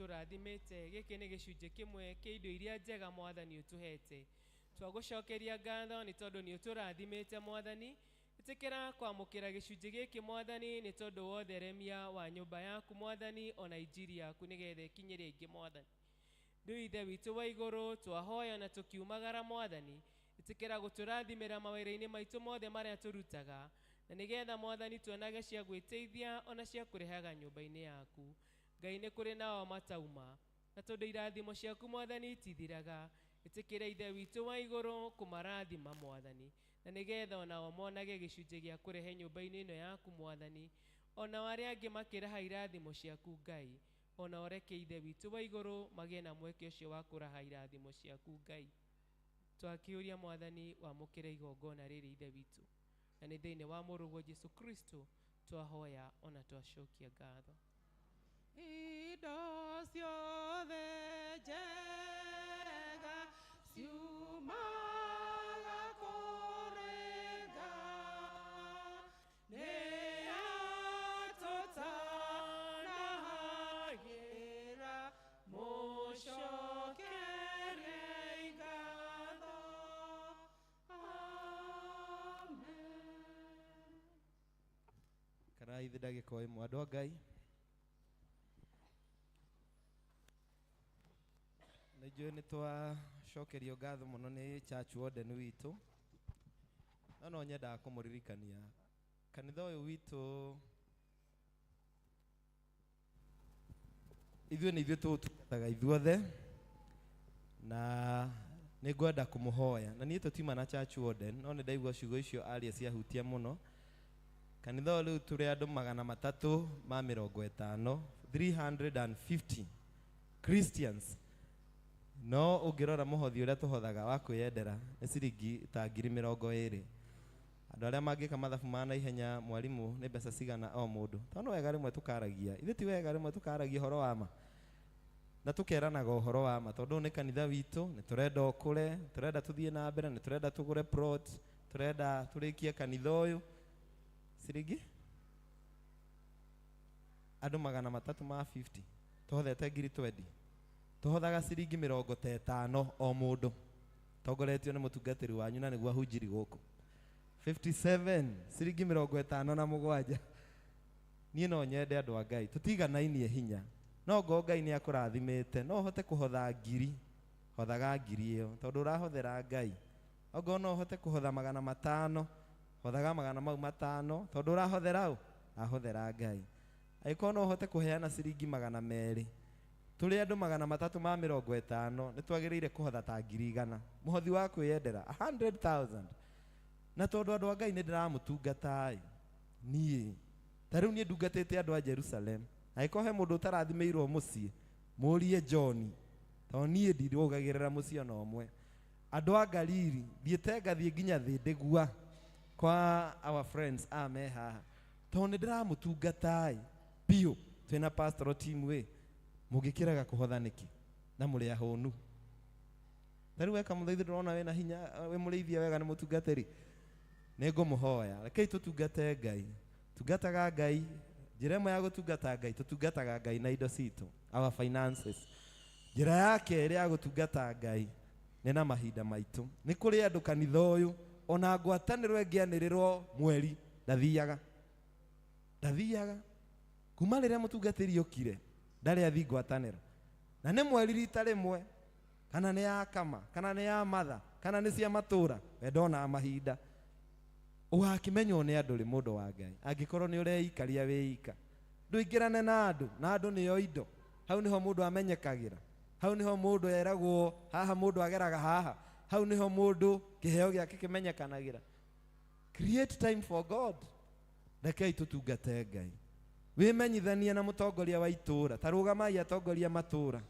ũtũrathimĩte. Gĩkĩ nĩ gĩcunjĩ kĩmwe kĩa indo iria njega mwathani ũtũhete. Twagũcokeria ngatho nĩ tondũ nĩ ũtũrathimĩte mwathani. Ĩtĩkĩra kwamũkĩra gĩcunjĩ gĩkĩ mwathani nĩ tondũ wa ũtheremia wa nyũmba yaku mwathani ona injiri yaku nĩgetha ĩkinyĩre aingĩ mwathani. Rĩu ithe witũ wa igũrũ twahoya na tũkiumagara mwathani, ĩtĩkĩra gũtũrathimĩra mawĩra-inĩ maitũ mothe marĩa tũrutaga, na nĩgetha mwathani tuonage cia gwĩteithia ona cia kũrehaga nyũmba-inĩ yaku. Ngai nĩ kũrĩ nao matauma, na tondũ irathimo ciaku mwathani itithiraga, ĩtĩkĩra ithe witũ wa igũrũ kũmarathima mwathani, na nĩgetha onao monage gĩcunjĩ gĩa kũrehe nyũmba-inĩ ĩno yaku mwathani, onao arĩa angĩ makĩraha irathimo ciaku Ngai, ona ũreke ithe witũ wa igũrũ magĩe na mweke ũcio wa kũraha irathimo ciaku Ngai. Twakĩũria mwathani wamũkĩre igongona rĩrĩ ithe witũ, na nĩ thĩinĩ wa mũrũguo Jesu Kristo twahoya ona twacokia ngatho. Indo ciothe njega ciumaga kũrĩ Ngai, nĩ atũtanahagĩra, mũcokerei ngatho. Amen. Karai thĩ ndagĩka o ĩmwe andũ a Ngai. Nĩ njũĩ nĩ twacokerio ngatho mũno nĩ church warden witũ, no no nyendaga kũmũririkania kanitha ũyũ witũ ithuĩ nĩ ithuĩ tũũtungataga ithuothe, na nĩ ngwenda kũmũhoya. Na niĩ tũtiuma na church warden, no nĩ ndaigua ciugo icio aria ciahutia mũno. Kanitha ũyũ rĩu tũrĩ andũ 350, 350 Christians. No ũngĩrora mũhothi ũrĩa tũhothaga wa kwĩyendera nĩ ciringi ta 20,000. Andũ arĩa mangĩka mathabu ma naihenya, mwarimũ, nĩ mbeca cigana o mũndũ? Tondũ wega rĩmwe tũkaragia, ithuĩ ti wega rĩmwe tũkaragia ũhoro wa ma na tũkeranaga ũhoro wa ma, tondũ nĩ kanitha witũ, nĩ tũrenda ũkũre, tũrenda tũthiĩ na mbere, nĩ tũrenda tũgũre plot, tũrenda tũrĩkie kanitha ũyũ. Ciringi andũ 350 tũhothete 20,000, tũhothaga ciringi 50 o mũndũ, tongoretio nĩ mũtungatĩri wanyu na nĩguo ahunjiri gũkũ. 57 ciringi 57. Niĩ no nyende andũ a Ngai tũtiganainie hinya, no ngo Ngai nĩ akũrathimĩte, no ũhote kũhotha 1,000, hothaga 1,000 ĩyo tondũ ũrahothera Ngai. Ongorwo no ũhote kũhotha 500, hothaga 500 tondũ ũrahothera ũ? Ahothera Ngai. Angĩkorwo no ũhote kũheana ciringi 200, tũrĩ andũ 350, nĩ twagĩrĩire kũhotha ta 100,000, mũhothi wa kwĩyendera 100,000. Na tondũ andũ a Ngai nĩ ndĩramũtungata ĩ, niĩ ta rĩu niĩ ndungatĩte andũ a Jerusalem. Angĩkorwo he mũndũ ũtarathimĩirwo mũciĩ, mũrie John, tondũ niĩ ndirũgagĩrĩra mũciĩ ona ũmwe. Andũ a Galili, thiĩte ngathiĩ nginya Thĩndĩgua kwa our friends a me haha, tondũ nĩ ndĩramũtungata ĩ biũ. Twĩna pastoral team ĩ, mũngĩkĩrega kũhotha nĩkĩ na mũrĩ ahũnu? Ta rĩu weka mũthaithi ndĩrona wĩna hinya, wĩ mũrĩithia wega nĩ mũtungatĩri. Nĩ ngũmũhoya, rekei tũtungate Ngai. Tungataga Ngai, njĩra ĩmwe ya gũtungata Ngai, tũtungataga Ngai na indo citũ, our finances. Njĩra ya kerĩ ya gũtungata Ngai nĩ na mahinda maitũ. Nĩ kũrĩ andũ kanitha ũyũ ona ngwatanĩro ĩngĩanĩrĩrwo mweri ndathiaga, ndathiaga kuma rĩrĩa mũtungatĩri okire ndarĩ athi ngwatanĩro, na nĩ mweri rita rĩmwe, kana nĩ ya kama, kana nĩ ya matha, kana nĩ cia matũra, we ndonaga mahinda. Ũgakĩmenywo nĩ andũ rĩ, mũndũ wa Ngai, angĩkorwo nĩ ũreikaria wĩika, ndũingĩrane na andũ, na andũ nĩo indo. Hau nĩho mũndũ amenyekagĩra, hau nĩho mũndũ eragwo haha, mũndũ ageraga haha, hau nĩho mũndũ kĩheo gĩake kĩmenyekanagĩra. Create time for God. Rekei tũtungate Ngai. Wĩmenyithanie na mũtongoria wa itũũra, ta rũgamai atongoria matũũra.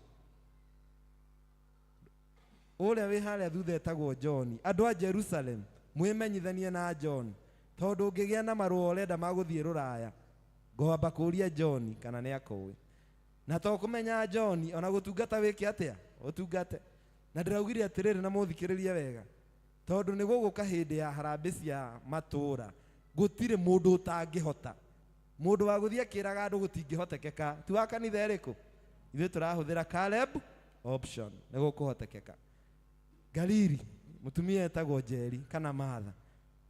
Ũrĩa wĩ harĩa thutha etagwo John. Andũ a Jerusalem, mwĩmenyithanie na John, tondũ ũngĩgĩa na marũa ũrenda ma gũthiĩ rũraya, ngwamba kũũria John kana nĩ akũĩ. Na to kũmenya John, ona gũtungata wĩke atĩa? Ũtungate. Na ndĩraugire atĩrĩrĩ, na mũthikĩrĩrie wega, tondũ nĩ gũgũka hĩndĩ ya harambĩ cia matũũra, gũtirĩ mũndũ ũtangĩhota. Mũndũ wa gũthiĩ akĩraga andũ gũtingĩhotekeka, ti wa kanitha ĩrĩkũ? Ithuĩ tũrahũthĩra Caleb option nĩ gũkũhotekeka. Galili mũtumia etagwo Njeri kana Martha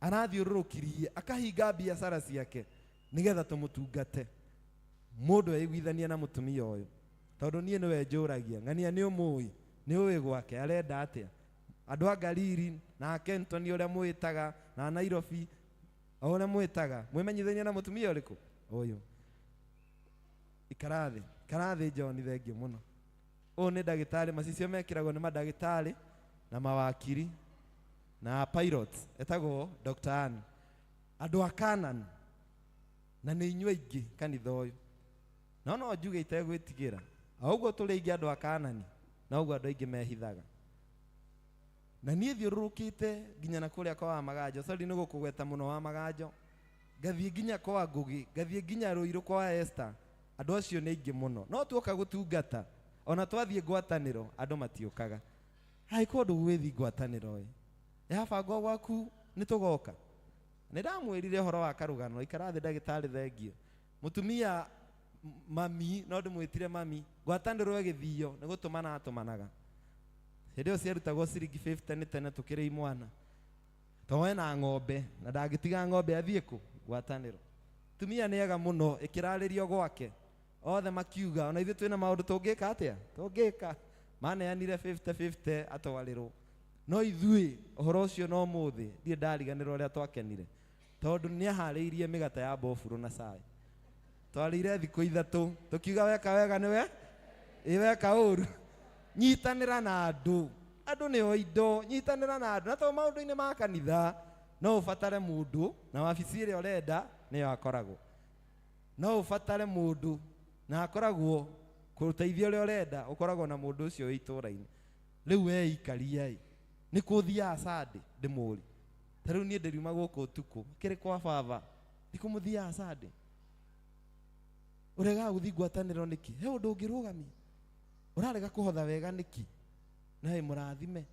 arathiũrũrũkirie akahinga biacara ciake nĩgetha tũmũtungate. Mũndũ eiguithania na mũtumia ũyũ tondũ niĩ nĩwe njũragia ng'ania nĩ ũmũĩ nĩ ũĩ gwake arenda atĩa andũ a Galili na Kenton ũrĩa mwĩtaga na Nairobi o ũrĩa mwĩtaga mwĩmenyithania na mũtumia ũrĩkũ ũyũ. Ikara thĩ, ikara thĩ John, thengiũ mũno. Ũyũ nĩ ndagĩtarĩ, macicio mekĩragwo nĩ mandagĩtarĩ na mawakiri na pilots, etagwo Dr. Ann. Andũ a Canaan na nĩ inyuĩ aingĩ kanitha ũyũ, no no njuge itegwĩtigĩra, o ũguo tũrĩ aingĩ andũ a Canaan noguo andũ aingĩ mehithaga. Na niĩ thiũrũrũkĩte nginya na kũrĩa kwa Wamaganjo, sorry nĩ gũkũgweta mũno Wamaganjo, ngathiĩ nginya kwa Ngũgĩ, ngathiĩ nginya Rũirũ kwa Esther, andũ acio nĩ aingĩ mũno. No tuoka gũtungata, ona twathiĩ ngwatanĩro, andũ matiũkaga. Angĩkorwo ndũgwĩthiĩ ngwatanĩro ĩ, yabangwo gwaku nĩ tũgoka. Nĩ ndamwĩrire ũhoro wa karũgano, ikara thĩ ndagĩtarĩ thengio. Mũtumia mami, no ndĩmwĩtire mami, ngwatanĩro ĩgĩthio nĩ gũtũmana atũmanaga. Hĩndĩ ĩyo ciarutagwo ciringi 50 nĩ tene tũkĩrĩ imwana. Tondũ ena ng'ombe na ndangĩtiga ng'ombe athiĩ kũ? Ngwatanĩro. Tumia nĩ ega mũno ĩkĩrarĩrio gwake. Othe makiuga ona ithuĩ twĩna maũndũ tũngĩka atĩa? Tũngĩka. Maneanire 50-50 atwarĩrwo. No ithuĩ ũhoro ũcio no mũthĩ ndirĩ ndariganĩrwo ũrĩa twakenire. Tondũ nĩaharĩirie mĩgate ya mbofurũ na cai. Twarĩire thikũ ithatũ tũkiuga weka wega nĩwe ĩ weka ũru. Nyitanĩra na andũ, andũ nĩo indo, nyitanĩra na andũ. Na to maũndũ-inĩ ma kanitha no ũbatare mũndũ na wabici ĩrĩa ũrenda nĩyo akoragwo. No ũbatare mũndũ na akoragwo kũteithia ũrĩa ũrenda, ũkoragwo na mũndũ ũcio wĩ itũũra-inĩ. Rĩu we ikaria ĩ, nĩ kũ ũthiaga Sunday ndĩmũrie. Ta rĩu niĩ ndĩriuma gũkũ ũtukũ, kĩrĩ kwa baba, nĩ kũ mũthiaga Sunday? Ũregaga gũthiĩ ngwatanĩro nĩkĩ? He ũndũ ũngĩrũgamia? Ũrarega kũhotha wega nĩkĩ? Na wĩ mũrathime.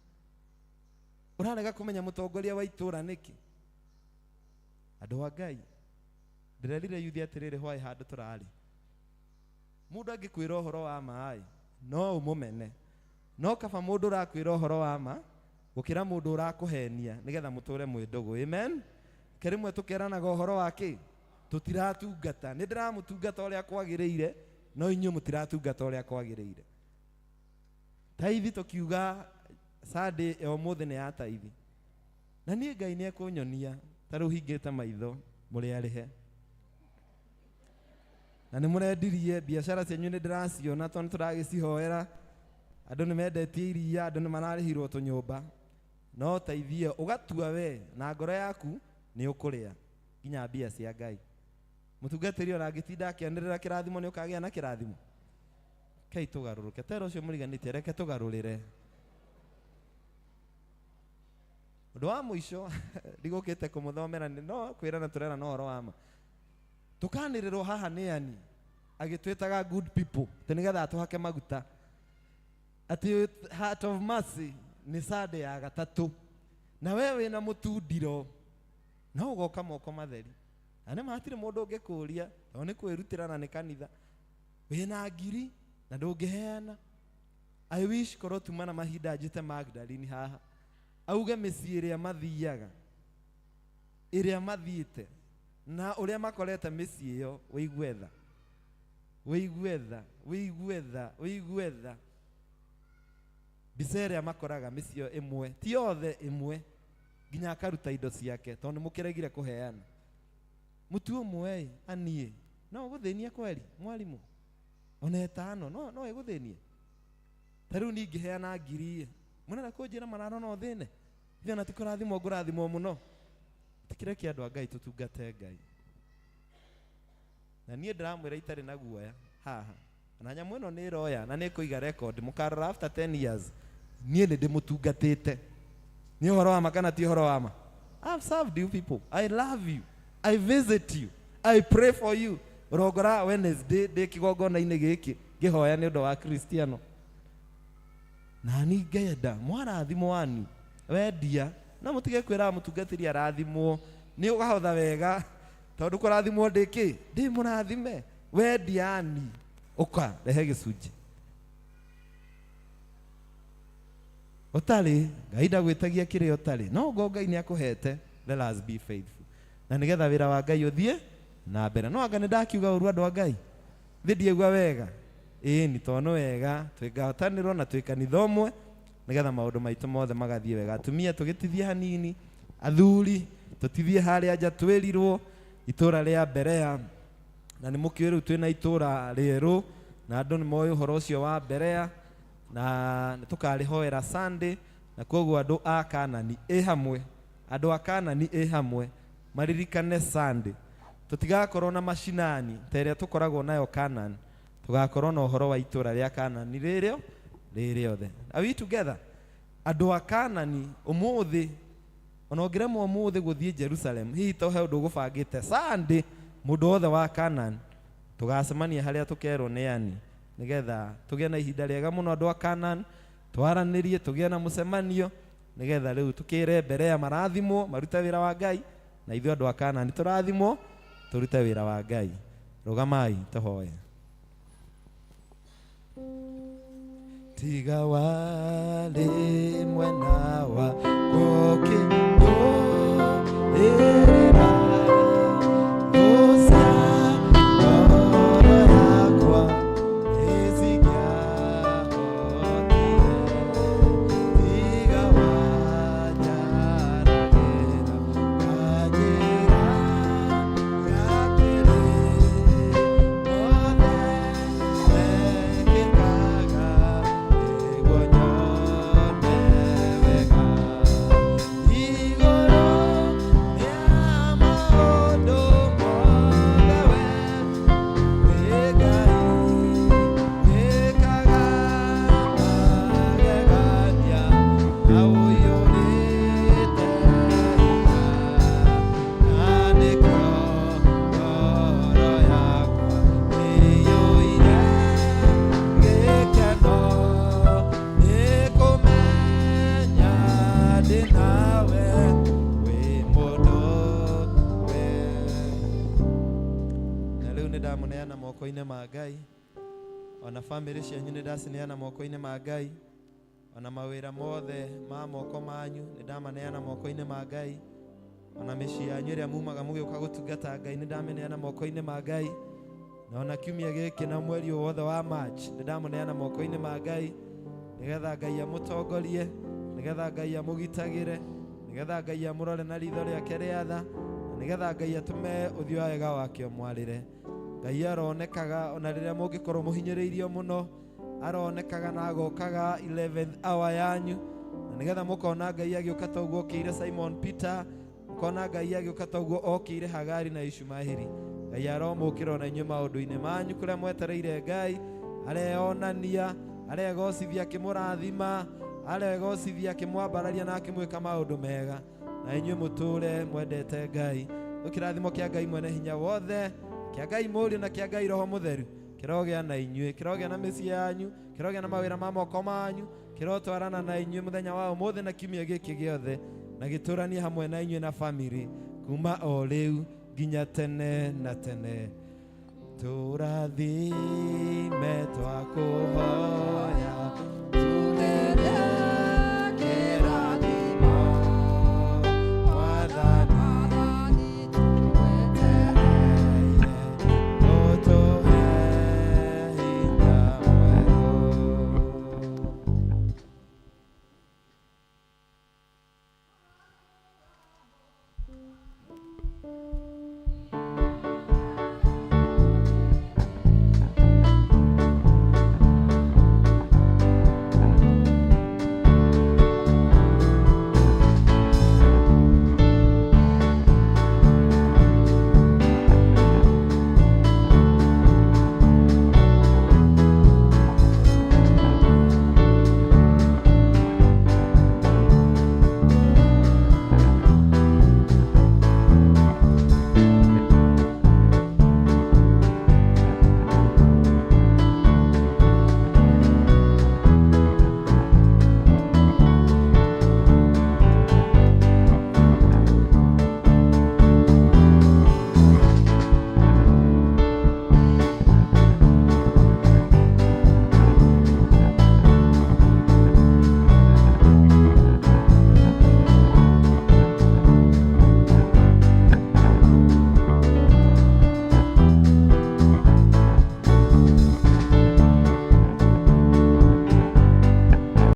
Ũrarega kũmenya mũtongoria wa itũũra nĩkĩ? Andũ a Ngai, ndĩrerire yuthi atĩrĩrĩ hwaĩ handũ tũrarĩ. Mũndũ angĩkwĩra ũhoro wa ma ĩ, no ũmũmene. No kaba mũndũ ũrakwĩra ũhoro wa ma gũkĩra mũndũ ũrakũhenia nĩgetha mũtũre mwĩ ndũgũ. Amen. Ke rĩmwe tũkeranaga ũhoro wa kĩ? Tũtiratungata. Nĩ ndĩramũtungata ũrĩa kwagĩrĩire, no inyuĩ mũtiratungata ũrĩa kwagĩrĩire. Taithi tũkiuga Sunday ya ũmũthĩ nĩ ya taithi. Na niĩ Ngai nĩ ekũnyonia ta rĩu hingĩte maitho mũrĩ arĩhe. Na nĩ mũrendirie biacara cianyu nĩ ndĩraciona tondũ nĩ tũragĩcihoera. Andũ nĩ mendetie iria, andũ nĩ mararĩhirwo tũnyũmba. No teithie ũgatua we na ngoro yaku nĩ ũkũrĩa nginya mbia cia Ngai. Mũtungatĩri ona angĩtinda akĩanĩrĩra kĩrathimo nĩ ũkagĩa na kĩrathimo. Kei tũgarũrũke. Tera ũcio mũriganĩtie, reke tũgarũrĩre. Ũndũ wa mũico ndigũkĩte kũmũthomera nĩ no kwĩrana tũrerana ũhoro wa ma. Tũkanĩrĩrwo haha nĩ ani agĩtwĩtaga good people atĩ nĩgetha atũhake maguta. Atĩ Heart of Mercy nĩ Sunday ya gatatũ na we wĩna mũtundiro no ũgoka moko matheri. Na nĩ ma hatirĩ mũndũ ũngĩkũria tondũ nĩ kwĩrutĩra na nĩ kanitha. Wĩna ngiri na ndũngĩheana. I wish korwo tuma na mahinda njĩte Magdalene haha auge mĩciĩ ĩrĩa mathiaga, ĩrĩa mathiĩte na ũrĩa makorete mĩciĩ ĩyo, wĩigue tha, wĩigue tha, wĩigue tha, wĩigue tha. Mbica ĩrĩa makoraga mĩciĩ ĩyo ĩmwe, ti yothe ĩmwe, nginya akaruta indo ciake tondũ nĩ mũkĩregire kũheana. Mũtu ũmwe ĩ, aniĩ, no ũgũthĩnie kweri mwarimũ? Ona ĩtano no no ĩgũthĩnie. Ta rĩu niĩ ingĩheana ngiri ĩ, mũrenda kũnjĩra mararo no thĩne? Ithuĩ ona ti kũrathimwo ngũrathimwo mũno. Tikĩreke andũ a Ngai tũtungate Ngai. Na niĩ ndĩramwĩra itarĩ na guoya haha. Na nyamũ ĩno nĩ ĩroya na nĩ ĩkũiga record, mũkarora after 10 years niĩ nĩ ndĩmũtungatĩte. Nĩ ũhoro wa ma kana ti ũhoro wa ma? I've served you people. I love you. I visit you. I pray for you. Ũrongora Wednesday ndĩ kĩgongona-inĩ gĩkĩ ngĩhoya nĩ ũndũ wa Kristiano. Na ni ngenda mwarathimwo ani wendia no mũtige kwĩraga mũtungatĩri arathimwo nĩ ũgahotha wega tondũ kũrathimwo ndĩ kĩ ndĩ mũrathime wendia ani ũka rehe gĩcunjĩ. Ũtarĩ, Ngai ndagwĩtagia kĩrĩa ũtarĩ. No ngo Ngai nĩ akũhete, let us be faithful. Na nĩgetha wĩra wa Ngai ũthiĩ na mbere. No anga nĩ ndakiuga ũru andũ a Ngai? Thĩ ndiaigua wega. Ĩĩ ni tondũ nĩ wega twĩ ngwatanĩro na twĩ kanitha ũmwe nĩgetha maũndũ maitũ mothe magathiĩ wega. Atumia tũgĩtithie hanini, athuri tũtithie harĩa nja twĩrirwo itũra rĩa Berea, na nĩ mũkĩũĩ rĩu twĩna itũra rĩerũ na andũ nĩ moĩ ũhoro ũcio wa Berea, na nĩ tũkarĩhoera Sunday, na koguo andũ a Kanani ĩ hamwe, andũ a Kanani ĩ hamwe maririkane Sunday. Tũtigakorwo na macinani ta ĩrĩa tũkoragwo nayo Kanani, tũgakorwo na ũhoro wa itũra rĩa Kanani rĩrĩo rĩrĩothe. Are we together? Andũ a Kanani ũmũthĩ, ona ũngĩremwo ũmũthĩ gũthiĩ Jerusalem, hihi to he ũndũ ũgũbangĩte Sunday, mũndũ wothe wa Kanani tũgacemania harĩa tũkerwo nĩ ani, nĩgetha tũgĩe na ihinda rĩega mũno andũ a Kanani, twaranĩrie, tũgĩe na mũcemanio, nĩgetha rĩu tũkĩre mbere ya marathimwo marute wĩra wa Ngai, na ithuĩ andũ a Kanani tũrathimwo tũrute wĩra wa Ngai. Rũgamai tũhoe. Tiga warĩ mwena wa gũkĩndũĩrĩra, thũ cia ngoro yakwa nĩcingĩahotire. Tiga wanjaragĩra nganjĩra atĩrĩ, mothe mekĩkaga nĩguo nyone wega. Igũrũ rĩa maũndũ mothe we wĩ Ngai, wĩkaga magegania na ũiyũrĩte hinya, na nĩkĩo ngoro yakwa ĩiyũire gĩkeno nĩkũmenya ndĩ nawe wĩ mũndũ we. Na rĩu nĩ ndamũneana moko-inĩ ma Ngai, ona bamĩrĩ cianyu nĩ ndacineana moko-inĩ ma Ngai, ona mawĩra mothe ma moko manyu nĩ ndamaneana moko-inĩ ma Ngai, ona mĩciĩ yanyu ĩrĩa mumaga mũgĩũka gũtungata Ngai nĩ ndamĩneana moko-inĩ ma Ngai, na ona kiumia gĩkĩ na mweri ũyũ wothe wa March nĩ ndamũneana moko-inĩ ma Ngai, nĩgetha Ngai amũtongorie, nĩgetha Ngai amũgitagĩre, nĩgetha Ngai amũrore na ritho rĩake rĩa tha, na nĩgetha Ngai atũme ũthiũ wa wega wake ũmwarĩre. Ngai aronekaga ona rĩrĩa mũngĩkorwo mũhinyĩrĩirio mũno, aronekaga na agokaga 11th hour yanyu, na nĩgetha mũkona Ngai agĩũka ta ũguo okĩire Simon Peter, mũkona Ngai agĩũka ta ũguo okĩire Hagari na Ishumaeli. Ngai aromũkĩra ona inyuĩ maũndũ-inĩ manyu kũrĩa mwetereire Ngai, areyonania, aregocithia akĩmũrathima, aregocithia akĩmwambararia na akĩmwĩka maũndũ mega, na inyuĩ mũtũre mwendete Ngai. Rĩu kĩrathimo kĩa Ngai mwene hinya wothe, kĩa Ngai Mũriũ na kĩa Ngai Roho Mũtheru kĩrogĩa na inyuĩ, kĩrogĩa na mĩciĩ yanyu, kĩrogĩa na mawĩra ma moko manyu, kĩrotwarana na inyuĩ mũthenya wa ũmũthĩ na kiumia gĩkĩ gĩothe, na gĩtũranie hamwe na inyuĩ na bamĩrĩ kuma o rĩu nginya tene na tene. Tũrathime twakũhoya, tũrere kĩrathimo, Mwathani twetereire, ũtũhe hinya mwerũ.